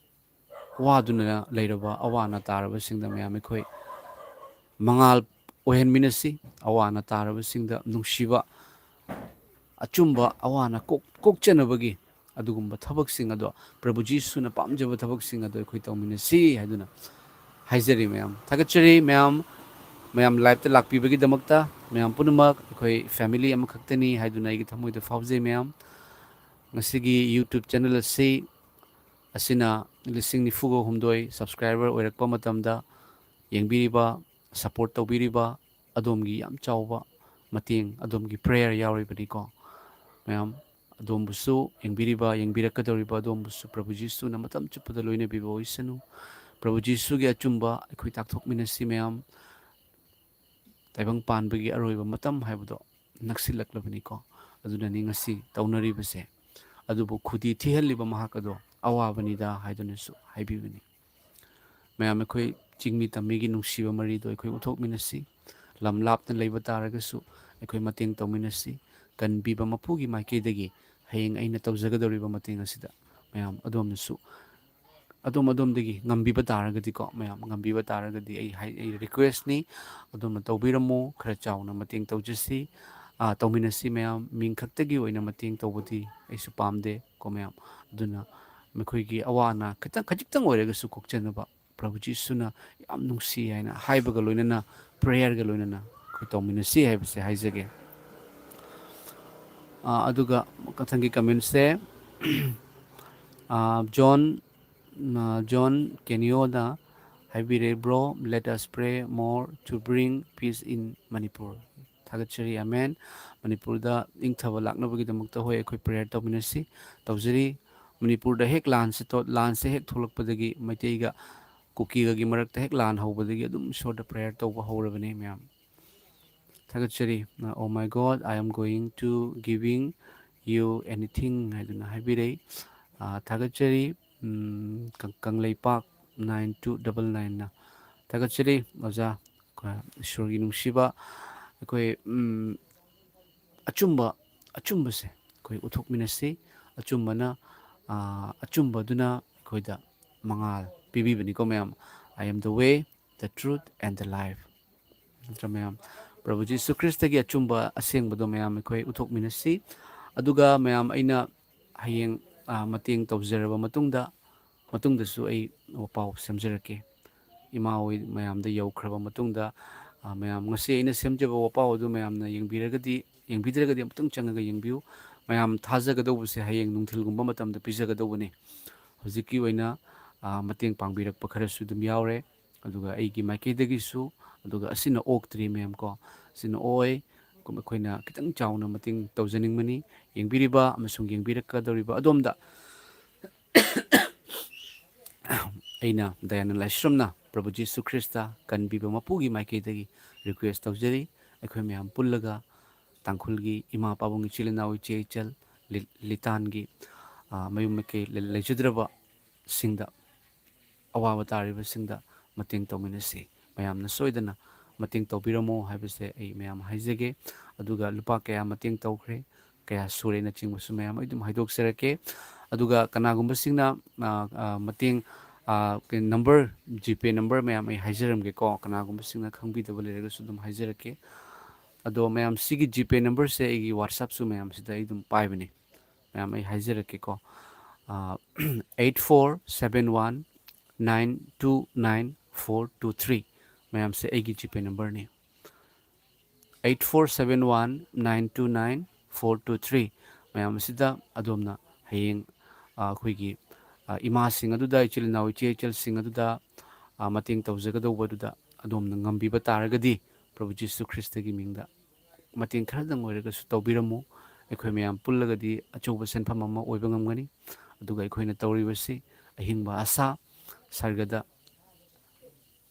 ꯋꯥꯗꯨꯅ ꯂꯩꯔꯕ, ꯑꯋꯥ ꯑꯅꯥ ꯇꯥꯔꯕꯁꯤꯡꯗ ꯃꯌꯥꯝ ꯑꯩꯈꯣꯏ ꯃꯉꯥꯜ ꯑꯣꯏꯍꯟꯃꯤꯟꯅꯁꯤ꯫ ꯑꯋꯥ ꯑꯅꯥ ꯇꯥꯔꯕꯁꯤꯡꯗ ꯅꯨꯡꯁꯤꯕ, ꯑꯆꯨꯝꯕ ꯑꯋꯥ ꯑꯅꯥ ꯀꯣꯛ ꯀꯣꯛꯆꯅꯕꯒꯤ ꯑꯗꯨꯒꯨꯝꯕ ꯊꯕꯛꯁꯤꯡ ꯑꯗꯣ, ꯄ꯭ꯔꯚꯨ ꯖꯤꯁꯨꯅ ꯄꯥꯝꯖꯕ ꯊꯕꯛꯁꯤꯡ ꯑꯗꯣ ꯑꯩꯈꯣꯏ ꯇꯧꯃꯤꯟꯅꯁꯤ ꯍꯥꯏꯗꯨꯅ ꯍꯥꯏꯖꯔꯤ꯫ ꯃꯌꯥꯝ ꯊꯥꯒꯠꯆꯔꯤ꯫ ꯃꯌꯥꯝ ꯃꯌꯥꯝ liveꯇ ꯂꯥꯛꯄꯤꯕꯒꯤꯗꯃꯛꯇ, ꯃꯌꯥꯝ ꯄꯨꯝꯅꯃꯛ ꯑꯩꯈꯣꯏ family ꯑꯃꯈꯛꯇꯅꯤ ꯍꯥꯏꯗꯨꯅ ꯑꯩꯒꯤ ꯊꯃꯣꯏꯗ ꯐꯥꯎꯖꯩ꯫ ꯃꯌꯥꯝ, ꯉꯁꯤꯒꯤ YouTube channel ꯑꯁꯤ ꯑꯁꯤꯅ ꯂꯤꯁꯤꯡ ꯅꯤꯐꯨꯒ ꯍꯨꯝꯗꯣꯏ subscriber ꯑꯣꯏꯔꯛꯄ ꯃꯇꯝꯗ ꯌꯦꯡꯕꯤꯔꯤꯕ, support ꯇꯧꯕꯤꯔꯤꯕ ꯑꯗꯣꯝꯒꯤ ꯌꯥꯝ ꯆꯥꯎꯕ ꯃꯇꯦꯡ, ꯑꯗꯣꯝꯒꯤ prayer ꯌꯥꯎꯔꯤꯕꯅꯤꯀꯣ꯫ ꯃꯌꯥꯝ, ꯑꯗꯣꯝꯕꯨꯁꯨ ꯌꯦꯡꯕꯤꯔꯤꯕ, ꯌꯦꯡꯕꯤꯔꯛꯀꯗꯧꯔꯤꯕ ꯑꯗꯣꯝꯕꯨꯁꯨ ꯄ꯭ꯔꯚꯨ ꯖꯤꯁꯨꯅ ꯃꯇꯝ ꯆꯨꯞꯄꯗ ꯂꯣꯏꯅꯕꯤꯕ ꯑꯣꯏꯁꯅꯨ꯫ ꯄ꯭ꯔꯚꯨ ꯖꯤꯁꯨꯒꯤ ꯑꯆꯨꯝꯕ ꯑꯩꯈꯣꯏ ꯇꯥꯛꯊꯣꯛꯃꯤꯟꯅꯁꯤ ꯃꯌꯥꯝ꯫ ꯇꯥꯏꯕꯪ ꯄꯥꯟꯕꯒꯤ ꯑꯔꯣꯏꯕ ꯃꯇꯝ ꯍꯥꯏꯕꯗꯣ ꯅꯛꯁꯤꯜꯂꯛꯂꯕꯅꯤꯀꯣ꯫ ꯑꯗꯨꯅꯅꯤ ꯉꯁꯤ ꯇꯧꯅꯔꯤꯕꯁꯦ꯫ ꯑꯗꯨꯕꯨ ꯈꯨꯗꯤ ꯊꯤꯍꯜꯂꯤꯕ ꯃꯍꯥꯛ ꯑꯗꯣ ꯑꯋꯥꯕꯅꯤꯗ ꯍꯥꯏꯗꯨꯅꯁꯨ ꯍꯥꯏꯕꯤꯕꯅꯤ꯫ ꯃꯌꯥꯝ, ꯑꯩꯈꯣꯏ ꯆꯤꯡꯃꯤ ꯇꯝꯃꯤꯒꯤ ꯅꯨꯡꯁꯤꯕ ꯃꯔꯤꯗꯣ ꯑꯩꯈꯣꯏ ꯎꯠꯊꯣꯛꯃꯤꯟꯅꯁꯤ꯫ ꯂꯝ ꯂꯥꯞꯅ ꯂꯩꯕ ꯇꯥꯔꯒꯁꯨ ꯑꯩꯈꯣꯏ ꯃꯇꯦꯡ ꯇꯧꯃꯤꯟꯅꯁꯤ꯫ ꯀꯟꯕꯤꯕ ꯃꯄꯨꯒꯤ ꯃꯥꯏꯀꯩꯗꯒꯤ ꯍꯌꯦꯡ ꯑꯩꯅ ꯇꯧꯖꯒꯗꯧꯔꯤꯕ ꯃꯇꯦꯡ ꯑꯁꯤꯗ ꯃꯌꯥꯝ ꯑꯗꯣꯝꯅꯁꯨ ꯑꯗꯣꯝ ꯑꯗꯣꯝꯗꯒꯤ ꯉꯝꯕꯤꯕ ꯇꯥꯔꯒꯗꯤꯀꯣ, ꯃꯌꯥꯝ ꯉꯝꯕꯤꯕ ꯇꯥꯔꯒꯗꯤ ꯑꯩ ꯍꯥꯏ-, ꯑꯩ request ꯅꯤ, ꯑꯗꯣꯝꯅ ꯇꯧꯕꯤꯔꯝꯃꯨ, ꯈꯔ ꯆꯥꯎꯅ ꯃꯇꯦꯡ ꯇꯧꯖꯁꯤ, ꯑ, ꯇꯧꯃꯤꯟꯅꯁꯤ ꯃꯌꯥꯝ, ꯃꯤꯡ ꯈꯛꯇꯒꯤ ꯑꯣꯏꯅ ꯃꯇꯦꯡ ꯇꯧꯕꯗꯤ ꯑꯩꯁꯨ ꯄꯥꯝꯗꯦ ꯀꯣ ꯃꯌꯥꯝ꯫ ꯑꯗꯨꯅ ꯃꯈꯣꯏꯒꯤ ꯑꯋꯥ ꯑꯅꯥ ꯈꯤꯇꯪ, ꯈꯖꯤꯛꯇꯪ ꯑꯣꯏꯔꯒꯁꯨ ꯀꯣꯛꯆꯅꯕ ꯄ꯭ꯔꯚꯨ ꯖꯤꯁꯨꯅ ꯌꯥꯝ ꯅꯨꯡꯁꯤ ꯍꯥꯏꯅ ꯍꯥꯏꯕꯒ ꯂꯣꯏꯅꯅ, prayer ꯒ ꯂꯣꯏꯅꯅ ꯑꯩꯈꯣꯏ ꯇꯧꯃꯤꯟꯅꯁꯤ ꯍꯥꯏꯕꯁꯦ ꯍꯥꯏꯖꯒꯦ꯫ ꯑ, ꯑꯗꯨꯒ ꯃꯊꯪꯒꯤ comment ꯁꯦ, ꯑ, ꯖꯣꯟ, ꯑ, zone ꯀꯦꯅꯤꯌꯣꯅ ꯍꯥꯏꯕꯤꯔꯦ, "Bro, let us pray more to bring peace in Manipur." ꯊꯥꯒꯠꯆꯔꯤ꯫ ꯑꯃꯦꯟ꯫ ꯃꯅꯤꯄꯨꯔꯗ ꯏꯪꯊꯕ ꯂꯥꯛꯅꯕꯒꯤꯗꯃꯛꯇ, ꯍꯣꯏ, ꯑꯩꯈꯣꯏ prayer ꯇꯧꯃꯤꯟꯅꯁꯤ, ꯇꯧꯖꯔꯤ꯫ ꯃꯅꯤꯄꯨꯔꯗ ꯍꯦꯛ ꯂꯥꯟꯁꯦ ꯊꯣꯛ-, ꯂꯥꯟꯁꯦ ꯍꯦꯛ ꯊꯣꯛꯂꯛꯄꯗꯒꯤ, ꯃꯩꯇꯩꯒ ꯀꯨꯀꯤꯒꯒꯤ ꯃꯔꯛꯇ ꯍꯦꯛ ꯂꯥꯟ ꯍꯧꯕꯗꯒꯤ ꯑꯗꯨꯝ ꯏꯁꯣꯔꯗ prayer ꯇꯧꯕ ꯍꯧꯔꯕꯅꯦ ꯃꯌꯥꯝ꯫ ꯊꯥꯒꯠꯆꯔꯤ꯫ "Oh my God, I am going to giving you anything" ꯍꯥꯏꯗꯨꯅ ꯍꯥꯏꯕꯤꯔꯛꯏ꯫ ꯑ, ꯊꯥꯒꯠꯆꯔꯤ꯫ ꯎꯝ, ꯀꯪ-, Kangleipak nine two double nine ꯅ ꯊꯥꯒꯠꯆꯔꯤ ꯑꯣꯖꯥ꯫ ꯑꯩꯈꯣꯏ ꯏꯁꯣꯔꯒꯤ ꯅꯨꯡꯁꯤꯕ, ꯑꯩꯈꯣꯏ, ꯎꯝ, ꯑꯆꯨꯝꯕ, ꯑꯆꯨꯝꯕꯁꯦ ꯑꯩꯈꯣꯏ ꯎꯠꯊꯣꯛꯃꯤꯟꯅꯁꯤ꯫ ꯑꯆꯨꯝꯕꯅ, ꯑ, ꯑꯆꯨꯝꯕꯗꯨꯅ ꯑꯩꯈꯣꯏꯗ ꯃꯉꯥꯜ ꯄꯤꯕꯤꯕꯅꯤꯀꯣ ꯃꯌꯥꯝ꯫ "I am the way, the truth and the life" ꯅꯠꯇ꯭ꯔꯥ ꯃꯌꯥꯝ? ꯄ꯭ꯔꯚꯨ ꯖꯤꯁꯨ ꯈ꯭ꯔꯤꯁꯇꯒꯤ ꯑꯆꯨꯝꯕ ꯑꯁꯦꯡꯕꯗꯣ ꯃꯌꯥꯝ ꯑꯩꯈꯣꯏ ꯎꯠꯊꯣꯛꯃꯤꯟꯅꯁꯤ꯫ ꯑꯗꯨꯒ ꯃꯌꯥꯝ, ꯑꯩꯅ ꯍꯌꯦꯡ, ꯑ, ꯃꯇꯦꯡ ꯇꯧꯖꯔꯕ ꯃꯇꯨꯡꯗ, ꯃꯇꯨꯡꯗꯁꯨ ꯑꯩ ꯋꯥꯄꯥꯎ ꯁꯦꯝꯖꯔꯛꯀꯦ꯫ ꯏꯃꯥ ꯍꯣꯏ ꯃꯌꯥꯝꯗ ꯌꯧꯈ꯭ꯔꯕ ꯃꯇꯨꯡꯗ, ꯑ, ꯃꯌꯥꯝ, ꯉꯁꯤ ꯑꯩꯅ ꯁꯦꯝꯖꯕ ꯋꯥꯄꯥꯎ ꯑꯗꯨ ꯃꯌꯥꯝꯅ ꯌꯦꯡꯕꯤꯔꯒꯗꯤ, ꯌꯦꯡꯕꯤꯗ꯭ꯔꯒꯗꯤ ꯑꯃꯨꯛꯇꯪ ꯆꯪꯉꯒ ꯌꯦꯡꯕꯤꯌꯨ꯫ ꯃꯌꯥꯝ ꯊꯥꯖꯒꯗꯧꯕꯁꯦ ꯍꯌꯦꯡ ꯅꯨꯡꯊꯤꯜꯒꯨꯝꯕ ꯃꯇꯝꯗ ꯄꯤꯖꯒꯗꯧꯕꯅꯤ꯫ ꯍꯧꯖꯤꯛꯀꯤ ꯑꯣꯏꯅ, ꯑ, ꯃꯇꯦꯡ ꯄꯥꯡꯕꯤꯔꯛꯄ ꯈꯔꯁꯨ ꯑꯗꯨꯝ ꯌꯥꯎꯔꯦ꯫ ꯑꯗꯨꯒ ꯑꯩꯒꯤ ꯃꯥꯏꯀꯩꯗꯒꯤꯁꯨ, ꯑꯗꯨꯒ ꯑꯁꯤꯅ ꯑꯣꯛꯇ꯭ꯔꯤ ꯃꯌꯥꯝ ꯀꯣ, ꯑꯁꯤꯅ ꯑꯣꯏ꯫ ꯑꯩꯈꯣꯏꯅ ꯈꯤꯇꯪ ꯆꯥꯎꯅ ꯃꯇꯦꯡ ꯇꯧꯖꯅꯤꯡꯕꯅꯤ꯫ ꯌꯦꯡꯕꯤꯔꯤꯕ ꯑꯃꯁꯨꯡ ꯌꯦꯡꯕꯤꯔꯛꯀꯗꯧꯔꯤꯕ ꯑꯗꯣꯝꯗ ꯑꯩꯅ ꯗꯌꯥꯅꯟ ꯂꯥꯏꯁ꯭ꯔꯝꯅ ꯄ꯭ꯔꯚꯨ ꯖꯤꯁꯨ ꯈ꯭ꯔꯤꯁꯇ ꯀꯟꯕꯤꯕ ꯃꯄꯨꯒꯤ ꯃꯥꯏꯀꯩꯗꯒꯤ request ꯇꯧꯖꯔꯤ꯫ ꯑꯩꯈꯣꯏ ꯃꯌꯥꯝ ꯄꯨꯜꯂꯒ ꯇꯥꯡꯈꯨꯜꯒꯤ ꯏꯃꯥ ꯄꯥꯕꯨꯡ, ꯏꯆꯤꯜ ꯏꯅꯥꯎ, ꯏꯆꯦ ꯏꯆꯜ, ꯂꯤ-, ꯂꯤꯇꯥꯟꯒꯤ, ꯑ, ꯃꯌꯨꯝ ꯃꯀꯩ ꯂꯩ-, ꯂꯩꯖꯗ꯭ꯔꯕꯁꯤꯡꯗ, ꯑꯋꯥꯕ ꯇꯥꯔꯤꯕꯁꯤꯡꯗ ꯃꯇꯦꯡ ꯇꯧꯃꯤꯟꯅꯁꯤ꯫ ꯃꯌꯥꯝꯅ ꯁꯣꯏꯗꯅ ꯃꯇꯦꯡ ꯇꯧꯕꯤꯔꯝꯃꯣ ꯍꯥꯏꯕꯁꯦ ꯑꯩ ꯃꯌꯥꯝ ꯍꯥꯏꯖꯒꯦ꯫ ꯑꯗꯨꯒ ꯂꯨꯄꯥ ꯀꯌꯥ ꯃꯇꯦꯡ ꯇꯧꯈ꯭ꯔꯦ, ꯀꯌꯥ ꯁꯨꯔꯦꯅꯆꯤꯡꯕꯁꯨ ꯃꯌꯥꯝ ꯑꯩ ꯑꯗꯨꯝ ꯍꯥꯏꯗꯣꯛꯆꯔꯛꯀꯦ꯫ ꯑꯗꯨꯒ ꯀꯅꯥꯒꯨꯝꯕꯁꯤꯡꯅ, ꯑ, ꯑ, ꯃꯇꯦꯡ, ꯑ, ꯀꯩ, number, GPay number ꯃꯌꯥꯝ ꯑꯩ ꯍꯥꯏꯖꯔꯝꯒꯦꯀꯣ, ꯀꯅꯥꯒꯨꯝꯕꯁꯤꯡꯅ ꯈꯪꯕꯤꯗꯕ ꯂꯩꯔꯒꯁꯨ ꯑꯗꯨꯝ ꯍꯥꯏꯖꯔꯛꯀꯦ꯫ ꯑꯗꯣ ꯃꯌꯥꯝ, ꯁꯤꯒꯤ GPay numberꯁꯦ ꯑꯩꯒꯤ WhatsAppꯁꯨ ꯃꯌꯥꯝꯁꯤꯗ ꯑꯩ ꯑꯗꯨꯝ ꯄꯥꯏꯕꯅꯦ꯫ ꯃꯌꯥꯝ, ꯑꯩ ꯍꯥꯏꯖꯔꯛꯀꯦꯀꯣ, ꯑ, eight four seven one nine two nine four two three꯫ ꯃꯌꯥꯝꯁꯦ ꯑꯩꯒꯤ GPay numberꯅꯤ, eight four seven one nine two nine four two three꯫ ꯃꯌꯥꯝ ꯑꯁꯤꯗ ꯑꯗꯣꯝꯅ ꯍꯌꯦꯡ, ꯑ, ꯑꯩꯈꯣꯏꯒꯤ, ꯑ, ꯏꯃꯥꯁꯤꯡ ꯑꯗꯨꯗ, ꯏꯆꯤꯜ ꯏꯅꯥꯎ, ꯏꯆꯦ ꯏꯆꯜꯁꯤꯡ ꯑꯗꯨꯗ, ꯑ, ꯃꯇꯦꯡ ꯇꯧꯖꯒꯗꯧꯕ ꯑꯗꯨꯗ ꯑꯗꯣꯝꯅ ꯉꯝꯕꯤꯕ ꯇꯥꯔꯒꯗꯤ, ꯄ꯭ꯔꯚꯨ ꯖꯤꯁꯨ ꯈ꯭ꯔꯤꯁꯇꯒꯤ ꯃꯤꯡꯗ ꯃꯇꯦꯡ ꯈꯔꯗꯪ ꯑꯣꯏꯔꯒꯁꯨ ꯇꯧꯕꯤꯔꯝꯃꯨ꯫ ꯑꯩꯈꯣꯏ ꯃꯌꯥꯝ ꯄꯨꯜꯂꯒꯗꯤ ꯑꯆꯧꯕ ꯁꯦꯟꯐꯝ ꯑꯃ ꯑꯣꯏꯕ ꯉꯝꯒꯅꯤ꯫ ꯑꯗꯨꯒ ꯑꯩꯈꯣꯏꯅ ꯇꯧꯔꯤꯕꯁꯤ ꯑꯍꯤꯡꯕ ꯑꯁꯥ, ꯁꯔꯒꯗ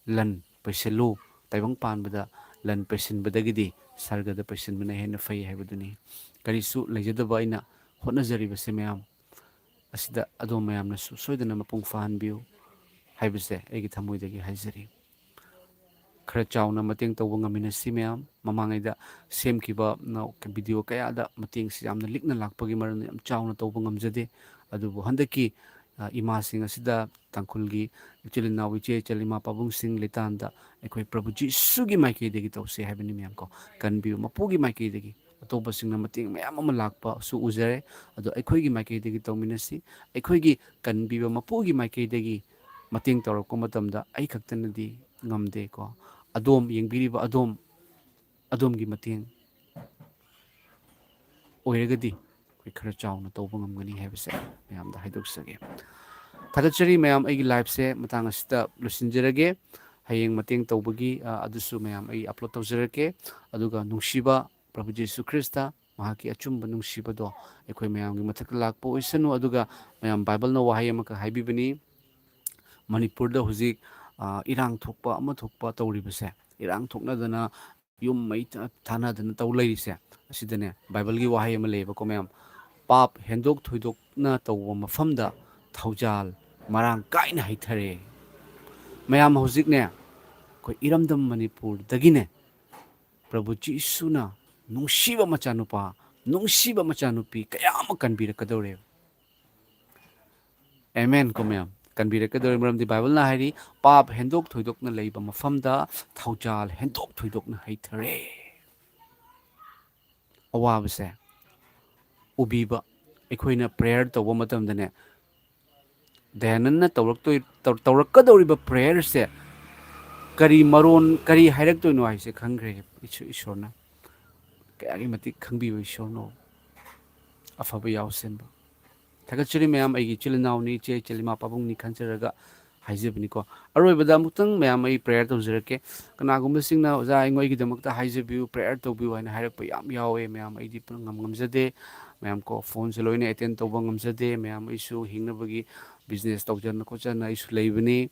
ꯂꯟ ꯄꯩꯁꯤꯜꯂꯨ, ꯇꯥꯏꯕꯪ ꯄꯥꯟꯕꯗ ꯂꯟ ꯄꯩꯁꯤꯟꯕꯗꯒꯤꯗꯤ ꯁꯔꯒꯗ ꯄꯩꯁꯤꯟꯕꯅ ꯍꯦꯟꯅ ꯐꯩ ꯍꯥꯏꯕꯗꯨꯅꯤ꯫ ꯀꯔꯤꯁꯨ ꯂꯩꯖꯗꯕ ꯑꯩꯅ ꯍꯣꯠꯅꯖꯔꯤꯕꯁꯦ ꯃꯌꯥꯝ ꯑꯁꯤꯗ ꯑꯗꯣꯝ ꯃꯌꯥꯝꯅꯁꯨ ꯁꯣꯏꯗꯅ ꯃꯄꯨꯡ ꯐꯥꯍꯟꯕꯤꯌꯨ ꯍꯥꯏꯕꯁꯦ ꯑꯩꯒꯤ ꯊꯃꯣꯏꯗꯒꯤ ꯍꯥꯏꯖꯔꯤ꯫ ꯈꯔ ꯆꯥꯎꯅ ꯃꯇꯦꯡ ꯇꯧꯕ ꯉꯝꯃꯤꯟꯅꯁꯤ ꯃꯌꯥꯝ꯫ ꯃꯃꯥꯡꯉꯩꯗ ꯁꯦꯝꯈꯤꯕ ꯅ-, video ꯀꯌꯥꯗ ꯃꯇꯦꯡꯁꯤ ꯌꯥꯝꯅ ꯂꯤꯛꯅ ꯂꯥꯛꯄꯒꯤ ꯃꯔꯝꯅ ꯌꯥꯝ ꯆꯥꯎꯅ ꯇꯧꯕ ꯉꯝꯖꯗꯦ꯫ ꯑꯗꯨꯕꯨ ꯍꯟꯗꯛꯀꯤ, ꯑ, ꯏꯃꯥꯁꯤꯡ ꯑꯁꯤꯗ, ꯇꯥꯡꯈꯨꯜꯒꯤ ꯏꯆꯤꯜ ꯏꯅꯥꯎ, ꯏꯆꯦ ꯏꯆꯜ, ꯏꯃꯥ ꯄꯥꯕꯨꯡꯁꯤꯡ ꯂꯩꯇꯥꯟꯗ ꯑꯩꯈꯣꯏ ꯄ꯭ꯔꯚꯨ ꯖꯤꯁꯨꯒꯤ ꯃꯥꯏꯀꯩꯗꯒꯤ ꯇꯧꯁꯦ ꯍꯥꯏꯕꯅꯤ ꯃꯌꯥꯝ ꯀꯣ꯫ ꯀꯟꯕꯤꯌꯨ ꯃꯄꯨꯒꯤ ꯃꯥꯏꯀꯩꯗꯒꯤ꯫ ꯑꯇꯣꯞꯄꯁꯤꯡꯅ ꯃꯇꯦꯡ ꯃꯌꯥꯝ ꯑꯃ ꯂꯥꯛꯄꯁꯨ ꯎꯖꯔꯦ꯫ ꯑꯗꯣ ꯑꯩꯈꯣꯏꯒꯤ ꯃꯥꯏꯀꯩꯗꯒꯤ ꯇꯧꯃꯤꯟꯅꯁꯤ꯫ ꯑꯩꯈꯣꯏꯒꯤ ꯀꯟꯕꯤꯕ ꯃꯄꯨꯒꯤ ꯃꯥꯏꯀꯩꯗꯒꯤ ꯃꯇꯦꯡ ꯇꯧꯔꯛꯄ ꯃꯇꯝꯗ ꯑꯩ ꯈꯛꯇꯅꯗꯤ ꯉꯝꯗꯦꯀꯣ꯫ ꯑꯗꯣꯝ, ꯌꯦꯡꯕꯤꯔꯤꯕ ꯑꯗꯣꯝ, ꯑꯗꯣꯝꯒꯤ ꯃꯇꯦꯡ ꯑꯣꯏꯔꯒꯗꯤ ꯑꯩꯈꯣꯏ ꯈꯔ ꯆꯥꯎꯅ ꯇꯧꯕ ꯉꯝꯒꯅꯤ ꯍꯥꯏꯕꯁꯦ ꯃꯌꯥꯝꯗ ꯍꯥꯏꯗꯣꯛꯆꯒꯦ꯫ ꯊꯥꯒꯠꯆꯔꯤ ꯃꯌꯥꯝ, ꯑꯩꯒꯤ liveꯁꯦ ꯃꯇꯥꯡ ꯑꯁꯤꯗ ꯂꯣꯏꯁꯤꯟꯖꯔꯒꯦ꯫ ꯍꯌꯦꯡ ꯃꯇꯦꯡ ꯇꯧꯕꯒꯤ, ꯑ, ꯑꯗꯨꯁꯨ ꯃꯌꯥꯝ ꯑꯩ upload ꯇꯧꯖꯔꯛꯀꯦ꯫ ꯑꯗꯨꯒ ꯅꯨꯡꯁꯤꯕ ꯄ꯭ꯔꯚꯨ ꯖꯤꯁꯨ ꯈ꯭ꯔꯤꯁꯇ, ꯃꯍꯥꯛꯀꯤ ꯑꯆꯨꯝꯕ ꯅꯨꯡꯁꯤꯕꯗꯣ ꯑꯩꯈꯣꯏ ꯃꯌꯥꯝꯒꯤ ꯃꯊꯛꯇ ꯂꯥꯛꯄ ꯑꯣꯏꯁꯅꯨ꯫ ꯑꯗꯨꯒ ꯃꯌꯥꯝ, ꯕꯥꯏꯕꯜꯅ ꯋꯥꯍꯩ ꯑꯃꯈꯛ ꯍꯥꯏꯕꯤꯕꯅꯤ, ꯃꯅꯤꯄꯨꯔꯗ ꯍꯧꯖꯤꯛ, ꯑ, ꯏꯔꯥꯡ ꯊꯣꯛꯄ ꯑꯃ ꯊꯣꯛꯄ ꯇꯧꯔꯤꯕꯁꯦ, ꯏꯔꯥꯡ ꯊꯣꯛꯅꯗꯅ ꯌꯨꯝ ꯃꯩ ꯊꯥ-, ꯊꯥꯅꯗꯅ ꯇꯧ ꯂꯩꯔꯤꯁꯦ, ꯑꯁꯤꯗꯅꯦ ꯕꯥꯏꯕꯜꯒꯤ ꯋꯥꯍꯩ ꯑꯃ ꯂꯩꯌꯦꯕꯀꯣ ꯃꯌꯥꯝ, "ꯄꯥꯞ ꯍꯦꯟꯗꯣꯛ ꯊꯣꯏꯗꯣꯛꯅ ꯇꯧꯕ ꯃꯐꯝꯗ ꯊꯧꯖꯥꯜ ꯃꯔꯥꯡ ꯀꯥꯏꯅ ꯍꯩꯊꯔꯦ"꯫ ꯃꯌꯥꯝ ꯍꯧꯖꯤꯛꯅꯦ ꯑꯩꯈꯣꯏ ꯏꯔꯝꯗꯝ ꯃꯅꯤꯄꯨꯔꯗꯒꯤꯅꯦ ꯄ꯭ꯔꯚꯨ ꯖꯤꯁꯨꯅ ꯅꯨꯡꯁꯤꯕ ꯃꯆꯥꯅꯨꯄꯥ, ꯅꯨꯡꯁꯤꯕ ꯃꯆꯥꯅꯨꯄꯤ ꯀꯌꯥ ꯑꯃ ꯀꯟꯕꯤꯔꯛꯀꯗꯧꯔꯦ꯫ ꯑꯦꯃꯦꯟ ꯀꯣ ꯃꯌꯥꯝ꯫ ꯀꯟꯕꯤꯔꯛꯀꯗꯧꯔꯤ ꯃꯔꯝꯗꯤ ꯕꯥꯏꯕꯜꯅ ꯍꯥꯏꯔꯤ, "ꯄꯥꯞ ꯍꯦꯟꯗꯣꯛ ꯊꯣꯏꯗꯣꯛꯅ ꯂꯩꯕ ꯃꯐꯝꯗ ꯊꯧꯖꯥꯜ ꯍꯦꯟꯗꯣꯛ ꯊꯣꯏꯗꯣꯛꯅ ꯍꯩꯊꯔꯦ"꯫ ꯑꯋꯥꯕꯁꯦ ꯎꯕꯤꯕ꯫ ꯑꯩꯈꯣꯏꯅ ꯄ꯭ꯔꯦꯌꯔ ꯇꯧꯕ ꯃꯇꯝꯗꯅꯦ, ꯗꯌꯥꯅꯟꯗꯅ ꯇꯧꯔꯛꯇꯣꯏ-, ꯇꯧ-, ꯇꯧꯔꯛꯀꯗꯧꯔꯤꯕ ꯄ꯭ꯔꯦꯌꯔꯁꯦ ꯀꯔꯤ ꯃꯔꯣꯟ, ꯀꯔꯤ ꯍꯥꯏꯔꯛꯇꯣꯏꯅꯣ ꯍꯥꯏꯁꯦ ꯈꯪꯈ꯭ꯔꯦ ꯏꯁꯣ-, ꯏꯁꯣꯔꯅ꯫ ꯀꯌꯥꯒꯤ ꯃꯇꯤꯛ ꯈꯪꯕꯤꯕ ꯏꯁꯣꯔꯅꯣ꯫ ꯑꯐꯕ ꯌꯥꯎꯁꯦꯟꯕ꯫ ꯊꯥꯒꯠꯆꯔꯤ ꯃꯌꯥꯝ, ꯑꯩꯒꯤ ꯏꯆꯤꯜ ꯏꯅꯥꯎꯅꯤ, ꯏꯆꯦ ꯏꯆꯜ, ꯏꯃꯥ ꯄꯥꯕꯨꯡꯅꯤ ꯈꯟꯖꯔꯒ ꯍꯥꯏꯖꯕꯅꯤꯀꯣ꯫ ꯑꯔꯣꯏꯕꯗ ꯑꯃꯨꯛꯇꯪ ꯃꯌꯥꯝ ꯑꯩ ꯄ꯭ꯔꯦꯌꯔ ꯇꯧꯖꯔꯛꯀꯦ꯫ ꯀꯅꯥꯒꯨꯝꯕꯁꯤꯡꯅ, "ꯑꯣꯖꯥ, ꯑꯩꯉꯣꯟ-, ꯑꯩꯒꯤꯗꯃꯛꯇ ꯍꯥꯏꯖꯕꯤꯌꯨ, ꯄ꯭ꯔꯦꯌꯔ ꯇꯧꯕꯤꯌꯨ" ꯍꯥꯏꯅ ꯍꯥꯏꯔꯛꯄ ꯌꯥꯝ ꯌꯥꯎꯋꯦ ꯃꯌꯥꯝ꯫ ꯑꯩꯗꯤ ꯄꯨꯔꯥ ꯉꯝ-, ꯉꯝꯖꯗꯦ ꯃꯌꯥꯝ ꯀꯣ꯫ ꯐꯣꯟꯁꯦ ꯂꯣꯏꯅ ꯑꯦꯇꯦꯟ ꯇꯧꯕ ꯉꯝꯖꯗꯦ ꯃꯌꯥꯝ꯫ ꯑꯩꯁꯨ ꯍꯤꯡꯅꯕꯒꯤ ꯕꯤꯖꯤꯅꯦꯁ ꯇꯧꯖꯅ ꯈꯣꯠꯆꯅ ꯑꯩꯁꯨ ꯂꯩꯕꯅꯤ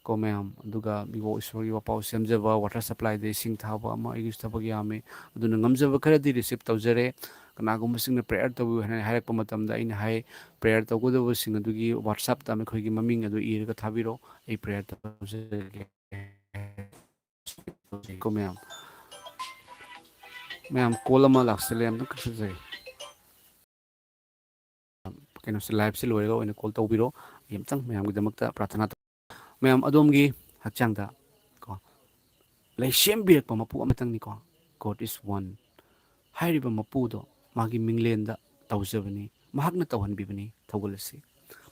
ꯀꯣ ꯃꯌꯥꯝ꯫ ꯑꯗꯨꯒ ꯃꯤꯋꯣ ꯏꯁꯣꯔꯒꯤ ꯋꯥꯄꯥꯎ ꯁꯦꯝꯖꯕ, ꯋꯥꯇꯔ ꯁꯄ꯭ꯂꯥꯏꯗ ꯏꯁꯤꯡ ꯊꯥꯕ ꯑꯃ, ꯑꯩꯒꯤꯁꯨ ꯊꯕꯛ ꯌꯥꯝꯃꯤ꯫ ꯑꯗꯨꯅ ꯉꯝꯖꯕ ꯈꯔꯗꯤ ꯔꯤꯁꯤꯞ ꯇꯧꯖꯔꯦ꯫ ꯀꯅꯥꯒꯨꯝꯕꯁꯤꯡꯅ ꯄ꯭ꯔꯦꯌꯔ ꯇꯧꯕꯤꯌꯨ ꯍꯥꯏꯅ ꯍꯥꯏꯔꯛꯄ ꯃꯇꯝꯗ ꯑꯩꯅ ꯍꯥꯏ, ꯄ꯭ꯔꯦꯌꯔ ꯇꯧꯒꯗꯕꯁꯤꯡ ꯑꯗꯨꯒꯤ WhatsApp-ꯇ ꯑꯩꯈꯣꯏꯒꯤ ꯃꯃꯤꯡ ꯑꯗꯨ ꯏꯔꯒ ꯊꯥꯕꯤꯔꯛꯑꯣ, ꯑꯩ ꯄ꯭ꯔꯦꯌꯔ ꯇꯧꯖꯔꯒꯦ꯫ ꯀꯣ ꯃꯌꯥꯝ, ꯃꯌꯥꯝ, ꯀꯣꯜ ꯑꯃ ꯂꯥꯛꯁꯤꯜꯂꯦ, ꯑꯝꯇꯪ ꯀꯛꯊꯠꯆꯒꯦ꯫ ꯀꯩꯅꯣꯁꯦ, ꯂꯥꯏꯞꯁꯦ ꯂꯣꯏꯔꯒ ꯑꯣꯏꯅ ꯀꯣꯜ ꯇꯧꯕꯤꯔꯣ꯫ ꯑꯩ ꯑꯝꯇꯪ ꯃꯌꯥꯝꯒꯤꯗꯃꯛꯇ ꯄ꯭ꯔꯥꯊꯅꯥ ꯇꯧ-, ꯃꯌꯥꯝ ꯑꯗꯣꯝꯒꯤ ꯍꯛꯆꯥꯡꯗ ꯀꯣ ꯂꯩꯁꯦꯝꯕꯤꯔꯛꯄ ꯃꯄꯨ ꯑꯃꯇꯪꯅꯤꯀꯣ꯫ God is one꯫ ꯍꯥꯏꯔꯤꯕ ꯃꯄꯨꯗꯣ ꯃꯥꯒꯤ ꯃꯤꯡꯂꯦꯟꯗ ꯇꯧꯖꯕꯅꯤ, ꯃꯍꯥꯛꯅ ꯇꯧꯍꯟꯕꯤꯕꯅꯤ꯫ ꯊꯧꯒꯜ ꯑꯁꯤ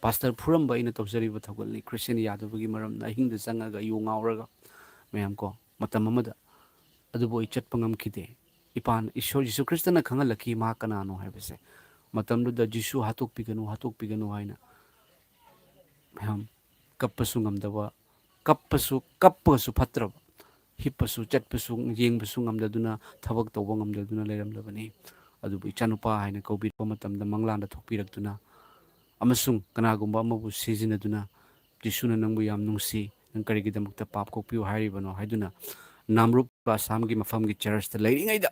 ꯄꯥꯁꯇꯔ ꯐꯨꯔꯝꯕ ꯑꯩꯅ ꯇꯧꯖꯔꯤꯕ ꯊꯧꯒꯜꯅꯤ꯫ ꯈ꯭ꯔꯤꯁꯇꯤꯌꯥꯟ ꯌꯥꯗꯕꯒꯤ ꯃꯔꯝꯅ ꯑꯍꯤꯡꯗ ꯆꯪꯉꯒ ꯌꯨ ꯉꯥꯎꯔꯒ ꯃꯌꯥꯝ ꯀꯣ, ꯃꯇꯝ ꯑꯃꯗ꯫ ꯑꯗꯨꯕꯨ ꯑꯩ ꯆꯠꯄ ꯉꯝꯈꯤꯗꯦ꯫ ꯏꯄꯥꯅ, ꯏꯁꯣꯔ ꯖꯤꯁꯨ ꯈ꯭ꯔꯤꯁꯇꯅ ꯈꯪꯍꯜꯂꯛꯈꯤ ꯃꯍꯥꯛ ꯀꯅꯥꯅꯣ ꯍꯥꯏꯕꯁꯦ꯫ ꯃꯇꯝꯗꯨꯗ "ꯖꯤꯁꯨ ꯍꯥꯠꯇꯣꯛꯄꯤꯒꯅꯨ, ꯍꯥꯠꯇꯣꯛꯄꯤꯒꯅꯨ" ꯍꯥꯏꯅ ꯃꯌꯥꯝ ꯀꯞꯄꯁꯨ ꯉꯝꯗꯕ, ꯀꯞꯄꯁꯨ, ꯀꯞꯄꯒꯁꯨ ꯐꯠꯇ꯭ꯔꯕ, ꯍꯤꯞꯄꯁꯨ, ꯆꯠꯄꯁꯨ, ꯌꯦꯡꯕꯁꯨ ꯉꯝꯗꯗꯨꯅ, ꯊꯕꯛ ꯇꯧꯕ ꯉꯝꯗꯗꯨꯅ ꯂꯩꯔꯝꯂꯕꯅꯤ꯫ ꯑꯗꯨꯕꯨ ꯏꯆꯥꯅꯨꯄꯥ ꯍꯥꯏꯅ ꯀꯧꯕꯤꯔꯛꯄ ꯃꯇꯝꯗ ꯃꯪꯂꯥꯟꯗ ꯊꯣꯛꯄꯤꯔꯛꯇꯨꯅ ꯑꯃꯁꯨꯡ ꯀꯅꯥꯒꯨꯝꯕ ꯑꯃꯕꯨ ꯁꯤꯖꯤꯟꯅꯗꯨꯅ, "ꯖꯤꯁꯨꯅ ꯅꯪꯕꯨ ꯌꯥꯝ ꯅꯨꯡꯁꯤ, ꯅꯪ ꯀꯔꯤꯒꯤꯗꯃꯛꯇ ꯄꯥꯞ ꯀꯣꯛꯄꯤꯌꯨ ꯍꯥꯏꯔꯤꯕꯅꯣ?" ꯍꯥꯏꯗꯨꯅ ꯅꯥꯝꯔꯨꯞ ꯑꯁꯥꯝꯒꯤ ꯃꯐꯝꯒꯤ ꯆꯔꯆꯇ ꯂꯩꯔꯤꯉꯩꯗ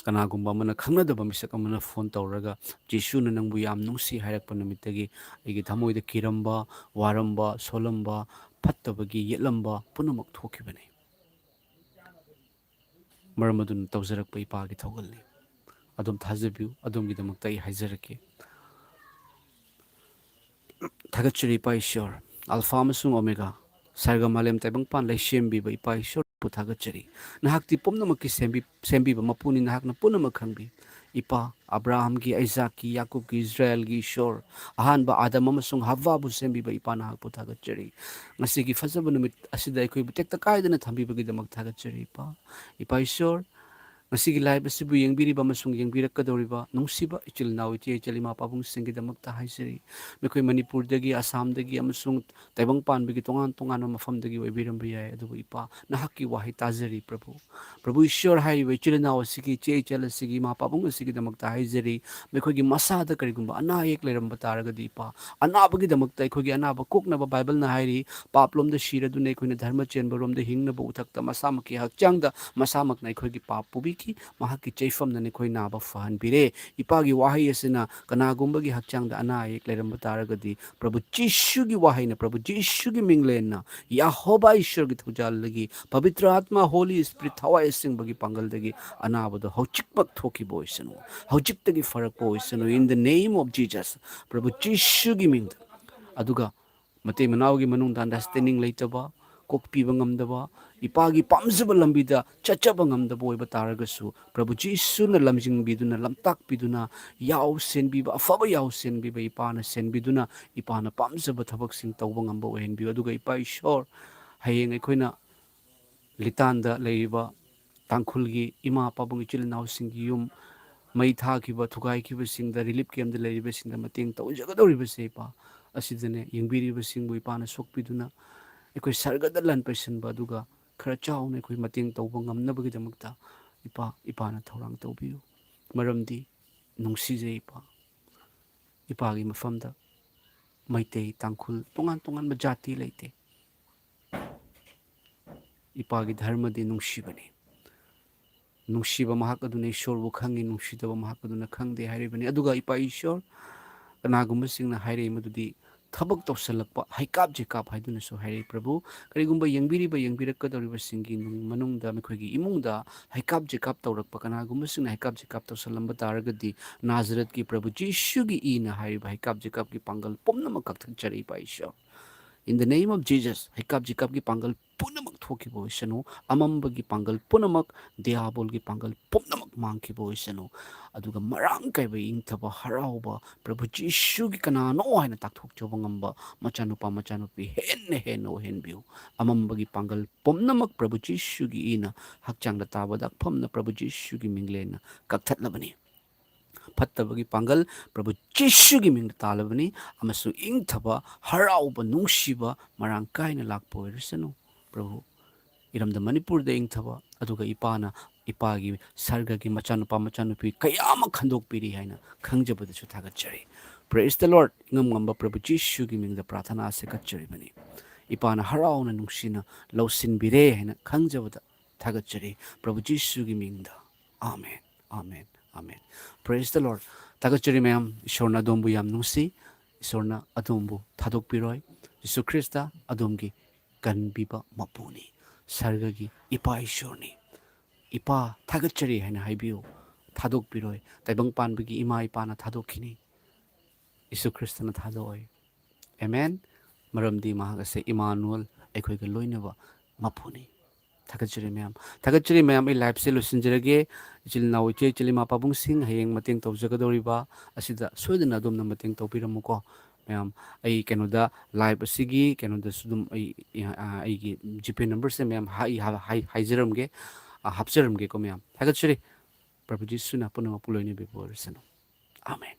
ꯀꯅꯥꯒꯨꯝꯕ ꯑꯃꯅ, ꯈꯪꯅꯗꯕ ꯃꯤꯁꯛ ꯑꯃꯅ ꯐꯣꯟ ꯇꯧꯔꯒ, "ꯖꯤꯁꯨꯅ ꯅꯪꯕꯨ ꯌꯥꯝ ꯅꯨꯡꯁꯤ" ꯍꯥꯏꯔꯛꯄ ꯅꯨꯃꯤꯠꯇꯒꯤ ꯑꯩꯒꯤ ꯊꯃꯣꯏꯗ ꯀꯤꯔꯝꯕ, ꯋꯥꯔꯝꯕ, ꯁꯣꯜꯂꯝꯕ, ꯐꯠꯇꯕꯒꯤ ꯌꯦꯠꯂꯝꯕ ꯄꯨꯝꯅꯃꯛ ꯊꯣꯛꯈꯤꯕꯅꯤ꯫ ꯃꯔꯝ ꯑꯗꯨꯅ ꯇꯧꯖꯔꯛꯄ ꯏꯄꯥꯒꯤ ꯊꯧꯒꯜꯅꯤ꯫ ꯑꯗꯨꯝ ꯊꯥꯖꯕꯤꯌꯨ, ꯑꯗꯣꯝꯒꯤꯗꯃꯛꯇ ꯑꯩ ꯍꯥꯏꯖꯔꯛꯀꯦ꯫ ꯊꯥꯒꯠꯆꯔꯤ ꯏꯄꯥ ꯏꯁꯣꯔ, ꯑꯜꯐꯥ ꯑꯃꯁꯨꯡ ꯑꯣꯃꯦꯒꯥ, ꯁꯔꯒ ꯃꯥꯂꯦꯝ ꯇꯥꯏꯕꯪꯄꯥꯟ ꯂꯩꯁꯦꯝꯕꯤꯕ ꯏꯄꯥ ꯏꯁꯣꯔꯕꯨ ꯊꯥꯒꯠꯆꯔꯤ꯫ ꯅꯍꯥꯛꯇꯤ ꯄꯨꯝꯅꯃꯛꯀꯤ ꯁꯦꯝꯕꯤ-, ꯁꯦꯝꯕꯤꯕ ꯃꯄꯨꯅꯤ, ꯅꯍꯥꯛꯅ ꯄꯨꯝꯅꯃꯛ ꯈꯪꯕꯤ꯫ ꯏꯄꯥ, ꯑꯕ꯭ꯔꯥꯍꯝꯒꯤ, ꯑꯩꯖꯥꯛꯀꯤ, ꯌꯥꯀꯨꯕꯀꯤ, ꯏꯁꯔꯥꯌꯦꯜꯒꯤ ꯏꯁꯣꯔ, ꯑꯍꯥꯟꯕ ꯑꯥꯗꯝ ꯑꯃꯁꯨꯡ ꯍవ్ꯋꯥꯕꯨ ꯁꯦꯝꯕꯤꯕ ꯏꯄꯥ ꯅꯍꯥꯛꯄꯨ ꯊꯥꯒꯠꯆꯔꯤ꯫ ꯉꯁꯤꯒꯤ ꯐꯖꯕ ꯅꯨꯃꯤꯠ ꯑꯁꯤꯗ ꯑꯩꯈꯣꯏꯕꯨ ꯇꯦꯛꯇ ꯀꯥꯏꯗꯅ ꯊꯝꯕꯤꯕꯒꯤꯗꯃꯛ ꯊꯥꯒꯠꯆꯔꯤ ꯏꯄꯥ꯫ ꯏꯄꯥ ꯏꯁꯣꯔ, ꯉꯁꯤꯒꯤ live ꯑꯁꯤꯕꯨ ꯌꯦꯡꯕꯤꯔꯤꯕ ꯑꯃꯁꯨꯡ ꯌꯦꯡꯕꯤꯔꯛꯀꯗꯧꯔꯤꯕ ꯅꯨꯡꯁꯤꯕ ꯏꯆꯤꯜ ꯏꯅꯥꯎ, ꯏꯆꯦ ꯏꯆꯜ, ꯏꯃꯥ ꯄꯥꯕꯨꯡꯁꯤꯡꯒꯤꯗꯃꯛꯇ ꯍꯥꯏꯖꯔꯤ꯫ ꯃꯈꯣꯏ ꯃꯅꯤꯄꯨꯔꯗꯒꯤ, ꯑꯁꯥꯝꯗꯒꯤ ꯑꯃꯁꯨꯡ ꯇꯥꯏꯕꯪ ꯄꯥꯟꯕꯒꯤ ꯇꯣꯉꯥꯟ ꯇꯣꯉꯥꯟꯕ ꯃꯐꯝꯗꯒꯤ ꯑꯣꯏꯕꯤꯔꯝꯕ ꯌꯥꯏ, ꯑꯗꯨꯕꯨ ꯏꯄꯥ, ꯅꯍꯥꯛꯀꯤ ꯋꯥꯍꯩ ꯇꯥꯖꯔꯤ ꯄ꯭ꯔꯚꯨ꯫ ꯄ꯭ꯔꯚꯨ ꯏꯁꯣꯔ, ꯍꯥꯏꯔꯤꯕ ꯏꯆꯤꯜ ꯏꯅꯥꯎ ꯑꯁꯤꯒꯤ, ꯏꯆꯦ ꯏꯆꯜ ꯑꯁꯤꯒꯤ, ꯏꯃꯥ ꯄꯥꯕꯨꯡ ꯑꯁꯤꯒꯤꯗꯃꯛꯇ ꯍꯥꯏꯖꯔꯤ꯫ ꯃꯈꯣꯏꯒꯤ ꯃꯁꯥꯗ ꯀꯔꯤꯒꯨꯝꯕ ꯑꯅꯥ ꯑꯌꯦꯛ ꯂꯩꯔꯝꯕ ꯇꯥꯔꯒꯗꯤ ꯏꯄꯥ, ꯑꯅꯥꯕꯒꯤꯗꯃꯛꯇ ꯑꯩꯈꯣꯏꯒꯤ ꯑꯅꯥꯕ ꯀꯣꯛꯅꯕ ꯕꯥꯏꯕꯜꯅ ꯍꯥꯏꯔꯤ, ꯄꯥꯞꯂꯣꯝꯗ ꯁꯤꯔꯗꯨꯅ ꯑꯩꯈꯣꯏꯅ ꯙꯔꯃ ꯆꯦꯟꯕꯔꯣꯝꯗ ꯍꯤꯡꯅꯕ ꯎꯊꯛꯇ ꯃꯁꯥꯃꯛꯀꯤ ꯍꯛꯆꯥꯡꯗ ꯃꯁꯥꯃꯛꯅ ꯑꯩꯈꯣꯏꯒꯤ ꯄꯥꯞ ꯄꯨꯕꯤꯈꯤ, ꯃꯍꯥꯛꯀꯤ ꯆꯩꯐꯝꯅ ꯅꯈꯣꯏ ꯅꯥꯕ ꯐꯍꯟꯕꯤꯔꯦ꯫ ꯏꯄꯥꯒꯤ ꯋꯥꯍꯩ ꯑꯁꯤꯅ ꯀꯅꯥꯒꯨꯝꯕꯒꯤ ꯍꯛꯆꯥꯡꯗ ꯑꯅꯥ ꯑꯌꯦꯛ ꯂꯩꯔꯝꯕ ꯇꯥꯔꯒꯗꯤ, ꯄ꯭ꯔꯚꯨ ꯖꯤꯁꯨꯒꯤ ꯋꯥꯍꯩꯅ, ꯄ꯭ꯔꯚꯨ ꯖꯤꯁꯨꯒꯤ ꯃꯤꯡꯂꯦꯟꯅ, ꯌꯥꯍꯣꯕꯥ ꯏꯁꯣꯔꯒꯤ ꯊꯧꯖꯥꯜꯗꯒꯤ, ꯄꯕꯤꯇ꯭ꯔ ꯑꯥꯠꯃꯥ, ꯍꯣꯂꯤ ꯁ꯭ꯄꯤꯔꯤꯠ, ꯊꯋꯥꯏ ꯑꯁꯦꯡꯕꯒꯤ ꯄꯥꯡꯒꯜꯗꯒꯤ ꯑꯅꯥꯕꯗꯣ ꯍꯧꯖꯤꯛꯃꯛ ꯊꯣꯛꯈꯤꯕ ꯑꯣꯏꯁꯅꯨ, ꯍꯧꯖꯤꯛꯇꯒꯤ ꯐꯔꯛꯄ ꯑꯣꯏꯁꯅꯨ, in the name of Jesus, ꯄ꯭ꯔꯚꯨ ꯖꯤꯁꯨꯒꯤ ꯃꯤꯡꯗ꯫ ꯑꯗꯨꯒ ꯃꯇꯩ ꯃꯅꯥꯎꯒꯤ ꯃꯅꯨꯡꯗ understanding ꯂꯩꯇꯕ, ꯀꯣꯛꯄꯤꯕ ꯉꯝꯗꯕ, ꯏꯄꯥꯒꯤ ꯄꯥꯝꯖꯕ ꯂꯝꯕꯤꯗ ꯆꯠꯆꯕ ꯉꯝꯗꯕ ꯑꯣꯏꯕ ꯇꯥꯔꯒꯁꯨ, ꯄ꯭ꯔꯚꯨ ꯖꯤꯁꯨꯅ ꯂꯝꯖꯤꯡꯕꯤꯗꯨꯅ, ꯂꯝꯇꯥꯛꯄꯤꯗꯨꯅ, ꯌꯥꯎ ꯁꯦꯟꯕꯤꯕ, ꯑꯐꯕ ꯌꯥꯎ ꯁꯦꯟꯕꯤꯕ ꯏꯄꯥꯅ ꯁꯦꯟꯕꯤꯗꯨꯅ, ꯏꯄꯥꯅ ꯄꯥꯝꯖꯕ ꯊꯕꯛꯁꯤꯡ ꯇꯧꯕ ꯉꯝꯕ ꯑꯣꯏꯍꯟꯕꯤꯌꯨ꯫ ꯑꯗꯨꯒ ꯏꯄꯥ ꯏꯁꯣꯔ, ꯍꯌꯦꯡ ꯑꯩꯈꯣꯏꯅ ꯂꯤꯇꯥꯟꯗ ꯂꯩꯔꯤꯕ ꯇꯥꯡꯈꯨꯜꯒꯤ ꯏꯃꯥ ꯄꯥꯕꯨꯡ ꯏꯆꯤꯜ ꯏꯅꯥꯎꯁꯤꯡꯒꯤ ꯌꯨꯝ ꯃꯩ ꯊꯥꯈꯤꯕ, ꯊꯨꯒꯥꯏꯈꯤꯕꯁꯤꯡꯗ, relief campꯇ ꯂꯩꯔꯤꯕꯁꯤꯡꯗ ꯃꯇꯦꯡ ꯇꯧꯖꯒꯗꯧꯔꯤꯕꯁꯦ ꯏꯄꯥ, ꯑꯁꯤꯗꯅꯦ ꯌꯦꯡꯕꯤꯔꯤꯕꯁꯤꯡꯕꯨ ꯏꯄꯥꯅ ꯁꯣꯛꯄꯤꯗꯨꯅ, ꯑꯩꯈꯣꯏ ꯁꯔꯒꯗ ꯂꯥꯟ ꯄꯩꯁꯟꯕ, ꯑꯗꯨꯒ ꯈꯔ ꯆꯥꯎꯅ ꯑꯩꯈꯣꯏ ꯃꯇꯦꯡ ꯇꯧꯕ ꯉꯝꯅꯕꯒꯤꯗꯃꯛꯇ ꯏꯄꯥ, ꯏꯄꯥꯅ ꯊꯧꯔꯥꯡ ꯇꯧꯕꯤꯌꯨ꯫ ꯃꯔꯝꯗꯤ ꯅꯨꯡꯁꯤꯖꯩ ꯏꯄꯥ꯫ ꯏꯄꯥꯒꯤ ꯃꯐꯝꯗ ꯃꯩꯇꯩ, ꯇꯥꯡꯈꯨꯜ, ꯇꯣꯉꯥꯟ ꯇꯣꯉꯥꯟꯕ ꯖꯥꯇꯤ ꯂꯩꯇꯦ꯫ ꯏꯄꯥꯒꯤ ꯙꯔꯃꯗꯤ ꯅꯨꯡꯁꯤꯕꯅꯤ꯫ ꯅꯨꯡꯁꯤꯕ ꯃꯍꯥꯛ ꯑꯗꯨꯅ ꯏꯁꯣꯔꯕꯨ ꯈꯪꯉꯤ, ꯅꯨꯡꯁꯤꯗꯕ ꯃꯍꯥꯛ ꯑꯗꯨꯅ ꯈꯪꯗꯦ ꯍꯥꯏꯔꯤꯕꯅꯤ꯫ ꯑꯗꯨꯒ ꯏꯄꯥ ꯏꯁꯣꯔ, ꯀꯅꯥꯒꯨꯝꯕꯁꯤꯡꯅ ꯍꯥꯏꯔꯛꯏ ꯃꯗꯨꯗꯤ ꯊꯕꯛ ꯇꯧꯁꯜꯂꯛꯄ ꯍꯩꯀꯥꯞ ꯖꯦꯀꯥꯞ ꯍꯥꯏꯗꯨꯅꯁꯨ ꯍꯥꯏꯔꯛꯏ꯫ ꯄ꯭ꯔꯚꯨ, ꯀꯔꯤꯒꯨꯝꯕ ꯌꯦꯡꯕꯤꯔꯤꯕ ꯌꯦꯡꯕꯤꯔꯛꯀꯗꯧꯔꯤꯕꯁꯤꯡꯒꯤ ꯅꯨꯡ-, ꯃꯅꯨꯡꯗ, ꯃꯈꯣꯏꯒꯤ ꯏꯃꯨꯡꯗ ꯍꯩꯀꯥꯞ ꯖꯦꯀꯥꯞ ꯇꯧꯔꯛꯄ, ꯀꯅꯥꯒꯨꯝꯕꯁꯤꯡꯅ ꯍꯩꯀꯥꯞ ꯖꯦꯀꯥꯞ ꯇꯧꯁꯜꯂꯝꯕ ꯇꯥꯔꯒꯗꯤ, ꯅꯥꯖꯔꯠꯀꯤ ꯄ꯭ꯔꯚꯨ ꯖꯤꯁꯨꯒꯤ ꯏꯅ ꯍꯥꯏꯔꯤꯕ ꯍꯩꯀꯥꯞ ꯖꯦꯀꯥꯞꯀꯤ ꯄꯥꯡꯒꯜ ꯄꯨꯝꯅꯃꯛ ꯀꯛꯊꯠꯆꯔꯛꯏꯕ ꯏꯁꯣꯔ꯫ In the name of Jesus, ꯍꯩꯀꯥꯞ ꯖꯦꯀꯥꯞꯀꯤ ꯄꯥꯡꯒꯜ ꯄꯨꯝꯅꯃꯛ ꯊꯣꯛꯈꯤꯕ ꯑꯣꯏꯁꯅꯨ, ꯑꯃꯝꯕꯒꯤ ꯄꯥꯡꯒꯜ ꯄꯨꯝꯅꯃꯛ, ꯗꯤꯌꯥꯕꯣꯜꯒꯤ ꯄꯥꯡꯒꯜ ꯄꯨꯝꯅꯃꯛ ꯃꯥꯡꯈꯤꯕ ꯑꯣꯏꯁꯅꯨ, ꯑꯗꯨꯒ ꯃꯔꯥꯡ ꯀꯥꯏꯕ ꯏꯪꯊꯕ ꯍꯔꯥꯎꯕ, ꯄ꯭ꯔꯚꯨ ꯖꯤꯁꯨꯒꯤ ꯀꯅꯥꯅꯣ ꯍꯥꯏꯅ ꯇꯥꯛꯊꯣꯛꯆꯕ ꯉꯝꯕ ꯃꯆꯥꯅꯨꯄꯥ ꯃꯆꯥꯅꯨꯄꯤ ꯍꯦꯟꯅ ꯍꯦꯟꯅ ꯑꯣꯏꯍꯟꯕꯤꯌꯨ꯫ ꯑꯃꯝꯕꯒꯤ ꯄꯥꯡꯒꯜ ꯄꯨꯝꯅꯃꯛ ꯄ꯭ꯔꯚꯨ ꯖꯤꯁꯨꯒꯤ ꯏꯅ ꯍꯛꯆꯥꯡꯗ ꯇꯥꯕ ꯗꯥꯛꯐꯝꯅ ꯄ꯭ꯔꯚꯨ ꯖꯤꯁꯨꯒꯤ ꯃꯤꯡꯂꯦꯟꯅ ꯀꯛꯊꯠꯂꯕꯅꯤ꯫ ꯐꯠꯇꯕꯒꯤ ꯄꯥꯡꯒꯜ ꯄ꯭ꯔꯚꯨ ꯖꯤꯁꯨꯒꯤ ꯃꯤꯡꯗ ꯇꯥꯜꯂꯕꯅꯤ, ꯑꯃꯁꯨꯡ ꯏꯪꯊꯕ, ꯍꯔꯥꯎꯕ, ꯅꯨꯡꯁꯤꯕ ꯃꯔꯥꯡ ꯀꯥꯏꯅ ꯂꯥꯛꯄ ꯑꯣꯏꯔꯁꯅꯨ꯫ ꯄ꯭ꯔꯚꯨ, ꯏꯔꯝꯗꯝ ꯃꯅꯤꯄꯨꯔꯗ ꯏꯪꯊꯕ, ꯑꯗꯨꯒ ꯏꯄꯥꯅ, ꯏꯄꯥꯒꯤ ꯁꯔꯒꯒꯤ ꯃꯆꯥꯅꯨꯄꯥ ꯃꯆꯥꯅꯨꯄꯤ ꯀꯌꯥ ꯑꯃ ꯈꯟꯗꯣꯛꯄꯤꯔꯤ ꯍꯥꯏꯅ ꯈꯪꯖꯕꯗꯁꯨ ꯊꯥꯒꯠꯆꯔꯤ꯫ Praise the Lord꯫ ꯏꯉꯝ ꯉꯝꯕ ꯄ꯭ꯔꯚꯨ ꯖꯤꯁꯨꯒꯤ ꯃꯤꯡꯗ ꯄ꯭ꯔꯥꯊꯅꯥ ꯑꯁꯤ ꯀꯠꯆꯔꯤꯕꯅꯤ꯫ ꯏꯄꯥꯅ ꯍꯔꯥꯎꯅ ꯅꯨꯡꯁꯤꯅ ꯂꯧꯁꯤꯟꯕꯤꯔꯦ ꯍꯥꯏꯅ ꯈꯪꯖꯕꯗ ꯊꯥꯒꯠꯆꯔꯤ, ꯄ꯭ꯔꯚꯨ ꯖꯤꯁꯨꯒꯤ ꯃꯤꯡꯗ꯫ ꯑꯥꯃꯦꯟ, ꯑꯥꯃꯦꯟ, ꯑꯥꯃꯦꯟ꯫ Praise the Lord꯫ ꯊꯥꯒꯠꯆꯔꯤ ꯃꯌꯥꯝ, ꯏꯁꯣꯔꯅ ꯑꯗꯣꯝꯕꯨ ꯌꯥꯝ ꯅꯨꯡꯁꯤ꯫ ꯏꯁꯣꯔꯅ ꯑꯗꯣꯝꯕꯨ ꯊꯥꯗꯣꯛꯄꯤꯔꯣꯏ꯫ ꯖꯤꯁꯨ ꯈ꯭ꯔꯤꯁꯇ ꯑꯗꯣꯝꯒꯤ ꯀꯟꯕꯤꯕ ꯃꯄꯨꯅꯤ꯫ ꯁꯔꯒꯒꯤ ꯏꯄꯥ ꯏꯁꯣꯔꯅꯤ꯫ "ꯏꯄꯥ, ꯊꯥꯒꯠꯆꯔꯤ" ꯍꯥꯏꯅ ꯍꯥꯏꯕꯤꯌꯨ꯫ ꯊꯥꯗꯣꯛꯄꯤꯔꯣꯏ꯫ ꯇꯥꯏꯕꯪ ꯄꯥꯟꯕꯒꯤ ꯏꯃꯥ ꯏꯄꯥꯅ ꯊꯥꯗꯣꯛꯈꯤꯅꯤ꯫ ꯖꯤꯁꯨ ꯈ꯭ꯔꯤꯁꯇꯅ ꯊꯥꯗꯣꯛꯑꯣꯏ꯫ ꯑꯦꯃꯦꯟ꯫ ꯃꯔꯝꯗꯤ ꯃꯍꯥꯛ ꯑꯁꯦ ꯏꯃꯥꯅꯨꯑꯦꯜ, ꯑꯩꯈꯣꯏꯒ ꯂꯣꯏꯅꯕ ꯃꯄꯨꯅꯤ꯫ ꯊꯥꯒꯠꯆꯔꯤ ꯃꯌꯥꯝ꯫ ꯊꯥꯒꯠꯆꯔꯤ ꯃꯌꯥꯝ꯫ ꯑꯩ liveꯁꯦ ꯂꯣꯏꯁꯤꯟꯖꯔꯒꯦ꯫ ꯏꯆꯤꯜ ꯏꯅꯥꯎ, ꯏꯆꯦ ꯏꯆꯤꯜ ꯏꯃꯥ ꯄꯥꯕꯨꯡꯁꯤꯡ, ꯍꯌꯦꯡ ꯃꯇꯦꯡ ꯇꯧꯖꯒꯗꯧꯔꯤꯕ ꯑꯁꯤꯗ ꯁꯣꯏꯗꯅ ꯑꯗꯣꯝꯅ ꯃꯇꯦꯡ ꯇꯧꯕꯤꯔꯝꯃꯨꯀꯣ꯫ ꯃꯌꯥꯝ, ꯑꯩ ꯀꯩꯅꯣꯗ live ꯑꯁꯤꯒꯤ ꯀꯩꯅꯣꯗꯁꯨ ꯑꯗꯨꯝ ꯑꯩ, ꯑ, ꯑꯩꯒꯤ GPay numberꯁꯦ ꯃꯌꯥꯝ ꯍꯥꯏ-, ꯍꯥꯏ-, ꯍꯥꯏꯖꯔꯝꯒꯦ, ꯑ, ꯍꯥꯞꯆꯔꯝꯒꯦꯀꯣ ꯃꯌꯥꯝ꯫ ꯊꯥꯒꯠꯆꯔꯤ꯫ ꯄ꯭ꯔꯚꯨ ꯖꯤꯁꯨꯅ ꯄꯨꯝꯅꯃꯛꯄꯨ ꯂꯣꯏꯅꯕꯤꯕ ꯑꯣꯏꯔꯁꯅꯨ꯫ ꯑꯥꯃꯦꯟ꯫